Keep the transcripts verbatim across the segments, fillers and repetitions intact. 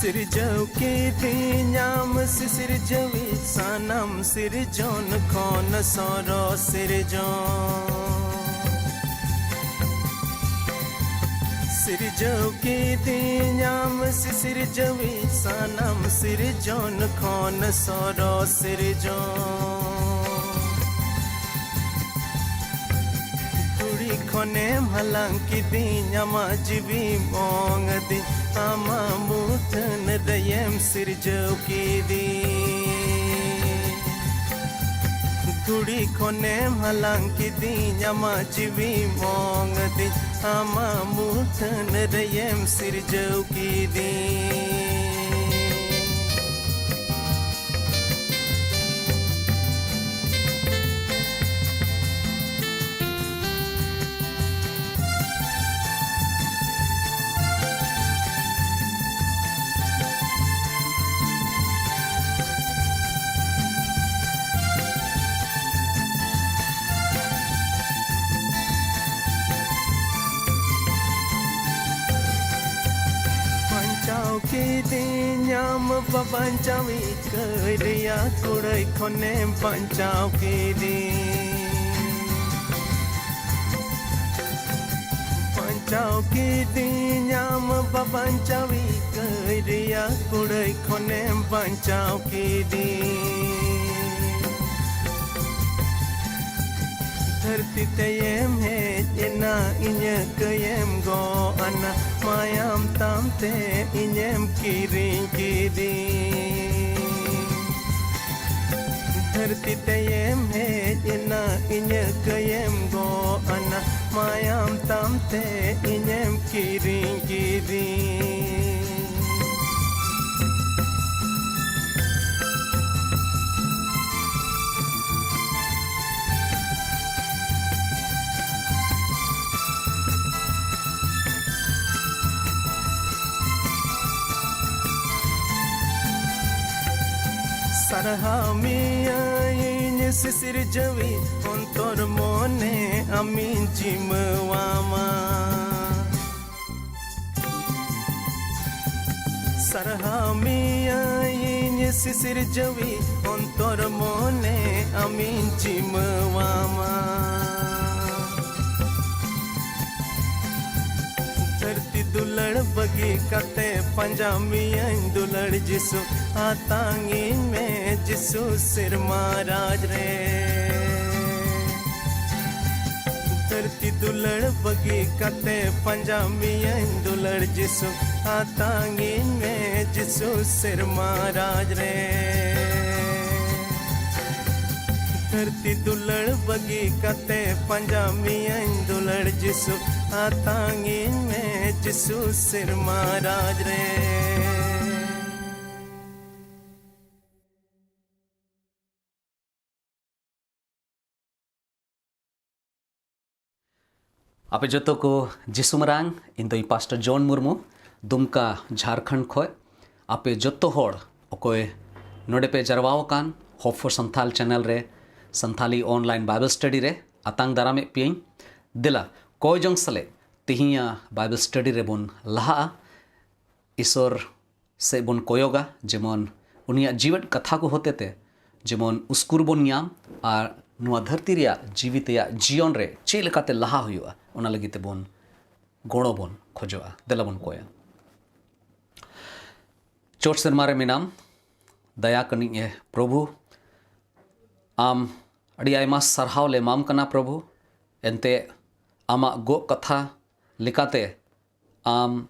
ᱥᱤᱨᱡᱟᱹᱣ ᱠᱤᱫᱤᱧᱟᱢ ᱥᱤᱥᱤᱨᱡᱟᱹᱣᱤᱡ ᱥᱟᱱᱟᱢ ᱥᱤᱨᱡᱚᱱ ᱠᱷᱚᱱ ᱥᱚᱨᱚᱥ ᱥᱤᱨᱡᱚᱱ᱾ ᱥᱤᱨᱡᱟᱹᱣ ᱠᱤᱫᱤᱧᱟᱢ ᱥᱤᱥᱤᱨᱡᱟᱹᱣᱤᱡ ᱥᱟᱱᱟᱢ ᱥᱤᱨᱡᱚᱱ ᱠᱷᱚᱱ ᱥᱚᱨᱚᱥ ᱥᱤᱨᱡᱚᱱ᱾ ᱫᱷᱩᱲᱤ ᱠᱷᱚᱱᱮᱢ ᱦᱟᱞᱟᱝ ᱠᱤᱫᱤᱧ, ᱟᱢᱟᱜ ᱡᱤᱣᱤᱢ ᱚᱝ ᱟᱹᱫᱤᱧ, ᱟᱢᱟᱜ ᱢᱩᱴᱷᱟᱹᱱ ᱨᱮᱭᱮᱢ ᱥᱤᱨᱡᱟᱹᱣ ᱠᱤᱫᱤᱧ᱾ ᱫᱷᱩᱲᱤ ᱠᱷᱚᱱᱮᱢ ᱦᱟᱞᱟᱝ ᱠᱤᱫᱤᱧ, ᱟᱢᱟᱜ ᱡᱤᱣᱤᱢ ᱚᱝ ᱟᱹᱫᱤᱧ, ᱟᱢᱟᱜ ᱢᱩᱴᱷᱟᱹᱱ ᱨᱮᱭᱮᱢ ᱥᱤᱨᱡᱟᱹᱣ ᱠᱤᱫᱤᱧ᱾ ᱵᱟᱧᱪᱟᱣ ᱠᱤᱫᱤᱧᱟᱢ ᱵᱟᱵᱟᱧᱪᱟᱣᱤᱡ ᱠᱟᱹᱭ ᱨᱮᱭᱟᱜ ᱠᱩᱲᱟᱹᱭ ᱠᱷᱚᱱᱮᱢ ᱵᱟᱧᱪᱟᱣ ᱠᱤᱫᱤᱧ᱾ ᱵᱟᱧᱪᱟᱣ ᱠᱤᱫᱤᱧᱟᱢ ᱵᱟᱵᱟᱧᱪᱟᱣᱤᱡ ᱠᱟᱹᱭ ᱨᱮᱭᱟᱜ ᱠᱩᱲᱟᱹᱭ ᱠᱷᱚᱱᱮᱢ ᱵᱟᱧᱪᱟᱣ ᱠᱤᱫᱤᱧ᱾ ᱫᱷᱟᱹᱨᱛᱤ ᱛᱮᱭᱮᱢ ᱦᱮᱡ ᱮᱱᱟ, ᱤᱧᱟᱹᱜ ᱠᱟᱹᱭᱮᱢ ᱜᱚᱜ ᱟᱱᱟ, ᱢᱟᱭᱟᱢ ᱛᱟᱢ ᱛᱮ ᱤᱧᱮᱢ ᱠᱤᱨᱤᱧ ᱠᱤᱫᱤᱧ᱾ ᱫᱷᱟᱹᱨᱛᱤ ᱛᱮᱭᱮᱢ ᱦᱮᱡ ᱮᱱᱟ, ᱤᱧᱟᱹᱜ ᱠᱟᱹᱭᱮᱢ ᱜᱚᱜ ᱟᱱᱟ, ᱢᱟᱭᱟᱢ ᱛᱟᱢ ᱛᱮ ᱤᱧᱮᱢ ᱠᱤᱨᱤᱧ ᱠᱤᱫᱤᱧ᱾ ᱥᱟᱨᱦᱟᱣ ᱢᱮᱭᱟᱹᱧ ᱥᱤᱥᱤᱨᱡᱟᱹᱣᱤᱡ, ᱚᱱᱛᱚᱨ ᱢᱚᱱᱮ ᱟᱢᱤᱧ ᱡᱤᱢᱟᱹᱣᱟᱢᱟ᱾ ᱥᱟᱨᱦᱟᱣ ᱢᱮᱭᱟᱹᱧ ᱥᱤᱥᱤᱨ ᱡᱟᱹᱣᱤ ᱚᱱᱛᱚᱨ ᱢᱚᱱᱮ ᱟᱢᱤᱧ ᱡᱤᱢᱟᱹᱣᱟᱢᱟ᱾ ᱫᱷᱟᱹᱨᱛᱤ ᱫᱩᱞᱟᱹᱲ ᱵᱟᱹᱜᱤ ᱠᱟᱛᱮ ᱯᱟᱸᱡᱟ ᱢᱮᱭᱟᱹᱧ ᱫᱩᱞᱟᱹᱲ ᱡᱤᱥᱩ, ᱟᱛᱟᱝᱤᱧ ᱢᱮ ᱡᱤᱥᱩ ᱥᱮᱨᱢᱟ ᱨᱟᱡᱽ ᱨᱮ᱾ ᱫᱷᱟᱹᱨᱛᱤ ᱫᱩᱞᱟᱹᱲ ᱵᱟᱹᱜᱤ ᱠᱟᱛᱮ ᱯᱟᱸᱡᱟ ᱢᱮᱭᱟᱹᱧ ᱫᱩᱞᱟᱹᱲ ᱡᱤᱥᱩ, ᱟᱛᱟᱝᱤᱧ ᱢᱮ ᱡᱤᱥᱩ ᱥᱮᱨᱢᱟ ᱨᱟᱡᱽ ᱨᱮ᱾ ᱫᱷᱟᱹᱨᱛᱤ ᱫᱩᱞᱟᱹᱲ ᱵᱟᱹᱜᱤ ᱠᱟᱛᱮ ᱯᱟᱸᱡᱟ ᱢᱮᱭᱟᱹᱧ ᱫᱩᱞᱟᱹᱲ ᱡᱤᱥᱩ, ᱟᱛᱟᱝᱤᱧ ᱢᱮ ᱡᱤᱥᱩ ᱥᱮᱨᱢᱟ ᱨᱟᱡᱽ ᱨᱮ᱾ ᱟᱯᱮ ᱡᱚᱛᱚ ᱠᱚ ᱡᱤᱥᱩ ᱢᱟᱨᱟᱝ, ᱤᱧ ᱫᱚᱧ ᱯᱟᱥᱴᱚᱨ ᱡᱚᱱ ᱢᱩᱨᱢᱩ, ᱫᱩᱢᱠᱟ, ᱡᱷᱟᱲᱠᱷᱚᱸᱰ ᱠᱷᱚᱡ᱾ ᱟᱯᱮ ᱡᱚᱛᱚ ᱦᱚᱲ ᱚᱠᱚᱭ ᱱᱚᱰᱮ ᱯᱮ ᱡᱟᱨᱣᱟ ᱟᱠᱟᱱ Hope for Santhal channel ᱨᱮ ᱥᱟᱱᱛᱷᱟᱞᱤ online Bible study ᱨᱮ ᱟᱛᱟᱝ ᱫᱟᱨᱟᱢᱮᱫ ᱯᱮᱭᱟᱹᱧ᱾ ᱫᱮᱞᱟ, ᱠᱚᱭ ᱡᱚᱝ ᱥᱟᱞᱮ ᱛᱮᱦᱮᱧᱟᱜ Bible study ᱨᱮᱵᱚᱱ ᱞᱟᱦᱟᱜᱼᱟ᱾ ᱤᱥᱚᱨ ᱥᱮᱫ ᱵᱚᱱ ᱠᱚᱭᱚᱜᱟ, ᱡᱮᱢᱚᱱ ᱩᱱᱤᱭᱟᱜ ᱡᱤᱣᱮᱫ ᱠᱟᱛᱷᱟ ᱠᱚ ᱦᱚᱛᱮᱛᱮ ᱡᱮᱢᱚᱱ ᱩᱥᱠᱩᱨ ᱵᱚᱱ ᱧᱟᱢ ᱟᱨ ᱱᱚᱣᱟ ᱫᱷᱟᱹᱨᱛᱤ ᱨᱮᱭᱟᱜ ᱡᱤᱣᱤ ᱛᱮᱭᱟᱜ ᱡᱤᱭᱚᱱ ᱨᱮ ᱪᱮᱫ ᱞᱮᱠᱟᱛᱮ ᱞᱟᱦᱟ ᱦᱩᱭᱩᱜᱼᱟ, ᱚᱱᱟ ᱞᱟᱹᱜᱤᱫ ᱛᱮᱵᱚᱱ ᱜᱚᱲᱚ ᱵᱚᱱ ᱠᱷᱚᱡᱚᱜᱼᱟ᱾ ᱫᱮᱞᱟ ᱵᱚᱱ ᱠᱚᱭᱟ᱾ ᱪᱚᱴ ᱥᱮᱨᱢᱟ ᱨᱮ ᱢᱮᱱᱟᱢ, ᱫᱟᱭᱟ ᱠᱟᱹᱱᱤᱧ ᱮ ᱯᱨᱚᱵᱷᱩ, ᱟᱢ ᱟᱹᱰᱤ ᱟᱭᱢᱟ ᱥᱟᱨᱦᱟᱣ ᱞᱮ ᱮᱢᱟᱢ ᱠᱟᱱᱟ ᱯᱨᱚᱵᱷᱩ᱾ ᱮᱱᱛᱮ ᱟᱢᱟᱜ ᱜᱚᱜ ᱠᱟᱛᱷᱟ ᱞᱮᱠᱟᱛᱮ ᱟᱢ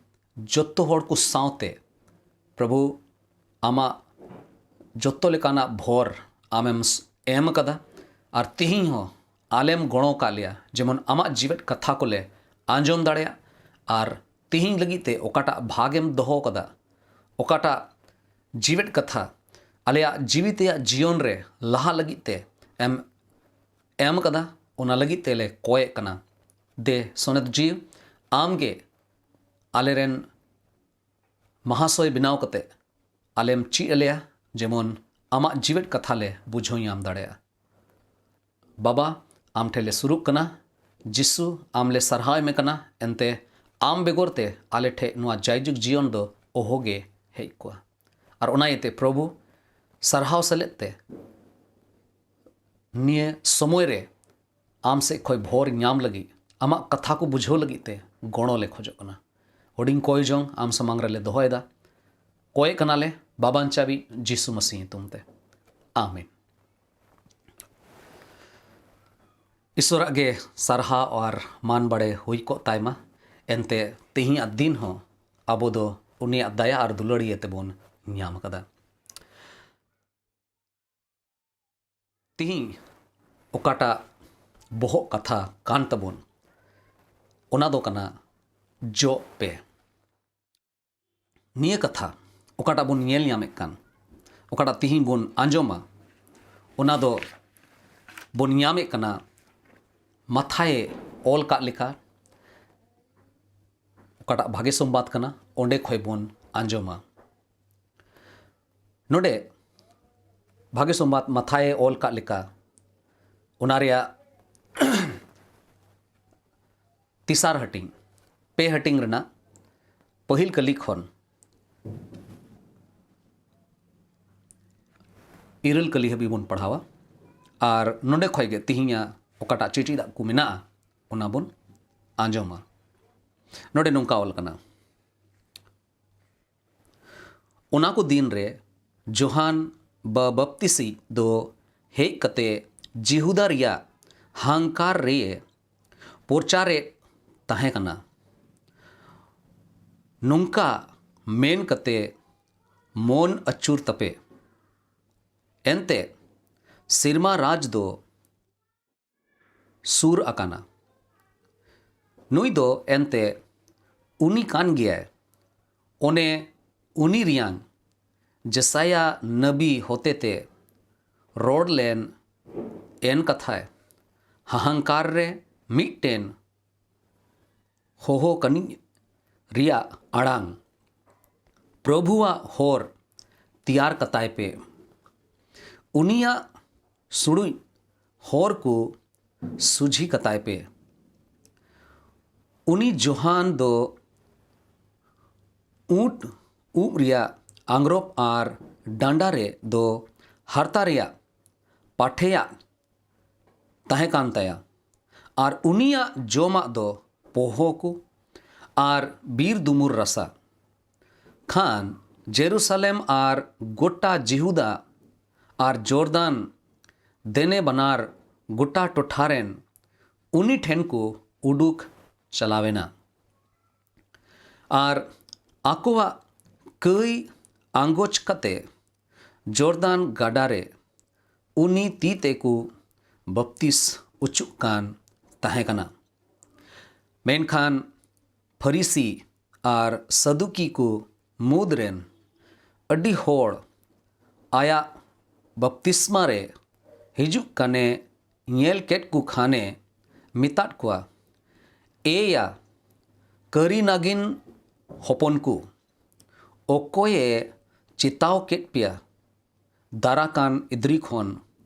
ᱡᱚᱛᱚ ᱦᱚᱲ ᱠᱚ ᱥᱟᱶᱛᱮ ᱯᱨᱚᱵᱷᱩ ᱟᱢᱟᱜ ᱡᱚᱛᱚ ᱞᱮᱠᱟᱱᱟᱜ ᱵᱷᱚᱨ ᱟᱢᱮᱢ ᱮᱢ ᱟᱠᱟᱫᱟ᱾ ᱟᱨ ᱛᱮᱦᱮᱧ ᱦᱚᱸ ᱟᱞᱮᱢ ᱜᱚᱲᱚ ᱟᱠᱟᱫ ᱞᱮᱭᱟ, ᱡᱮᱢᱚᱱ ᱟᱢᱟᱜ ᱡᱤᱣᱮᱫ ᱠᱟᱛᱷᱟ ᱠᱚᱞᱮ ᱟᱸᱡᱚᱢ ᱫᱟᱲᱮᱭᱟᱜ᱾ ᱟᱨ ᱛᱮᱦᱮᱧ ᱞᱟᱹᱜᱤᱫ ᱛᱮ ᱚᱠᱟᱴᱟᱜ ᱵᱷᱟᱜᱽ ᱮᱢ ᱫᱚᱦᱚ ᱟᱠᱟᱫᱟ, ᱚᱠᱟᱴᱟᱜ ᱡᱤᱣᱮᱫ ᱠᱟᱛᱷᱟ ᱟᱞᱮᱭᱟᱜ ᱡᱤᱣᱤ ᱛᱮᱭᱟᱜ ᱡᱤᱭᱚᱱ ᱨᱮ ᱞᱟᱦᱟ ᱞᱟᱹᱜᱤᱫ ᱛᱮ ᱮᱢ ᱮᱢ ᱟᱠᱟᱫᱟ, ᱚᱱᱟ ᱞᱟᱹᱜᱤᱫ ᱛᱮᱞᱮ ᱠᱚᱭᱮᱜ ᱠᱟᱱᱟ᱾ ᱫᱮ ᱥᱚᱱᱚᱛ ᱡᱤᱣᱤ, ᱟᱢᱜᱮ ᱟᱞᱮᱨᱮᱱ ᱢᱟᱦᱟᱥᱚᱭ ᱵᱮᱱᱟᱣ ᱠᱟᱛᱮ ᱟᱞᱮᱢ ᱪᱮᱫ ᱟᱞᱮᱭᱟ, ᱡᱮᱢᱚᱱ ᱟᱢᱟᱜ ᱡᱤᱣᱮᱫ ᱠᱟᱛᱷᱟ ᱞᱮ ᱵᱩᱡᱷᱟᱹᱣ ᱧᱟᱢ ᱫᱟᱲᱮᱭᱟᱜᱼᱟ᱾ ᱵᱟᱵᱟ, ᱟᱢ ᱴᱷᱮᱱ ᱞᱮ ᱥᱩᱨᱩᱜ ᱠᱟᱱᱟ᱾ ᱡᱤᱥᱩ, ᱟᱢ ᱞᱮ ᱥᱟᱨᱦᱟᱣ ᱮᱢᱮ ᱠᱟᱱᱟ᱾ ᱮᱱᱛᱮ ᱟᱢ ᱵᱮᱜᱚᱨ ᱛᱮ ᱟᱞᱮ ᱴᱷᱮᱱ ᱱᱚᱣᱟ ᱡᱟᱭᱡᱩᱜᱽ ᱡᱤᱭᱚᱱ ᱫᱚ ᱚᱦᱚᱜᱮ ᱦᱮᱡ ᱠᱚᱣᱟ᱾ ᱟᱨ ᱚᱱᱟ ᱤᱭᱟᱹᱛᱮ ᱯᱨᱚᱵᱷᱩ, ᱥᱟᱨᱦᱟᱣ ᱥᱮᱞᱮᱫ ᱛᱮ ᱱᱤᱭᱟᱹ ᱥᱚᱢᱚᱭ ᱨᱮ ᱟᱢ ᱥᱮᱫ ᱠᱷᱚᱱ ᱵᱷᱳᱨ ᱧᱟᱢ ᱞᱟᱹᱜᱤᱫ, ᱟᱢᱟᱜ ᱠᱟᱛᱷᱟ ᱠᱚ ᱵᱩᱡᱷᱟᱹᱣ ᱞᱟᱹᱜᱤᱫ ᱛᱮ ᱜᱚᱲᱚ ᱞᱮ ᱠᱷᱚᱡᱚᱜ ᱠᱟᱱᱟ᱾ ᱦᱩᱰᱤᱧ ᱠᱚᱭ ᱡᱚᱝ ᱟᱢ ᱥᱟᱢᱟᱝ ᱨᱮᱞᱮ ᱫᱚᱦᱚᱭᱮᱫᱟ᱾ ᱠᱚᱭᱮᱜ ᱠᱟᱱᱟᱞᱮ ᱵᱟᱵᱟᱧᱪᱟᱵᱤᱡ ᱡᱤᱥᱩ ᱢᱟᱹᱥᱤ ᱧᱩᱛᱩᱢ ᱛᱮ, ᱟᱢᱮᱱ᱾ ᱤᱥᱚᱨᱟᱜ ᱜᱮ ᱥᱟᱨᱦᱟᱣ ᱟᱨ ᱢᱟᱱ ᱵᱟᱲᱮ ᱦᱩᱭ ᱠᱚᱜ ᱛᱟᱭᱢᱟ᱾ ᱮᱱᱛᱮ ᱛᱮᱦᱮᱧᱟᱜ ᱫᱤᱱ ᱦᱚᱸ ᱟᱵᱚ ᱫᱚ ᱩᱱᱤᱭᱟᱜ ᱫᱟᱭᱟ ᱟᱨ ᱫᱩᱞᱟᱹᱲᱤᱭᱟᱹ ᱛᱮᱵᱚᱱ ᱧᱟᱢ ᱟᱠᱟᱫᱟ᱾ ᱛᱤᱦᱤᱧ ᱚᱠᱟᱴᱟᱜ ᱵᱚᱦᱚᱜ ᱠᱟᱛᱷᱟ ᱠᱟᱱ ᱛᱟᱵᱚᱱ, ᱚᱱᱟ ᱫᱚ ᱠᱟᱱᱟ, ᱡᱚᱜ ᱯᱮ᱾ ᱱᱤᱭᱟᱹ ᱠᱟᱛᱷᱟ ᱚᱠᱟᱴᱟᱜ ᱵᱚᱱ ᱧᱮᱞ ᱧᱟᱢᱮᱫ ᱠᱟᱱ, ᱚᱠᱟᱴᱟᱜ ᱛᱤᱦᱤᱧ ᱵᱚᱱ ᱟᱸᱡᱚᱢᱟ, ᱚᱱᱟ ᱫᱚ ᱵᱚᱱ ᱧᱟᱢᱮᱫ ᱠᱟᱱᱟ ᱢᱟᱛᱷᱟᱭᱮ ᱚᱞ ᱠᱟᱜ ᱞᱮᱠᱟ, ᱚᱠᱟᱴᱟᱜ ᱵᱷᱟᱜᱮ ᱥᱚᱢᱵᱟᱫ ᱠᱟᱱᱟ, ᱚᱸᱰᱮ ᱠᱷᱚᱱ ᱵᱚᱱ ᱟᱸᱡᱚᱢᱟ᱾ ᱱᱚᱰᱮ ᱵᱷᱟᱜᱮ ᱥᱚᱢᱵᱟᱫ ᱢᱟᱛᱷᱟᱭᱮ ᱚᱞ ᱠᱟᱜ ᱞᱮᱠᱟ, ᱚᱱᱟ ᱨᱮᱭᱟᱜ ᱛᱮᱥᱟᱨ ᱦᱟᱹᱴᱤᱧ, ᱯᱮ ᱦᱟᱹᱴᱤᱧ ᱨᱮᱱᱟᱜ ᱯᱟᱹᱦᱤᱞ ᱠᱟᱹᱞᱤ ᱠᱷᱚᱱ ᱤᱨᱟᱹᱞ ᱠᱟᱹᱞᱤ ᱦᱟᱹᱵᱤᱡ ᱵᱚᱱ ᱯᱟᱲᱦᱟᱣᱟ᱾ ᱟᱨ ᱱᱚᱰᱮ ᱠᱷᱚᱱ ᱜᱮ ᱛᱤᱦᱤᱧᱟᱜ ᱚᱠᱟᱴᱟᱜ ᱪᱤᱴᱷᱤ ᱫᱟᱜ ᱠᱚ ᱢᱮᱱᱟᱜᱼᱟ, ᱚᱱᱟ ᱵᱚᱱ ᱟᱸᱡᱚᱢᱟ᱾ ᱱᱚᱰᱮ ᱱᱚᱝᱠᱟ ᱚᱞ ᱠᱟᱱᱟ, ᱚᱱᱟ ᱠᱚ ᱫᱤᱱ ᱨᱮ ᱡᱳᱦᱟᱱ ᱵᱟ ᱵᱟᱯᱛᱤᱥᱤᱡ ᱫᱚ ᱦᱮᱡ ᱠᱟᱛᱮ ᱡᱤᱦᱩᱫᱟ ᱨᱮᱭᱟᱜ ᱦᱟᱝᱠᱟᱨ ᱨᱮ ᱯᱨᱚᱪᱟᱨᱮᱫ ᱛᱟᱦᱮᱸ ᱠᱟᱱᱟ, ᱱᱚᱝᱠᱟ ᱢᱮᱱ ᱠᱟᱛᱮ, ᱢᱚᱱ ᱟᱹᱪᱩᱨ ᱛᱟᱯᱮ, ᱮᱱᱛᱮ ᱥᱮᱨᱢᱟ ᱨᱟᱡᱽ ᱫᱚ ᱥᱩᱨ ᱟᱠᱟᱱᱟ᱾ ᱱᱩᱭ ᱫᱚ ᱮᱱᱛᱮ ᱩᱱᱤ ᱠᱟᱱ ᱜᱮᱭᱟᱭ, ᱚᱱᱮ ᱩᱱᱤ ᱨᱮᱭᱟᱝ ᱡᱮᱥᱟᱭᱟ ᱱᱟᱵᱤ ᱦᱚᱛᱮᱛᱮ ᱨᱚᱲ ᱞᱮᱱ ᱮᱱ ᱠᱟᱛᱷᱟᱭ᱾ ᱦᱟᱦᱟᱝᱠᱟᱨ ᱨᱮ ᱢᱤᱫᱴᱮᱱ ᱦᱚᱦᱚ ᱠᱟᱹᱱᱤᱡ ᱨᱮᱭᱟᱜ ᱟᱲᱟᱝ, ᱯᱨᱚᱵᱷᱩᱣᱟᱜ ᱦᱚᱨ ᱛᱮᱭᱟᱨ ᱠᱟᱛᱟᱭ ᱯᱮ, ᱩᱱᱤᱭᱟᱜ ᱥᱩᱲᱩᱡ ᱦᱚᱨ ᱠᱚ ᱥᱩᱡᱷᱤ ᱠᱟᱛᱟᱭ ᱯᱮ᱾ ᱩᱱᱤ ᱡᱳᱦᱟᱱ ᱫᱚ ᱩᱸᱴ ᱩᱵ ᱨᱮᱭᱟᱜ ᱟᱝᱜᱽᱨᱚᱵ ᱟᱨ ᱰᱟᱸᱰᱟ ᱨᱮ ᱫᱚ ᱦᱟᱨᱛᱟ ᱨᱮᱭᱟᱜ ᱯᱟᱴᱷᱮᱭᱟᱜ ᱛᱟᱦᱮᱸ ᱠᱟᱱ ᱛᱟᱭᱟ᱾ ᱟᱨ ᱩᱱᱤᱭᱟᱜ ᱡᱚᱢᱟᱜ ᱫᱚ ᱯᱚᱦᱚ ᱠᱚ ᱟᱨ ᱵᱤᱨ ᱫᱩᱢᱩᱨ ᱨᱟᱥᱟ᱾ ᱠᱷᱟᱱ ᱡᱮᱨᱩᱥᱟᱞᱮᱢ ᱟᱨ ᱜᱚᱴᱟ ᱡᱤᱦᱩᱫᱟ ᱟᱨ ᱡᱚᱨᱫᱟᱱ ᱫᱮᱱᱮ ᱵᱟᱱᱟᱨ ᱜᱚᱴᱟ ᱴᱚᱴᱷᱟ ᱨᱮᱱ ᱩᱱᱤ ᱴᱷᱮᱱ ᱠᱚ ᱩᱰᱩᱠ ᱪᱟᱞᱟᱣᱮᱱᱟ᱾ ᱟᱨ ᱟᱠᱚᱣᱟᱜ ᱠᱟᱹᱭ ᱟᱸᱜᱚᱪ ᱠᱟᱛᱮ ᱡᱚᱨᱫᱟᱱ ᱜᱟᱰᱟ ᱨᱮ ᱩᱱᱤ ᱛᱤ ᱛᱮᱠᱚ ᱵᱟᱯᱛᱤᱥ ᱚᱪᱚᱜ ᱠᱟᱱ ᱛᱟᱦᱮᱸ ᱠᱟᱱᱟ᱾ ᱢᱮᱱᱠᱷᱟᱱ ᱯᱷᱟᱹᱨᱤᱥᱤ ᱟᱨ ᱥᱟᱫᱩᱠᱤ ᱠᱚ ᱢᱩᱫᱽ ᱨᱮᱱ ᱟᱹᱰᱤ ᱦᱚᱲ ᱟᱭᱟᱜ ᱵᱟᱯᱛᱤᱥᱢᱟ ᱨᱮ ᱦᱤᱡᱩᱜ ᱠᱟᱱᱮ ᱧᱮᱞ ᱠᱮᱫ ᱠᱚ ᱠᱷᱟᱱᱮ ᱢᱮᱛᱟᱫ ᱠᱚᱣᱟ, ᱮᱭᱟ, ᱠᱟᱹᱨᱤ ᱱᱟᱜᱤᱱ ᱦᱚᱯᱚᱱ ᱠᱚ, ᱚᱠᱚᱭᱮ ᱪᱮᱛᱟᱣ ᱠᱮᱫ ᱯᱮᱭᱟ ᱫᱟᱨᱟᱠᱟᱱ ᱤᱫᱽᱨᱤ ᱠᱷᱚᱱ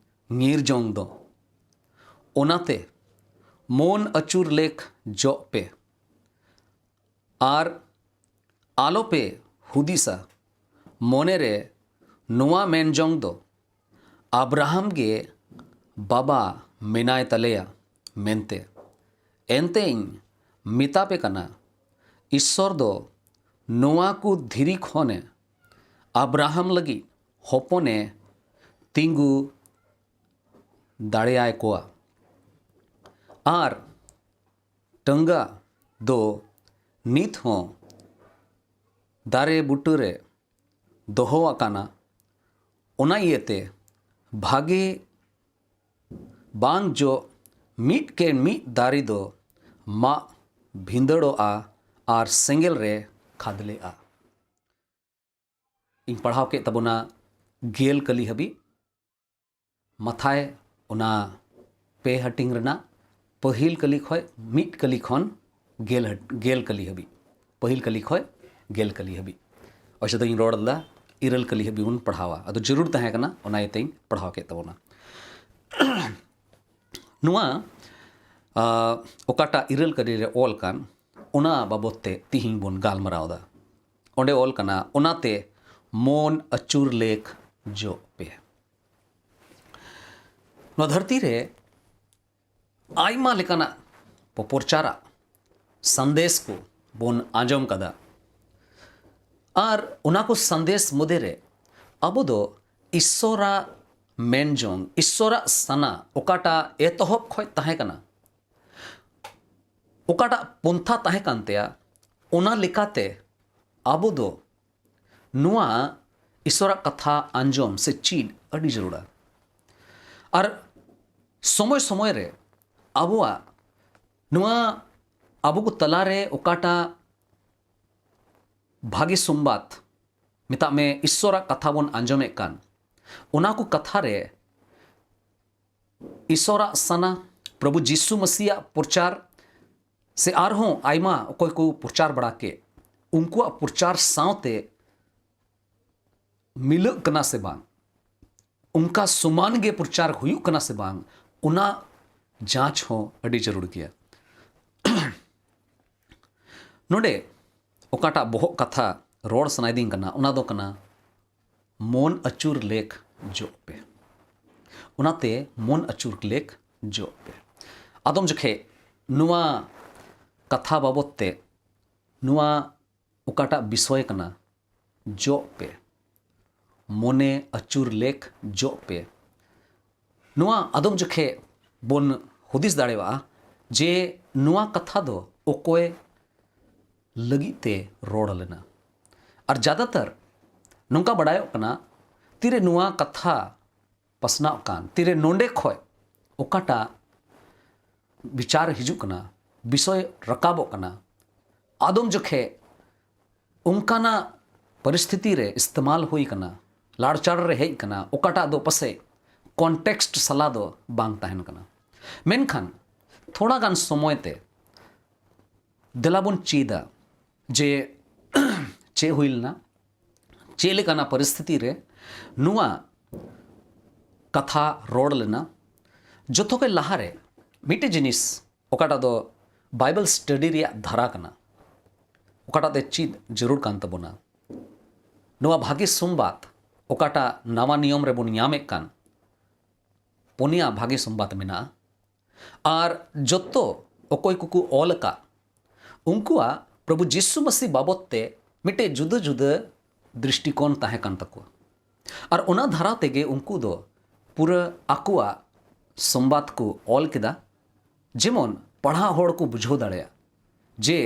ᱧᱤᱨ ᱡᱚᱝ ᱫᱚ? ᱚᱱᱟᱛᱮ ᱢᱚᱱ ᱟᱹᱪᱩᱨ ᱞᱮᱠ ᱡᱚᱜ ᱯᱮ ᱟᱨ ᱟᱞᱚᱯᱮ ᱦᱩᱫᱤᱥᱟ ᱢᱚᱱᱮᱨᱮ ᱱᱚᱣᱟ ᱢᱮᱱ ᱡᱚᱝ ᱫᱚ, ᱟᱵᱨᱟᱦᱟᱢ ᱜᱮ ᱵᱟᱵᱟ ᱢᱮᱱᱟᱭ ᱛᱟᱞᱮᱭᱟ ᱢᱮᱱᱛᱮ᱾ ᱮᱱᱛᱮ ᱤᱧ ᱢᱮᱛᱟ ᱯᱮ ᱠᱟᱱᱟ, ᱤᱥᱥᱚᱨ ᱫᱚ ᱱᱚᱣᱟ ᱠᱚ ᱫᱷᱤᱨᱤ ᱠᱷᱚᱱᱮ ᱟᱵᱨᱟᱦᱟᱢ ᱞᱟᱹᱜᱤᱫ ᱦᱚᱯᱚᱱᱮ ᱛᱤᱸᱜᱩ ᱫᱟᱲᱮᱭᱟᱭ ᱠᱚᱣᱟ᱾ ᱟᱨ ᱴᱟᱸᱜᱟ ᱫᱚ ᱱᱤᱛ ᱦᱚᱸ ᱫᱟᱨᱮ ᱵᱩᱴᱟᱹᱨᱮ ᱫᱚᱦᱚ ᱟᱠᱟᱱᱟ᱾ ᱚᱱᱟ ᱤᱭᱟᱹᱛᱮ ᱵᱷᱟᱜᱮ ᱵᱟᱝ ᱡᱚᱜ ᱢᱤᱫ ᱠᱮ ᱢᱤᱫ ᱫᱟᱨᱮ ᱫᱚ ᱢᱟᱜ ᱵᱷᱤᱸᱫᱟᱹᱲᱚᱜᱼᱟ ᱟᱨ ᱥᱮᱸᱜᱮᱞ ᱨᱮ ᱠᱷᱟᱫᱽᱞᱮᱜᱼᱟ᱾ ᱤᱧ ᱯᱟᱲᱦᱟᱣ ᱠᱮᱫ ᱛᱟᱵᱚᱱᱟ ᱜᱮᱞ ᱠᱟᱹᱞᱤ ᱦᱟᱹᱵᱤᱡ᱾ ᱢᱟᱛᱷᱟᱭ ᱚᱱᱟ ᱯᱮ ᱦᱟᱹᱴᱤᱧ ᱨᱮᱱᱟᱜ ᱯᱟᱹᱦᱤᱞ ᱠᱟᱹᱞᱤ ᱠᱷᱚᱡ ᱢᱤᱫ ᱠᱟᱹᱞᱤ ᱠᱷᱚᱱ ᱜᱮᱞ ᱦᱟᱹᱴ-, ᱜᱮᱞ ᱠᱟᱹᱞᱤ ᱦᱟᱹᱵᱤᱡ, ᱯᱟᱹᱦᱤᱞ ᱠᱟᱹᱞᱤ ᱠᱷᱚᱡ ᱜᱮᱞ ᱠᱟᱹᱞᱤ ᱦᱟᱹᱵᱤᱡ᱾ ᱚᱪᱮ ᱫᱚᱧ ᱨᱚᱲ ᱞᱮᱫᱟ, ᱤᱨᱟᱹᱞ ᱠᱟᱹᱞᱤ ᱦᱟᱹᱵᱤᱡ ᱵᱚᱱ ᱯᱟᱲᱦᱟᱣᱟ, ᱟᱫᱚ ᱡᱟᱹᱨᱩᱲ ᱛᱟᱦᱮᱸ ᱠᱟᱱᱟ, ᱚᱱᱟ ᱤᱭᱟᱹᱛᱮᱧ ᱯᱟᱲᱦᱟᱣ ᱠᱮᱫ ᱛᱟᱵᱚᱱᱟ᱾ ᱱᱚᱣᱟ, ᱟ, ᱚᱠᱟᱴᱟᱜ ᱤᱨᱟᱹᱞ ᱠᱟᱹᱞᱤ ᱨᱮ ᱚᱞ ᱠᱟᱱ, ᱚᱱᱟ ᱵᱟᱵᱚᱛ ᱛᱮ ᱛᱤᱦᱤᱧ ᱵᱚᱱ ᱜᱟᱞᱢᱟᱨᱟᱣ ᱮᱫᱟ᱾ ᱚᱸᱰᱮ ᱚᱞ ᱠᱟᱱᱟ, ᱚᱱᱟᱛᱮ ᱢᱚᱱ ᱟᱹᱪᱩᱨ ᱞᱮᱠ ᱡᱚᱜ ᱯᱮ᱾ ᱱᱚᱣᱟ ᱫᱷᱟᱹᱨᱛᱤ ᱨᱮ ᱟᱭᱢᱟ ᱞᱮᱠᱟᱱᱟᱜ ᱯᱚᱯᱚᱨᱪᱟᱨᱟᱜ ᱥᱟᱸᱫᱮᱥ ᱠᱚ ᱵᱚᱱ ᱟᱸᱡᱚᱢ ᱠᱟᱫᱟ᱾ ᱟᱨ ᱚᱱᱟ ᱠᱚ ᱥᱟᱸᱫᱮᱥ ᱢᱚᱫᱽᱫᱷᱮ ᱨᱮ ᱟᱵᱚ ᱫᱚ ᱤᱥᱥᱚᱨᱟᱜ ᱢᱮᱱ ᱡᱚᱝ, ᱤᱥᱥᱚᱨᱟᱜ ᱥᱟᱱᱟ ᱚᱠᱟᱴᱟᱜ ᱮᱛᱚᱦᱚᱵ ᱠᱷᱚᱱ ᱛᱟᱦᱮᱸ ᱠᱟᱱᱟ, ᱚᱠᱟᱴᱟᱜ ᱯᱚᱱᱛᱷᱟ ᱛᱟᱦᱮᱸ ᱠᱟᱱ ᱛᱟᱭᱟ, ᱚᱱᱟ ᱞᱮᱠᱟᱛᱮ ᱟᱵᱚ ᱫᱚ ᱱᱚᱣᱟ ᱤᱥᱥᱚᱨᱟᱜ ᱠᱟᱛᱷᱟ ᱟᱸᱡᱚᱢ ᱥᱮ ᱪᱮᱫ ᱟᱹᱰᱤ ᱡᱟᱹᱨᱩᱲᱟ᱾ ᱟᱨ ᱥᱚᱢᱚᱭ ᱥᱚᱢᱚᱭ ᱨᱮ ᱟᱵᱚᱣᱟᱜ ᱱᱚᱣᱟ ᱟᱵᱚ ᱠᱚ ᱛᱟᱞᱟᱨᱮ ᱚᱠᱟᱴᱟᱜ ᱵᱷᱟᱜᱮ ᱥᱚᱢᱵᱟᱫ, ᱢᱮᱛᱟᱜ ᱢᱮ ᱤᱥᱥᱚᱨᱟᱜ ᱠᱟᱛᱷᱟ ᱵᱚᱱ ᱟᱸᱡᱚᱢᱮᱫ ᱠᱟᱱ, ᱚᱱᱟ ᱠᱚ ᱠᱟᱛᱷᱟ ᱨᱮ ᱤᱥᱥᱚᱨᱟᱜ ᱥᱟᱱᱟ, ᱯᱨᱚᱵᱷᱩ ᱡᱤᱥᱩ ᱢᱟᱹᱥᱤᱭᱟᱜ ᱯᱨᱚᱪᱟᱨ, ᱥᱮ ᱟᱨᱦᱚᱸ ᱟᱭᱢᱟ ᱚᱠᱚᱭ ᱠᱚ ᱯᱨᱚᱪᱟᱨ ᱵᱟᱲᱟ ᱠᱮᱫ, ᱩᱱᱠᱩᱣᱟᱜ ᱯᱨᱚᱪᱟᱨ ᱥᱟᱶᱛᱮ ᱢᱤᱞᱟᱹᱜ ᱠᱟᱱᱟ ᱥᱮ ᱵᱟᱝ, ᱚᱱᱠᱟ ᱥᱚᱢᱟᱱ ᱜᱮ ᱯᱨᱚᱪᱟᱨ ᱦᱩᱭᱩᱜ ᱠᱟᱱᱟ ᱥᱮ ᱵᱟᱝ, ᱚᱱᱟ ᱡᱟᱸᱪ ᱦᱚᱸ ᱟᱹᱰᱤ ᱡᱟᱹᱨᱩᱲ ᱜᱮᱭᱟ᱾ ᱱᱚᱰᱮ ᱚᱠᱟᱴᱟᱜ ᱵᱚᱦᱚᱜ ᱠᱟᱛᱷᱟ ᱨᱚᱲ ᱥᱟᱱᱟᱭᱮᱫᱤᱧ ᱠᱟᱱᱟ, ᱚᱱᱟ ᱫᱚ ᱠᱟᱱᱟ, ᱢᱚᱱ ᱟᱹᱪᱩᱨ ᱞᱮᱠ ᱡᱚᱜ ᱯᱮ᱾ ᱚᱱᱟᱛᱮ ᱢᱚᱱ ᱟᱹᱪᱩᱨ ᱞᱮᱠ ᱡᱚᱜ ᱯᱮ᱾ ᱟᱫᱚᱢ ᱡᱚᱠᱷᱮᱡ ᱱᱚᱣᱟ ᱠᱟᱛᱷᱟ ᱵᱟᱵᱚᱛ ᱛᱮ, ᱱᱚᱣᱟ ᱚᱠᱟᱴᱟᱜ ᱵᱤᱥᱚᱭ ᱠᱟᱱᱟ, ᱡᱚᱜ ᱯᱮ, ᱢᱚᱱᱮ ᱟᱹᱪᱩᱨ ᱞᱮᱠ ᱡᱚᱜ ᱯᱮ, ᱱᱚᱣᱟ ᱟᱫᱚᱢ ᱡᱚᱠᱷᱮᱡ ᱵᱚᱱ ᱦᱩᱫᱤᱥ ᱫᱟᱲᱮᱭᱟᱜᱼᱟ ᱡᱮ ᱱᱚᱣᱟ ᱠᱟᱛᱷᱟ ᱫᱚ ᱚᱠᱚᱭ ᱞᱟᱹᱜᱤᱫ ᱛᱮ ᱨᱚᱲ ᱞᱮᱱᱟ᱾ ᱟᱨ ᱡᱟᱫᱟᱛᱟᱨ ᱱᱚᱝᱠᱟ ᱵᱟᱰᱟᱭᱚᱜ ᱠᱟᱱᱟ, ᱛᱤᱨᱮ ᱱᱚᱣᱟ ᱠᱟᱛᱷᱟ ᱯᱟᱥᱱᱟᱣ ᱠᱟᱱ, ᱛᱤᱨᱮ ᱱᱚᱰᱮ ᱠᱷᱚᱡ ᱚᱠᱟᱴᱟᱜ ᱵᱤᱪᱟᱨ ᱦᱤᱡᱩᱜ ᱠᱟᱱᱟ, ᱵᱤᱥᱚᱭ ᱨᱟᱠᱟᱵᱚᱜ ᱠᱟᱱᱟ, ᱟᱫᱚᱢ ᱡᱚᱠᱷᱮᱡ ᱚᱱᱠᱟᱱᱟᱜ ᱯᱚᱨᱤᱥᱛᱷᱤᱛᱤ ᱨᱮ ᱤᱥᱛᱮᱢᱟᱞ ᱦᱩᱭ ᱠᱟᱱᱟ, ᱞᱟᱲᱪᱟᱲ ᱨᱮ ᱦᱮᱡ ᱠᱟᱱᱟ, ᱚᱠᱟᱴᱟᱜ ᱫᱚ ᱯᱟᱥᱮᱡ ᱠᱚᱱᱴᱮᱠᱥᱴ ᱥᱟᱞᱟ ᱫᱚ ᱵᱟᱝ ᱛᱟᱦᱮᱱ ᱠᱟᱱᱟ᱾ ᱢᱮᱱᱠᱷᱟᱱ ᱛᱷᱚᱲᱟ ᱜᱟᱱ ᱥᱚᱢᱚᱭ ᱛᱮ ᱫᱮᱞᱟ ᱵᱚᱱ ᱪᱮᱫᱟ ᱡᱮ ᱪᱮᱫ ᱦᱩᱭ ᱞᱮᱱᱟ, ᱪᱮᱫ ᱞᱮᱠᱟᱱᱟᱜ ᱯᱚᱨᱤᱥᱛᱷᱤᱛᱤ ᱨᱮ ᱱᱚᱣᱟ ᱠᱟᱛᱷᱟ ᱨᱚᱲ ᱞᱮᱱᱟ᱾ ᱡᱚᱛᱚ ᱠᱷᱚᱱ ᱞᱟᱦᱟᱨᱮ ᱢᱤᱫᱴᱮᱡ ᱡᱤᱱᱤᱥ, ᱚᱠᱟᱴᱟᱜ ᱫᱚ ᱵᱟᱭᱵᱮᱞ ᱥᱴᱟᱰᱤ ᱨᱮᱭᱟᱜ ᱫᱷᱟᱨᱟ ᱠᱟᱱᱟ, ᱚᱠᱟᱴᱟᱜ ᱛᱮ ᱪᱮᱫ ᱡᱟᱹᱨᱩᱲ ᱠᱟᱱ ᱛᱟᱵᱚᱱᱟ? ᱱᱚᱣᱟ ᱵᱷᱟᱜᱮ ᱥᱚᱢᱵᱟᱫ, ᱚᱠᱟᱴᱟᱜ ᱱᱟᱣᱟ ᱱᱤᱭᱚᱢ ᱨᱮᱵᱚᱱ ᱧᱟᱢᱮᱫ ᱠᱟᱱ, ᱯᱩᱱᱭᱟ ᱵᱷᱟᱜᱮ ᱥᱚᱢᱵᱟᱫ ᱢᱮᱱᱟᱜᱼᱟ᱾ ᱟᱨ ᱡᱚᱛᱚ ᱚᱠᱚᱭ ᱠᱚᱠᱚ ᱚᱞ ᱟᱠᱟᱫ, ᱩᱱᱠᱩᱣᱟᱜ ᱯᱨᱚᱵᱷᱩ ᱡᱤᱥᱩ ᱢᱟᱹᱥᱤ ᱵᱟᱵᱚᱫ ᱛᱮ ᱢᱤᱫᱴᱮᱡ ᱡᱩᱫᱟᱹ ᱡᱩᱫᱟᱹ ᱫᱨᱤᱥᱴᱤᱠᱳᱱ ᱛᱟᱦᱮᱸ ᱠᱟᱱ ᱛᱟᱠᱚᱣᱟ᱾ ᱟᱨ ᱚᱱᱟ ᱫᱷᱟᱨᱟ ᱛᱮᱜᱮ ᱩᱱᱠᱩ ᱫᱚ ᱯᱩᱨᱟᱹ ᱟᱠᱚᱣᱟᱜ ᱥᱚᱢᱵᱟᱫ ᱠᱚ ᱚᱞ ᱠᱮᱫᱟ, ᱡᱮᱢᱚᱱ ᱯᱟᱲᱦᱟᱣ ᱦᱚᱲ ᱠᱚ ᱵᱩᱡᱷᱟᱹᱣ ᱫᱟᱲᱮᱭᱟᱜ ᱡᱮ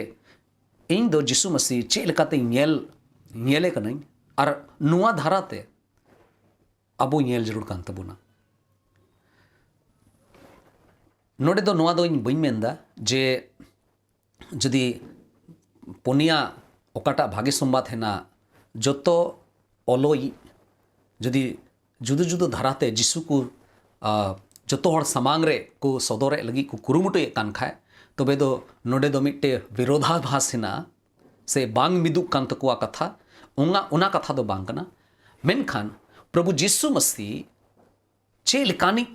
ᱤᱧ ᱫᱚ ᱡᱤᱥᱩ ᱢᱟᱹᱥᱤ ᱪᱮᱫ ᱞᱮᱠᱟᱛᱮ ᱧᱮᱞ, ᱧᱮᱞᱮ ᱠᱟᱹᱱᱟᱹᱧ, ᱟᱨ ᱱᱚᱣᱟ ᱫᱷᱟᱨᱟ ᱛᱮ ᱟᱵᱚ ᱧᱮᱞ ᱡᱟᱹᱨᱩᱲ ᱠᱟᱱ ᱛᱟᱵᱚᱱᱟ᱾ ᱱᱚᱰᱮ ᱫᱚ ᱱᱚᱣᱟ ᱫᱚ ᱤᱧ ᱵᱟᱹᱧ ᱢᱮᱱᱫᱟ ᱡᱮ ᱡᱩᱫᱤ ᱯᱩᱱᱭᱟ ᱚᱠᱟᱴᱟᱜ ᱵᱷᱟᱜᱮ ᱥᱚᱢᱵᱟᱫ ᱦᱮᱱᱟᱜ, ᱡᱚᱛᱚ ᱚᱞᱚᱭᱤᱡ ᱡᱩᱫᱤ ᱡᱩᱫᱟᱹ ᱡᱩᱫᱟᱹ ᱫᱷᱟᱨᱟᱛᱮ ᱡᱤᱥᱩ ᱠᱚ, ᱟ, ᱡᱚᱛᱚ ᱦᱚᱲ ᱥᱟᱢᱟᱝ ᱨᱮ ᱠᱚ ᱥᱚᱫᱚᱨᱮᱫ ᱞᱟᱹᱜᱤᱫ ᱠᱚ ᱠᱩᱨᱩᱢᱩᱴᱩᱭᱮᱫ ᱠᱟᱱ ᱠᱷᱟᱡ, ᱛᱚᱵᱮ ᱫᱚ ᱱᱚᱰᱮ ᱫᱚ ᱢᱤᱫᱴᱮᱡ ᱵᱤᱨᱳᱫᱷᱟᱵᱷᱟᱥ ᱦᱮᱱᱟᱜᱼᱟ ᱥᱮ ᱵᱟᱝ ᱢᱤᱫᱩᱜ ᱠᱟᱱ ᱛᱟᱠᱚᱣᱟ ᱠᱟᱛᱷᱟ, ᱚᱱᱟ, ᱚᱱᱟ ᱠᱟᱛᱷᱟ ᱫᱚ ᱵᱟᱝ ᱠᱟᱱᱟ᱾ ᱢᱮᱱᱠᱷᱟᱱ ᱯᱨᱚᱵᱷᱩ ᱡᱤᱥᱩ ᱢᱟᱹᱥᱤ ᱪᱮᱫ ᱞᱮᱠᱟᱱᱤᱡ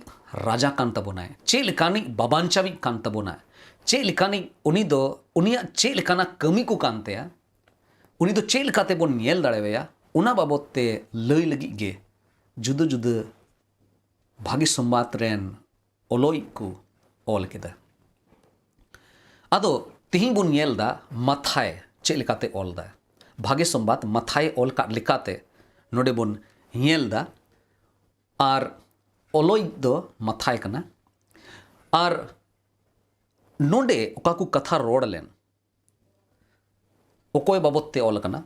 ᱨᱟᱡᱟ ᱠᱟᱱ ᱛᱟᱵᱚᱱᱟᱭ, ᱪᱮᱫ ᱞᱮᱠᱟᱱᱤᱡ ᱵᱟᱵᱟᱧᱪᱟᱣᱤᱡ ᱠᱟᱱ ᱛᱟᱵᱚᱱᱟᱭ, ᱪᱮᱫ ᱞᱮᱠᱟᱱᱤᱡ ᱩᱱᱤ ᱫᱚ, ᱩᱱᱤᱭᱟᱜ ᱪᱮᱫ ᱞᱮᱠᱟᱱᱟᱜ ᱠᱟᱹᱢᱤ ᱠᱚ ᱠᱟᱱ ᱛᱟᱭᱟ, ᱩᱱᱤ ᱫᱚ ᱪᱮᱫ ᱞᱮᱠᱟᱛᱮ ᱵᱚᱱ ᱧᱮᱞ ᱫᱟᱲᱮᱣᱟᱭᱟ, ᱚᱱᱟ ᱵᱟᱵᱚᱛ ᱛᱮ ᱞᱟᱹᱭ ᱞᱟᱹᱜᱤᱫ ᱜᱮ ᱡᱩᱫᱟᱹ ᱡᱩᱫᱟᱹ ᱵᱷᱟᱹᱜᱤ ᱥᱚᱢᱵᱟᱫ ᱨᱮᱱ ᱚᱞᱚᱭᱤᱡ ᱠᱚ ᱚᱞ ᱠᱮᱫᱟ᱾ ᱟᱫᱚ ᱛᱤᱦᱤᱧ ᱵᱚᱱ ᱧᱮᱞ ᱫᱟ ᱢᱟᱛᱷᱟᱭ ᱪᱮᱫ ᱞᱮᱠᱟᱛᱮ ᱚᱞ ᱫᱟ᱾ ᱵᱷᱟᱹᱜᱤ ᱥᱚᱢᱵᱟᱫ ᱢᱟᱛᱷᱟᱭ ᱚᱞ ᱠᱟᱫ ᱞᱮᱠᱟᱛᱮ ᱱᱚᱰᱮ ᱵᱚᱱ ᱧᱮᱞ ᱫᱟ᱾ ᱟᱨ ᱚᱞᱚᱭᱤᱡ ᱫᱚ ᱢᱟᱛᱷᱟᱭ ᱠᱟᱱᱟ᱾ ᱟᱨ ᱱᱚᱰᱮ ᱚᱠᱟ ᱠᱚ ᱠᱟᱛᱷᱟ ᱨᱚᱲ ᱞᱮᱱ, ᱚᱠᱚᱭ ᱵᱟᱵᱚᱛ ᱛᱮ ᱚᱞ ᱟᱠᱟᱱᱟ?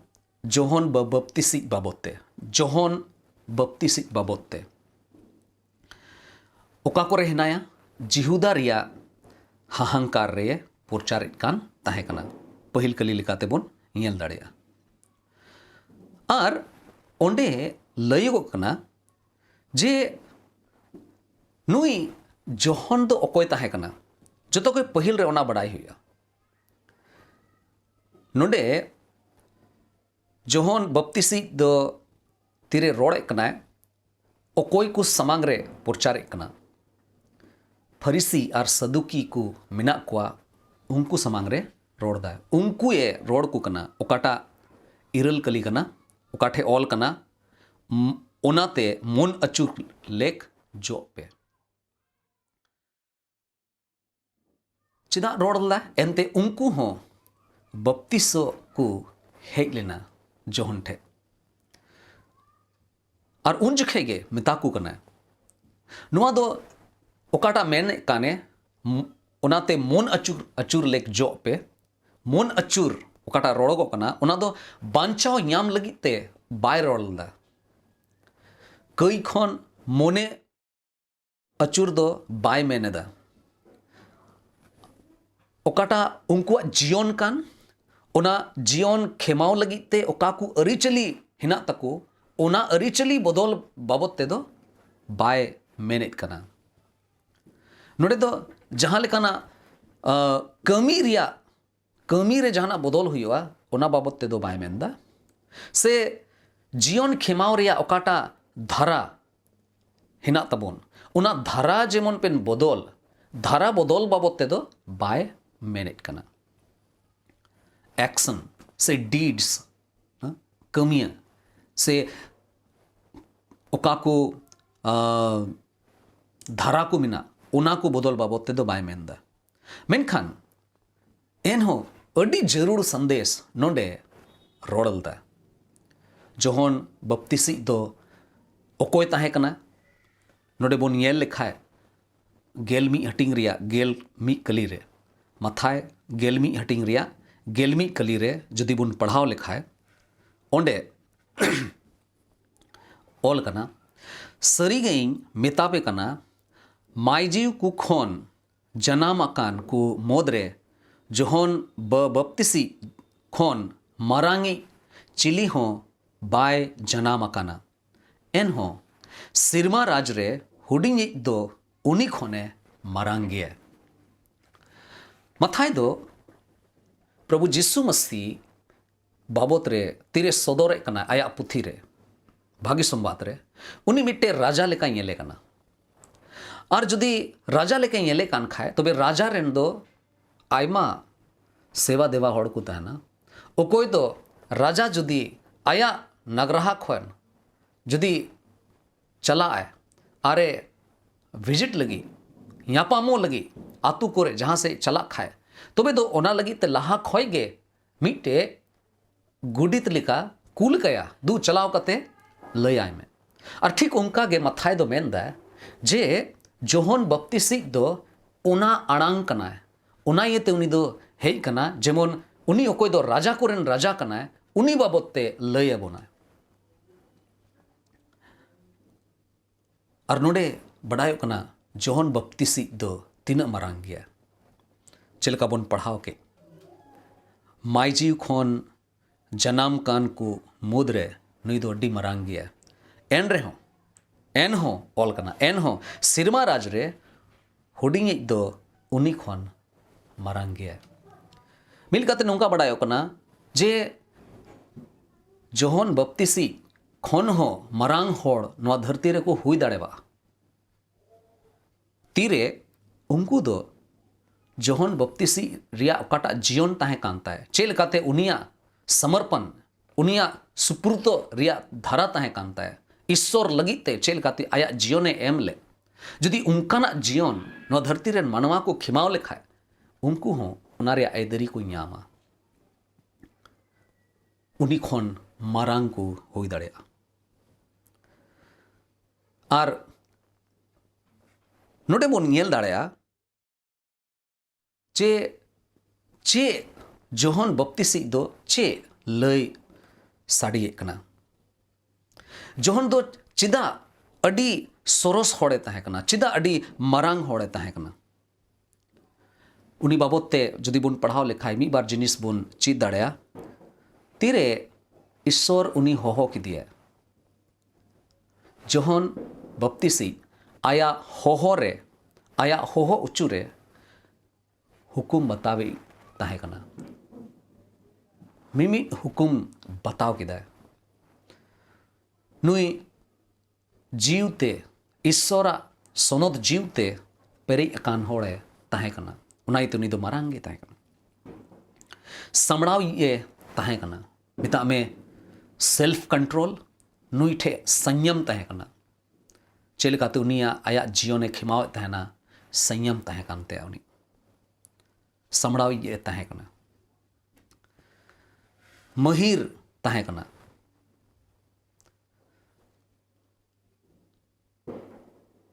ᱡᱚᱦᱚᱱ ᱵᱟ-, ᱵᱟᱯᱛᱤᱥᱤᱡ ᱵᱟᱵᱚᱛ ᱛᱮ᱾ ᱡᱚᱦᱚᱱ ᱵᱟᱯᱛᱤᱥᱤᱡ ᱵᱟᱵᱚᱛ ᱛᱮ᱾ ᱚᱠᱟ ᱠᱚᱨᱮ ᱦᱮᱱᱟᱭᱟ? ᱡᱤᱦᱩᱫᱟ ᱨᱮᱭᱟᱜ ᱦᱟᱦᱟᱝᱠᱟᱨ ᱨᱮ ᱯᱨᱚᱪᱟᱨᱮᱫ ᱠᱟᱱ ᱛᱟᱦᱮᱸ ᱠᱟᱱᱟ, ᱯᱟᱹᱦᱤᱞ ᱠᱟᱹᱞᱤ ᱞᱮᱠᱟᱛᱮ ᱵᱚᱱ ᱧᱮᱞ ᱫᱟᱲᱮᱭᱟᱜᱼᱟ᱾ ᱟᱨ ᱚᱸᱰᱮ ᱞᱟᱹᱭᱚᱜᱚᱜ ᱠᱟᱱᱟ ᱡᱮ ᱱᱩᱭ ᱡᱚᱦᱚᱱ ᱫᱚ ᱚᱠᱚᱭ ᱛᱟᱦᱮᱸ ᱠᱟᱱᱟ? ᱡᱚᱛᱚ ᱠᱷᱚᱱ ᱯᱟᱹᱦᱤᱞ ᱨᱮ ᱚᱱᱟ ᱵᱟᱰᱟᱭ ᱦᱩᱭᱩᱜᱼᱟ᱾ ᱱᱚᱰᱮ ᱡᱚᱦᱚᱱ ᱵᱟᱯᱛᱤᱥᱤᱡ ᱫᱚ ᱛᱤᱨᱮ ᱨᱚᱲᱮᱫ ᱠᱟᱱᱟᱭ, ᱚᱠᱚᱭ ᱠᱚ ᱥᱟᱢᱟᱝ ᱨᱮ ᱯᱨᱚᱪᱟᱨᱮᱫ ᱠᱟᱱᱟ? ᱯᱷᱟᱹᱨᱤᱥᱤ ᱟᱨ ᱥᱟᱫᱩᱠᱤ ᱠᱚ ᱢᱮᱱᱟᱜ ᱠᱚᱣᱟ, ᱩᱱᱠᱩ ᱥᱟᱢᱟᱝ ᱨᱮ ᱨᱚᱲ ᱫᱟᱭ, ᱩᱱᱠᱩᱭᱮ ᱨᱚᱲ ᱠᱚ ᱠᱟᱱᱟ, ᱚᱠᱟᱴᱟᱜ ᱤᱨᱟᱹᱞ ᱠᱟᱹᱞᱤ ᱠᱟᱱᱟ, ᱚᱠᱟ ᱴᱷᱮᱡ ᱚᱞ ᱠᱟᱱᱟ, ᱚᱱᱟᱛᱮ ᱢᱚᱱ ᱟᱹᱪᱩᱨ ᱞᱮᱠ ᱡᱚᱜ ᱯᱮ᱾ ᱪᱮᱫᱟᱜ ᱨᱚᱲ ᱞᱮᱫᱟ? ᱮᱱᱛᱮ ᱩᱱᱠᱩ ᱦᱚᱸ ᱵᱟᱯᱛᱤᱥᱚ ᱠᱚ ᱦᱮᱡ ᱞᱮᱱᱟ ᱡᱚᱦᱚᱱ ᱴᱷᱮᱡ᱾ ᱟᱨ ᱩᱱ ᱡᱚᱠᱷᱮᱡ ᱜᱮ ᱢᱮᱛᱟ ᱠᱚ ᱠᱟᱱᱟ, ᱱᱚᱣᱟ ᱫᱚ ᱚᱠᱟᱴᱟᱜ ᱢᱮᱱᱮᱫ ᱠᱟᱱᱮ, ᱚᱱᱟᱛᱮ ᱢᱚᱱ ᱟᱹᱪᱩᱨ ᱟᱹᱪᱩᱨ ᱞᱮᱠ ᱡᱚᱜ ᱯᱮ᱾ ᱢᱚᱱ ᱟᱹᱪᱩᱨ ᱚᱠᱟᱴᱟᱜ ᱨᱚᱲᱚᱜᱚᱜ ᱠᱟᱱᱟ, ᱚᱱᱟ ᱫᱚ ᱵᱟᱧᱪᱟᱣ ᱧᱟᱢ ᱞᱟᱹᱜᱤᱫ ᱛᱮ ᱵᱟᱭ ᱨᱚᱲ ᱞᱮᱫᱟ᱾ ᱠᱟᱹᱭ ᱠᱷᱚᱱ ᱢᱚᱱᱮ ᱟᱹᱪᱩᱨ ᱫᱚ ᱵᱟᱭ ᱢᱮᱱ ᱮᱫᱟ᱾ ᱚᱠᱟᱴᱟᱜ ᱩᱱᱠᱩᱣᱟᱜ ᱡᱤᱭᱚᱱ ᱠᱟᱱ, ᱚᱱᱟ ᱡᱤᱭᱚᱱ ᱠᱷᱮᱢᱟᱣ ᱞᱟᱹᱜᱤᱫ ᱛᱮ ᱚᱠᱟ ᱠᱚ ᱟᱹᱨᱤᱪᱟᱹᱞᱤ ᱦᱮᱱᱟᱜ ᱛᱟᱠᱚ, ᱚᱱᱟ ᱟᱹᱨᱤᱪᱟᱹᱞᱤ ᱵᱚᱫᱚᱞ ᱵᱟᱵᱚᱫ ᱛᱮᱫᱚ ᱵᱟᱭ ᱢᱮᱱᱮᱫ ᱠᱟᱱᱟ᱾ ᱱᱚᱰᱮ ᱫᱚ ᱡᱟᱦᱟᱸ ᱞᱮᱠᱟᱱᱟᱜ ᱠᱟᱹᱢᱤ ᱨᱮᱭᱟᱜ ᱠᱟᱹᱢᱤ ᱨᱮ ᱡᱟᱦᱟᱱᱟᱜ ᱵᱚᱫᱚᱞ ᱦᱩᱭᱩᱜᱼᱟ, ᱚᱱᱟ ᱵᱟᱵᱚᱫ ᱛᱮᱫᱚ ᱵᱟᱭ ᱢᱮᱱᱫᱟ᱾ ᱥᱮ ᱡᱤᱭᱚᱱ ᱠᱷᱮᱢᱟᱣ ᱨᱮᱭᱟᱜ ᱚᱠᱟᱴᱟᱜ ᱫᱷᱟᱨᱟ ᱦᱮᱱᱟᱜ ᱛᱟᱵᱚᱱ, ᱚᱱᱟ ᱫᱷᱟᱨᱟ ᱡᱮᱢᱚᱱ ᱵᱮᱱ ᱵᱚᱫᱚᱞ, ᱫᱷᱟᱨᱟ ᱵᱚᱫᱚᱞ ᱵᱟᱵᱚᱫ ᱛᱮᱫᱚ ᱵᱟᱭ ᱢᱮᱱᱮᱫ ᱠᱟᱱᱟ᱾ ᱮᱠᱥᱚᱱ ᱥᱮ ᱰᱤᱰᱥ, ᱠᱟᱹᱢᱤᱭᱟᱹ ᱥᱮ ᱚᱠᱟ ᱠᱚ ᱫᱷᱟᱨᱟ ᱠᱚ ᱢᱮᱱᱟᱜ, ᱚᱱᱟ ᱠᱚ ᱵᱚᱫᱚᱞ ᱵᱟᱵᱚᱫ ᱛᱮᱫᱚ ᱵᱟᱭ ᱢᱮᱱᱫᱟ᱾ ᱢᱮᱱᱠᱷᱟᱱ ᱮᱱᱦᱚᱸ ᱟᱹᱰᱤ ᱡᱟᱹᱨᱩᱲ ᱥᱟᱸᱫᱮᱥ ᱱᱚᱰᱮ ᱨᱚᱲ ᱞᱮᱫᱟ᱾ ᱡᱚᱦᱚᱱ ᱵᱟᱯᱛᱤᱥᱤᱡ ᱫᱚ ᱚᱠᱚᱭ ᱛᱟᱦᱮᱸ ᱠᱟᱱᱟ? ᱱᱚᱰᱮ ᱵᱚᱱ ᱧᱮᱞ ᱞᱮᱠᱷᱟᱡ, ᱜᱮᱞ ᱢᱤᱫ ᱦᱟᱹᱴᱤᱧ ᱨᱮᱭᱟᱜ ᱜᱮᱞ ᱢᱤᱫ ᱠᱟᱹᱞᱤ ᱨᱮ, ᱢᱟᱛᱷᱟᱭ ᱜᱮᱞ ᱢᱤᱫ ᱦᱟᱹᱴᱤᱧ ᱨᱮᱭᱟᱜ ᱜᱮᱞ ᱢᱤᱫ ᱠᱟᱹᱞᱤ ᱨᱮ ᱡᱩᱫᱤ ᱵᱚᱱ ᱯᱟᱲᱦᱟᱣ ᱞᱮᱠᱷᱟᱡ, ᱚᱸᱰᱮ ᱚᱞ ᱠᱟᱱᱟ, ᱥᱟᱹᱨᱤ ᱜᱮᱧ ᱢᱮᱛᱟ ᱯᱮ ᱠᱟᱱᱟ, ᱢᱟᱹᱭᱡᱤᱣ ᱠᱚ ᱠᱷᱚᱱ ᱡᱟᱱᱟᱢ ᱟᱠᱟᱱ ᱠᱚ ᱢᱩᱫᱽᱨᱮ ᱡᱚᱦᱚᱱ ᱵᱟᱯᱛᱤᱥᱤ ᱠᱷᱚᱱ ᱢᱟᱨᱟᱝᱤᱡ ᱪᱤᱞᱤ ᱦᱚᱸ ᱵᱟᱭ ᱡᱟᱱᱟᱢ ᱟᱠᱟᱱᱟ᱾ ᱮᱱᱦᱚᱸ ᱥᱮᱨᱢᱟ ᱨᱟᱡᱽ ᱨᱮ ᱦᱩᱰᱤᱧᱤᱡ ᱫᱚ ᱩᱱᱤ ᱠᱷᱚᱱᱮ ᱢᱟᱨᱟᱝ ᱜᱮᱭᱟ᱾ ᱢᱟᱛᱷᱟᱭ ᱫᱚ ᱯᱨᱚᱵᱷᱩ ᱡᱤᱥᱩ ᱢᱟᱹᱥᱤ ᱵᱟᱵᱚᱛ ᱨᱮ ᱛᱤᱨᱮ ᱥᱚᱫᱚᱨᱮᱫ ᱠᱟᱱᱟ ᱟᱭᱟᱜ ᱯᱩᱛᱷᱤ ᱨᱮ, ᱵᱷᱟᱹᱜᱤ ᱥᱚᱢᱵᱟᱫ ᱨᱮ, ᱩᱱᱤ ᱢᱤᱫᱴᱮᱱ ᱨᱟᱡᱟ ᱞᱮᱠᱟᱭ ᱧᱮᱞᱮ ᱠᱟᱱᱟ᱾ ᱟᱨ ᱡᱩᱫᱤ ᱨᱟᱡᱟ ᱞᱮᱠᱟᱭ ᱧᱮᱞᱮ ᱠᱟᱱ ᱠᱷᱟᱡ, ᱛᱚᱵᱮ ᱨᱟᱡᱟ ᱨᱮᱱ ᱫᱚ ᱟᱭᱢᱟ ᱥᱮᱵᱟ ᱫᱮᱵᱟ ᱦᱚᱲ ᱠᱚ ᱛᱟᱦᱮᱱᱟ᱾ ᱚᱠᱚᱭ ᱫᱚ ᱨᱟᱡᱟ ᱡᱩᱫᱤ ᱟᱭᱟᱜ ᱱᱟᱜᱽᱨᱟᱦᱟ ᱠᱷᱚᱱ ᱡᱩᱫᱤ ᱪᱟᱞᱟᱜ ᱟᱭ ᱟᱨᱮ ᱵᱷᱤᱡᱤᱴ ᱞᱟᱹᱜᱤᱫ, ᱧᱟᱯᱟᱢᱚᱜ ᱞᱟᱹᱜᱤᱫ ᱟᱛᱳ ᱠᱚᱨᱮ ᱡᱟᱦᱟᱸ ᱥᱮᱫ ᱪᱟᱞᱟᱜ ᱠᱷᱟᱡ, ᱛᱚᱵᱮ ᱫᱚ ᱚᱱᱟ ᱞᱟᱹᱜᱤᱫ ᱛᱮ ᱞᱟᱦᱟ ᱠᱷᱚᱡ ᱜᱮ ᱢᱤᱫᱴᱮᱡ ᱜᱩᱰᱤᱛ ᱞᱮᱠᱟ ᱠᱩᱞ ᱠᱟᱭᱟ, ᱫᱩ ᱪᱟᱞᱟᱣ ᱠᱟᱛᱮ ᱞᱟᱹᱭᱟᱭ ᱢᱮ᱾ ᱟᱨ ᱴᱷᱤᱠ ᱚᱱᱠᱟ ᱜᱮ ᱢᱟᱛᱷᱟᱭ ᱫᱚ ᱢᱮᱱᱫᱟᱭ ᱡᱮ ᱡᱚᱦᱚᱱ ᱵᱟᱯᱛᱤᱥᱤᱡ ᱫᱚ ᱚᱱᱟ ᱟᱲᱟᱝ ᱠᱟᱱᱟᱭ, ᱚᱱᱟ ᱤᱭᱟᱹᱛᱮ ᱩᱱᱤ ᱫᱚ ᱦᱮᱡ ᱠᱟᱱᱟ, ᱡᱮᱢᱚᱱ ᱩᱱᱤ ᱚᱠᱚᱭ ᱫᱚ ᱨᱟᱡᱟ ᱠᱚᱨᱮᱱ ᱨᱟᱡᱟ ᱠᱟᱱᱟᱭ, ᱩᱱᱤ ᱵᱟᱵᱚᱫ ᱛᱮ ᱞᱟᱹᱭ ᱟᱵᱚᱱᱟᱭ᱾ ᱟᱨ ᱱᱚᱰᱮ ᱵᱟᱰᱟᱭᱚᱜ ᱠᱟᱱᱟ ᱡᱚᱦᱚᱱ ᱵᱟᱯᱛᱤᱥᱤᱡ ᱫᱚ ᱛᱤᱱᱟᱹᱜ ᱢᱟᱨᱟᱝ ᱜᱮᱭᱟ᱾ ᱪᱮᱫ ᱞᱮᱠᱟ ᱵᱚᱱ ᱯᱟᱲᱦᱟᱣ ᱠᱮᱫ, ᱢᱟᱹᱭᱡᱤᱣ ᱠᱷᱚᱱ ᱡᱟᱱᱟᱢ ᱠᱟᱱ ᱠᱚ ᱢᱩᱫᱽᱨᱮ ᱱᱩᱭ ᱫᱚ ᱟᱹᱰᱤ ᱢᱟᱨᱟᱝ ᱜᱮᱭᱟ᱾ ᱮᱱ ᱨᱮᱦᱚᱸ, ᱮᱱᱦᱚᱸ ᱚᱞ ᱠᱟᱱᱟ, ᱮᱱᱦᱚᱸ ᱥᱮᱨᱢᱟ ᱨᱟᱡᱽ ᱨᱮ ᱦᱩᱰᱤᱧᱤᱡ ᱫᱚ ᱩᱱᱤ ᱠᱷᱚᱱ ᱢᱟᱨᱟᱝ ᱜᱮᱭᱟ᱾ ᱢᱤᱫ ᱞᱮᱠᱟᱛᱮ ᱱᱚᱝᱠᱟ ᱵᱟᱰᱟᱭᱚᱜ ᱠᱟᱱᱟ ᱡᱮ ᱡᱚᱦᱚᱱ ᱵᱟᱯᱛᱤᱥᱤᱡ ᱠᱷᱚᱱ ᱦᱚᱸ ᱢᱟᱨᱟᱝ ᱦᱚᱲ ᱱᱚᱣᱟ ᱫᱷᱟᱹᱨᱛᱤ ᱨᱮᱠᱚ ᱦᱩᱭ ᱫᱟᱲᱮᱭᱟᱜᱼᱟ᱾ ᱛᱤᱨᱮ ᱩᱱᱠᱩ ᱫᱚ ᱡᱚᱦᱚᱱ ᱵᱟᱯᱛᱤᱥᱤ ᱨᱮᱭᱟᱜ ᱚᱠᱟᱴᱟᱜ ᱡᱤᱭᱚᱱ ᱛᱟᱦᱮᱸ ᱠᱟᱱ ᱛᱟᱭ, ᱪᱮᱫ ᱞᱮᱠᱟᱛᱮ ᱩᱱᱤᱭᱟᱜ ᱥᱚᱢᱚᱨᱯᱚᱱ, ᱩᱱᱤᱭᱟᱜ ᱥᱩᱯᱨᱩᱛᱚ ᱨᱮᱭᱟᱜ ᱫᱷᱟᱨᱟ ᱛᱟᱦᱮᱸ ᱠᱟᱱ ᱛᱟᱭᱟ, ᱤᱥᱥᱚᱨ ᱞᱟᱹᱜᱤᱫ ᱛᱮ ᱪᱮᱫ ᱞᱮᱠᱟᱛᱮ ᱟᱭᱟᱜ ᱡᱤᱭᱚᱱᱮ ᱮᱢ ᱞᱮᱫ, ᱡᱩᱫᱤ ᱚᱱᱠᱟᱱᱟᱜ ᱡᱤᱭᱚᱱ ᱱᱚᱣᱟ ᱫᱷᱟᱹᱨᱛᱤ ᱨᱮᱱ ᱢᱟᱱᱣᱟ ᱠᱚ ᱠᱷᱮᱢᱟᱣ ᱞᱮᱠᱷᱟᱡ, ᱩᱱᱠᱩ ᱦᱚᱸ ᱚᱱᱟ ᱨᱮᱭᱟᱜ ᱟᱹᱭᱫᱟᱹᱨᱤ ᱠᱚ ᱧᱟᱢᱟ, ᱩᱱᱤ ᱠᱷᱚᱱ ᱢᱟᱨᱟᱝ ᱠᱚ ᱦᱩᱭ ᱫᱟᱲᱮᱭᱟᱜᱼᱟ᱾ ᱟᱨ ᱱᱚᱰᱮ ᱵᱚᱱ ᱧᱮᱞ ᱫᱟᱲᱮᱭᱟᱜᱼᱟ ᱡᱮ ᱪᱮᱫ ᱡᱚᱦᱚᱱ ᱵᱟᱯᱛᱤᱥᱤᱡ ᱫᱚ ᱪᱮᱫ ᱞᱟᱹᱭ ᱥᱟᱰᱮᱭᱮᱫ ᱠᱟᱱᱟ᱾ ᱡᱚᱦᱚᱱ ᱫᱚ ᱪᱮᱫᱟᱜ ᱟᱹᱰᱤ ᱥᱚᱨᱚᱥ ᱦᱚᱲᱮ ᱛᱟᱦᱮᱸ ᱠᱟᱱᱟ, ᱪᱮᱫᱟᱜ ᱟᱹᱰᱤ ᱢᱟᱨᱟᱝ ᱦᱚᱲᱮ ᱛᱟᱦᱮᱸ ᱠᱟᱱᱟ? ᱩᱱᱤ ᱵᱟᱵᱚᱫ ᱛᱮ ᱡᱩᱫᱤ ᱵᱚᱱ ᱯᱟᱲᱦᱟᱣ ᱞᱮᱠᱷᱟᱡ ᱢᱤᱫ ᱵᱟᱨ ᱡᱤᱱᱤᱥ ᱵᱚᱱ ᱪᱮᱫ ᱫᱟᱲᱮᱭᱟᱜᱼᱟ᱾ ᱛᱤᱨᱮ ᱤᱥᱥᱚᱨ ᱩᱱᱤ ᱦᱚᱦᱚ ᱠᱮᱫᱮᱭᱟ, ᱡᱚᱦᱚᱱ ᱵᱟᱯᱛᱤᱥᱤᱡ ᱟᱭᱟᱜ ᱦᱚᱦᱚ ᱨᱮ, ᱟᱭᱟᱜ ᱦᱚᱦᱚ ᱚᱪᱚ ᱨᱮ ᱦᱩᱠᱩᱢ ᱵᱟᱛᱟᱣᱤᱡ ᱛᱟᱦᱮᱸ ᱠᱟᱱᱟ᱾ ᱢᱤᱢᱤᱫ ᱦᱩᱠᱩᱢ ᱵᱟᱛᱟᱣ ᱠᱮᱫᱟᱭ᱾ ᱱᱩᱭ ᱡᱤᱣᱛᱮ, ᱤᱥᱥᱚᱨᱟᱜ ᱥᱚᱱᱚᱛ ᱡᱤᱣᱛᱮ ᱯᱮᱨᱮᱡ ᱟᱠᱟᱱ ᱦᱚᱲᱮ ᱛᱟᱦᱮᱸ ᱠᱟᱱᱟ᱾ ᱚᱱᱟ ᱤᱭᱟᱹᱛᱮ ᱩᱱᱤ ᱫᱚ ᱢᱟᱨᱟᱝ ᱜᱮ ᱛᱟᱦᱮᱸ ᱠᱟᱱᱟ᱾ ᱥᱟᱢᱲᱟᱣᱤᱡ ᱮ ᱛᱟᱦᱮᱸ ᱠᱟᱱᱟ᱾ ᱢᱮᱛᱟᱜ ᱢᱮ, ᱥᱮᱞᱯᱷ ᱠᱚᱱᱴᱨᱳᱞ, ᱱᱩᱭ ᱴᱷᱮᱡ ᱥᱚᱧᱭᱚᱢ ᱛᱟᱦᱮᱸ ᱠᱟᱱᱟ᱾ ᱪᱮᱫ ᱞᱮᱠᱟᱛᱮ ᱩᱱᱤᱭᱟᱜ, ᱟᱭᱟᱜ ᱡᱤᱭᱚᱱᱮ ᱠᱷᱮᱢᱟᱣᱮᱫ ᱛᱟᱦᱮᱱᱟ, ᱥᱚᱧᱭᱚᱢ ᱛᱟᱦᱮᱸ ᱠᱟᱱ ᱛᱟᱭᱟ᱾ ᱩᱱᱤ ᱥᱟᱢᱲᱟᱣᱤᱡ ᱮ ᱛᱟᱦᱮᱸ ᱠᱟᱱᱟ, ᱢᱟᱹᱦᱤᱨ ᱛᱟᱦᱮᱸ ᱠᱟᱱᱟ᱾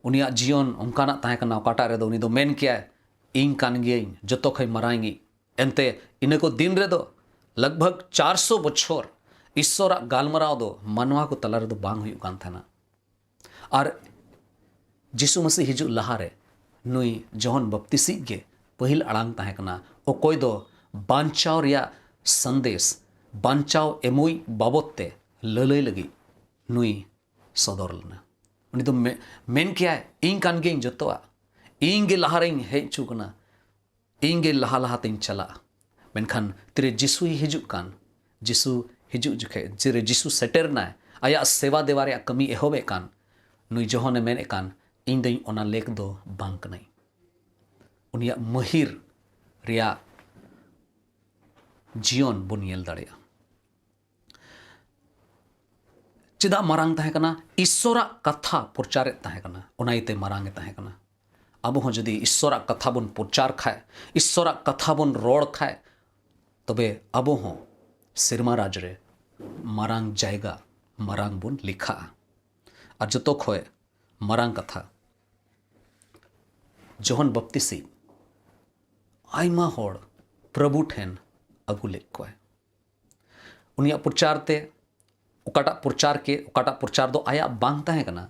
ᱩᱱᱤᱭᱟᱜ ᱡᱤᱭᱚᱱ ᱚᱱᱠᱟᱱᱟᱜ ᱛᱟᱦᱮᱸ ᱠᱟᱱᱟ, ᱚᱠᱟᱴᱟᱜ ᱨᱮᱫᱚ ᱩᱱᱤ ᱫᱚ ᱢᱮᱱ ᱠᱮᱭᱟᱭ, "ᱤᱧ ᱠᱟᱱ ᱜᱤᱭᱟᱹᱧ ᱡᱚᱛᱚ ᱠᱷᱚᱱ ᱢᱟᱨᱟᱝᱤᱡ᱾" ᱮᱱᱛᱮ, ᱤᱱᱟᱹ ᱠᱚ ᱫᱤᱱ ᱨᱮᱫᱚ ᱞᱟᱜᱽ ᱵᱷᱟᱜᱽ ᱪᱟᱨᱥᱚ ᱵᱚᱪᱷᱚᱨ ᱤᱥᱥᱚᱨᱟᱜ ᱜᱟᱞᱢᱟᱨᱟᱣ ᱫᱚ ᱢᱟᱱᱣᱟ ᱠᱚ ᱛᱟᱞᱟ ᱨᱮᱫᱚ ᱵᱟᱝ ᱦᱩᱭᱩᱜ ᱠᱟᱱ ᱛᱟᱦᱮᱱᱟ᱾ ᱟᱨ ᱡᱤᱥᱩ ᱢᱟᱹᱥᱤ ᱦᱤᱡᱩᱜ ᱞᱟᱦᱟᱨᱮ ᱱᱩᱭ ᱡᱚᱦᱚᱱ ᱵᱟᱯᱛᱤᱥᱤᱡ ᱜᱮ ᱯᱟᱹᱦᱤᱞ ᱟᱲᱟᱝ ᱛᱟᱦᱮᱸ ᱠᱟᱱᱟ, ᱚᱠᱚᱭ ᱫᱚ ᱵᱟᱧᱪᱟᱣ ᱨᱮᱭᱟᱜ ᱥᱟᱸᱫᱮᱥ, ᱵᱟᱧᱪᱟᱣ ᱮᱢᱚᱭ ᱵᱟᱵᱚᱛ ᱛᱮ ᱞᱟᱹᱞᱟᱹᱭ ᱞᱟᱹᱜᱤᱫ ᱱᱩᱭ ᱥᱚᱫᱚᱨ ᱞᱮᱱᱟ᱾ ᱩᱱᱤ ᱫᱚ ᱢᱮ-, ᱢᱮᱱ ᱠᱮᱭᱟᱭ, "ᱤᱧ ᱠᱟᱱ ᱜᱤᱭᱟᱹᱧ ᱡᱚᱛᱚᱣᱟᱜ, ᱤᱧ ᱜᱮ ᱞᱟᱦᱟᱨᱮᱧ ᱦᱮᱡ ᱦᱚᱪᱚ ᱠᱟᱱᱟ, ᱤᱧ ᱜᱮ ᱞᱟᱦᱟ ᱞᱟᱦᱟ ᱛᱤᱧ ᱪᱟᱞᱟᱜᱼᱟ᱾" ᱢᱮᱱᱠᱷᱟᱱ ᱛᱤᱨᱮ ᱡᱤᱥᱩᱭ ᱦᱤᱡᱩᱜ ᱠᱟᱱ, ᱡᱤᱥᱩ ᱦᱤᱡᱩᱜ ᱡᱚᱠᱷᱮᱡ ᱛᱤᱨᱮ ᱡᱤᱥᱩ ᱥᱮᱴᱮᱨ ᱮᱱᱟᱭ, ᱟᱭᱟᱜ ᱥᱮᱵᱟ ᱫᱮᱵᱟ ᱨᱮᱭᱟᱜ ᱠᱟᱹᱢᱤ ᱮᱦᱚᱵᱮᱫ ᱠᱟᱱ, ᱱᱩᱭ ᱡᱚᱦᱚᱱᱮ ᱢᱮᱱᱮᱫ ᱠᱟᱱ, "ᱤᱧ ᱫᱚᱧ ᱚᱱᱟ ᱞᱮᱠ ᱫᱚ ᱵᱟᱝ ᱠᱟᱹᱱᱟᱹᱧ᱾" ᱩᱱᱤᱭᱟᱜ ᱢᱟᱹᱦᱤᱨ ᱨᱮᱭᱟᱜ ᱡᱤᱭᱚᱱ ᱵᱚᱱ ᱧᱮᱞ ᱫᱟᱲᱮᱭᱟᱜᱼᱟ᱾ ᱪᱮᱫᱟᱜ ᱢᱟᱨᱟᱝ ᱛᱟᱦᱮᱸ ᱠᱟᱱᱟ? ᱤᱥᱥᱚᱨᱟᱜ ᱠᱟᱛᱷᱟ ᱯᱨᱚᱪᱟᱨᱮᱫ ᱛᱟᱦᱮᱸ ᱠᱟᱱᱟ, ᱚᱱᱟ ᱤᱭᱟᱹᱛᱮ ᱢᱟᱨᱟᱝ ᱮ ᱛᱟᱦᱮᱸ ᱠᱟᱱᱟ᱾ ᱟᱵᱚ ᱦᱚᱸ ᱡᱩᱫᱤ ᱤᱥᱥᱚᱨᱟᱜ ᱠᱟᱛᱷᱟ ᱵᱚᱱ ᱯᱨᱚᱪᱟᱨ ᱠᱷᱟᱡ, ᱤᱥᱥᱚᱨᱟᱜ ᱠᱟᱛᱷᱟ ᱵᱚᱱ ᱨᱚᱲ ᱠᱷᱟᱡ, ᱛᱚᱵᱮ ᱟᱵᱚ ᱦᱚᱸ ᱥᱮᱨᱢᱟ ᱨᱟᱡᱽ ᱨᱮ ᱢᱟᱨᱟᱝ ᱡᱟᱭᱜᱟ, ᱢᱟᱨᱟᱝ ᱵᱚᱱ ᱞᱮᱠᱷᱟᱜᱼᱟ᱾ ᱟᱨ ᱡᱚᱛᱚ ᱠᱷᱚᱡ ᱢᱟᱨᱟᱝ ᱠᱟᱛᱷᱟ, ᱡᱚᱦᱚᱱ ᱵᱟᱯᱛᱤᱥᱤ ᱟᱭᱢᱟ ᱦᱚᱲ ᱯᱨᱚᱵᱷᱩ ᱴᱷᱮᱱ ᱟᱹᱜᱩ ᱞᱮᱫ ᱠᱚᱣᱟᱭ᱾ ᱩᱱᱤᱭᱟᱜ ᱯᱨᱚᱪᱟᱨ ᱛᱮ, ᱚᱠᱟᱴᱟᱜ ᱯᱨᱚᱪᱟᱨ ᱠᱮᱫ, ᱚᱠᱟᱴᱟᱜ ᱯᱨᱚᱪᱟᱨ ᱫᱚ ᱟᱭᱟᱜ ᱵᱟᱝ ᱛᱟᱦᱮᱸ ᱠᱟᱱᱟ,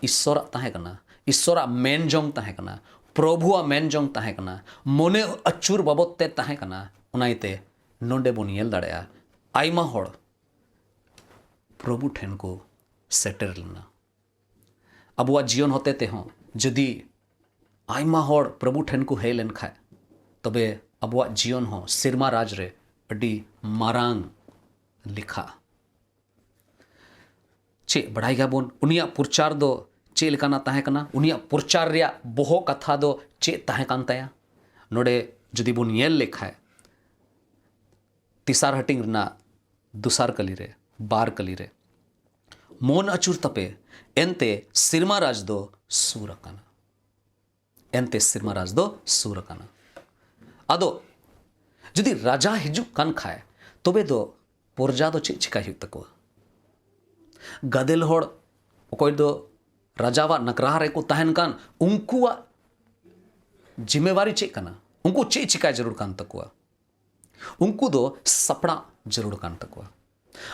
ᱤᱥᱥᱚᱨᱟᱜ ᱛᱟᱦᱮᱸ ᱠᱟᱱᱟ, ᱤᱥᱥᱚᱨᱟᱜ ᱢᱮᱱ ᱡᱚᱝ ᱛᱟᱦᱮᱸ ᱠᱟᱱᱟ, ᱯᱨᱚᱵᱷᱩᱣᱟᱜ ᱢᱮᱱ ᱡᱚᱝ ᱛᱟᱦᱮᱸ ᱠᱟᱱᱟ, ᱢᱚᱱᱮ ᱟᱹᱪᱩᱨ ᱵᱟᱵᱚᱛ ᱛᱮ ᱛᱟᱦᱮᱸ ᱠᱟᱱᱟ᱾ ᱚᱱᱟ ᱤᱭᱟᱹᱛᱮ ᱱᱚᱰᱮ ᱵᱚᱱ ᱧᱮᱞ ᱫᱟᱲᱮᱭᱟᱜᱼᱟ, ᱟᱭᱢᱟ ᱦᱚᱲ ᱯᱨᱚᱵᱷᱩ ᱴᱷᱮᱱ ᱠᱚ ᱥᱮᱴᱮᱨ ᱞᱮᱱᱟ᱾ ᱟᱵᱚᱣᱟᱜ ᱡᱤᱭᱚᱱ ᱦᱚᱛᱮ ᱛᱮᱦᱚᱸ ᱡᱩᱫᱤ ᱟᱭᱢᱟ ᱦᱚᱲ ᱯᱨᱚᱵᱷᱩ ᱴᱷᱮᱱ ᱠᱚ ᱦᱮᱡ ᱞᱮᱱᱠᱷᱟᱡ, ᱛᱚᱵᱮ ᱟᱵᱚᱣᱟᱜ ᱡᱤᱭᱚᱱ ᱦᱚᱸ ᱥᱮᱨᱢᱟ ᱨᱟᱡᱽ ᱨᱮ ᱟᱹᱰᱤ ᱢᱟᱨᱟᱝ ᱞᱮᱠᱷᱟᱜᱼᱟ᱾ ᱪᱮᱫ ᱵᱟᱲᱟᱭ ᱜᱮᱭᱟᱵᱚᱱ, ᱩᱱᱤᱭᱟᱜ ᱯᱨᱚᱪᱟᱨ ᱫᱚ ᱪᱮᱫ ᱞᱮᱠᱟᱱᱟᱜ ᱛᱟᱦᱮᱸ ᱠᱟᱱᱟ? ᱩᱱᱤᱭᱟᱜ ᱯᱨᱚᱪᱟᱨ ᱨᱮᱭᱟᱜ ᱵᱚᱦᱚᱜ ᱠᱟᱛᱷᱟ ᱫᱚ ᱪᱮᱫ ᱛᱟᱦᱮᱸ ᱠᱟᱱ ᱛᱟᱭᱟ? ᱱᱚᱰᱮ ᱡᱩᱫᱤ ᱵᱚᱱ ᱧᱮᱞ ᱞᱮᱠᱷᱟᱡ, ᱛᱮᱥᱟᱨ ᱦᱟᱹᱴᱤᱧ ᱨᱮᱱᱟᱜ ᱫᱚᱥᱟᱨ ᱠᱟᱹᱞᱤ ᱨᱮ, ᱵᱟᱨ ᱠᱟᱹᱞᱤ ᱨᱮ, "ᱢᱚᱱ ᱟᱹᱪᱩᱨ ᱛᱟᱯᱮ, ᱮᱱᱛᱮ ᱥᱮᱨᱢᱟ ᱨᱟᱡᱽ ᱫᱚ ᱥᱩᱨ ᱟᱠᱟᱱᱟ᱾ ᱮᱱᱛᱮ ᱥᱮᱨᱢᱟ ᱨᱟᱡᱽ ᱫᱚ ᱥᱩᱨ ᱟᱠᱟᱱᱟ᱾" ᱟᱫᱚ ᱡᱩᱫᱤ ᱨᱟᱡᱟ ᱦᱤᱡᱩᱜ ᱠᱟᱱ ᱠᱷᱟᱭ, ᱛᱚᱵᱮ ᱫᱚ ᱯᱨᱚᱡᱟ ᱫᱚ ᱪᱮᱫ ᱪᱤᱠᱟᱭ ᱦᱩᱭᱩᱜ ᱛᱟᱠᱚᱣᱟ? ᱜᱟᱫᱮᱞ ᱦᱚᱲ, ᱚᱠᱚᱭ ᱫᱚ ᱨᱟᱡᱟᱣᱟᱜ ᱱᱟᱜᱽᱨᱟᱦᱟ ᱨᱮᱠᱚ ᱛᱟᱦᱮᱱ ᱠᱟᱱ, ᱩᱱᱠᱩᱣᱟᱜ ᱡᱤᱢᱮᱣᱟᱨᱤ ᱪᱮᱫ ᱠᱟᱱᱟ? ᱩᱱᱠᱩ ᱪᱮᱫ ᱪᱤᱠᱟᱭ ᱡᱟᱹᱨᱩᱲ ᱠᱟᱱ ᱛᱟᱠᱚᱣᱟ? ᱩᱱᱠᱩ ᱫᱚ ᱥᱟᱯᱲᱟᱜ ᱡᱟᱹᱨᱩᱲ ᱠᱟᱱ ᱛᱟᱠᱚᱣᱟ᱾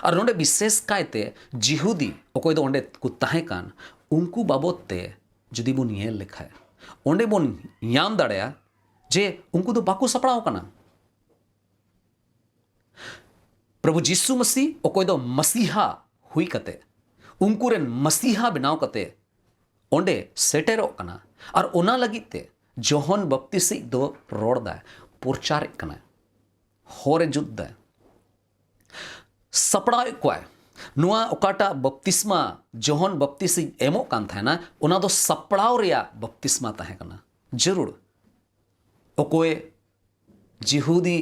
ᱟᱨ ᱱᱚᱰᱮ ᱵᱤᱥᱮᱥ ᱠᱟᱭᱛᱮ ᱡᱤᱦᱩᱫᱤ, ᱚᱠᱚᱭ ᱫᱚ ᱚᱸᱰᱮ ᱠᱚ ᱛᱟᱦᱮᱸ ᱠᱟᱱ, ᱩᱱᱠᱩ ᱵᱟᱵᱚᱫ ᱛᱮ ᱡᱩᱫᱤ ᱵᱚᱱ ᱧᱮᱞ ᱞᱮᱠᱷᱟᱡ, ᱚᱸᱰᱮ ᱵᱚᱱ ᱧᱟᱢ ᱫᱟᱲᱮᱭᱟᱜᱼᱟ ᱡᱮ ᱩᱱᱠᱩ ᱫᱚ ᱵᱟᱠᱚ ᱥᱟᱯᱲᱟᱣ ᱠᱟᱱᱟ᱾ ᱯᱨᱚᱵᱷᱩ ᱡᱤᱥᱩ ᱢᱟᱥᱤ, ᱚᱠᱚᱭ ᱫᱚ ᱢᱟᱥᱤᱦᱟ ᱦᱩᱭ ᱠᱟᱛᱮ ᱩᱱᱠᱩ ᱨᱮᱱ ᱢᱟᱥᱤᱦᱟ ᱵᱮᱱᱟᱣ ᱠᱟᱛᱮ ᱚᱸᱰᱮ ᱥᱮᱴᱮᱨᱚᱜ ᱠᱟᱱᱟ᱾ ᱟᱨ ᱚᱱᱟ ᱞᱟᱹᱜᱤᱫ ᱛᱮ ᱡᱚᱦᱚᱱ ᱵᱟᱯᱛᱤᱥᱤᱡ ᱫᱚ ᱨᱚᱲ ᱫᱟᱭ, ᱯᱨᱚᱪᱟᱨᱮᱫ ᱠᱟᱱᱟᱭ, ᱦᱚᱨᱮ ᱡᱩᱛ ᱫᱟᱭ, ᱥᱟᱯᱲᱟᱣᱮᱫ ᱠᱚᱣᱟᱭ᱾ ᱱᱚᱣᱟ ᱚᱠᱟᱴᱟᱜ ᱵᱟᱯᱛᱤᱥᱢᱟ ᱡᱚᱦᱚᱱ ᱵᱟᱯᱛᱤᱥᱤᱡ ᱮᱢᱚᱜ ᱠᱟᱱ ᱛᱟᱦᱮᱱᱟ, ᱚᱱᱟ ᱫᱚ ᱥᱟᱯᱲᱟᱣ ᱨᱮᱭᱟᱜ ᱵᱟᱯᱛᱤᱥᱢᱟ ᱛᱟᱦᱮᱸ ᱠᱟᱱᱟ᱾ ᱡᱟᱹᱨᱩᱲ ᱚᱠᱚᱭ ᱡᱤᱦᱩᱫᱤ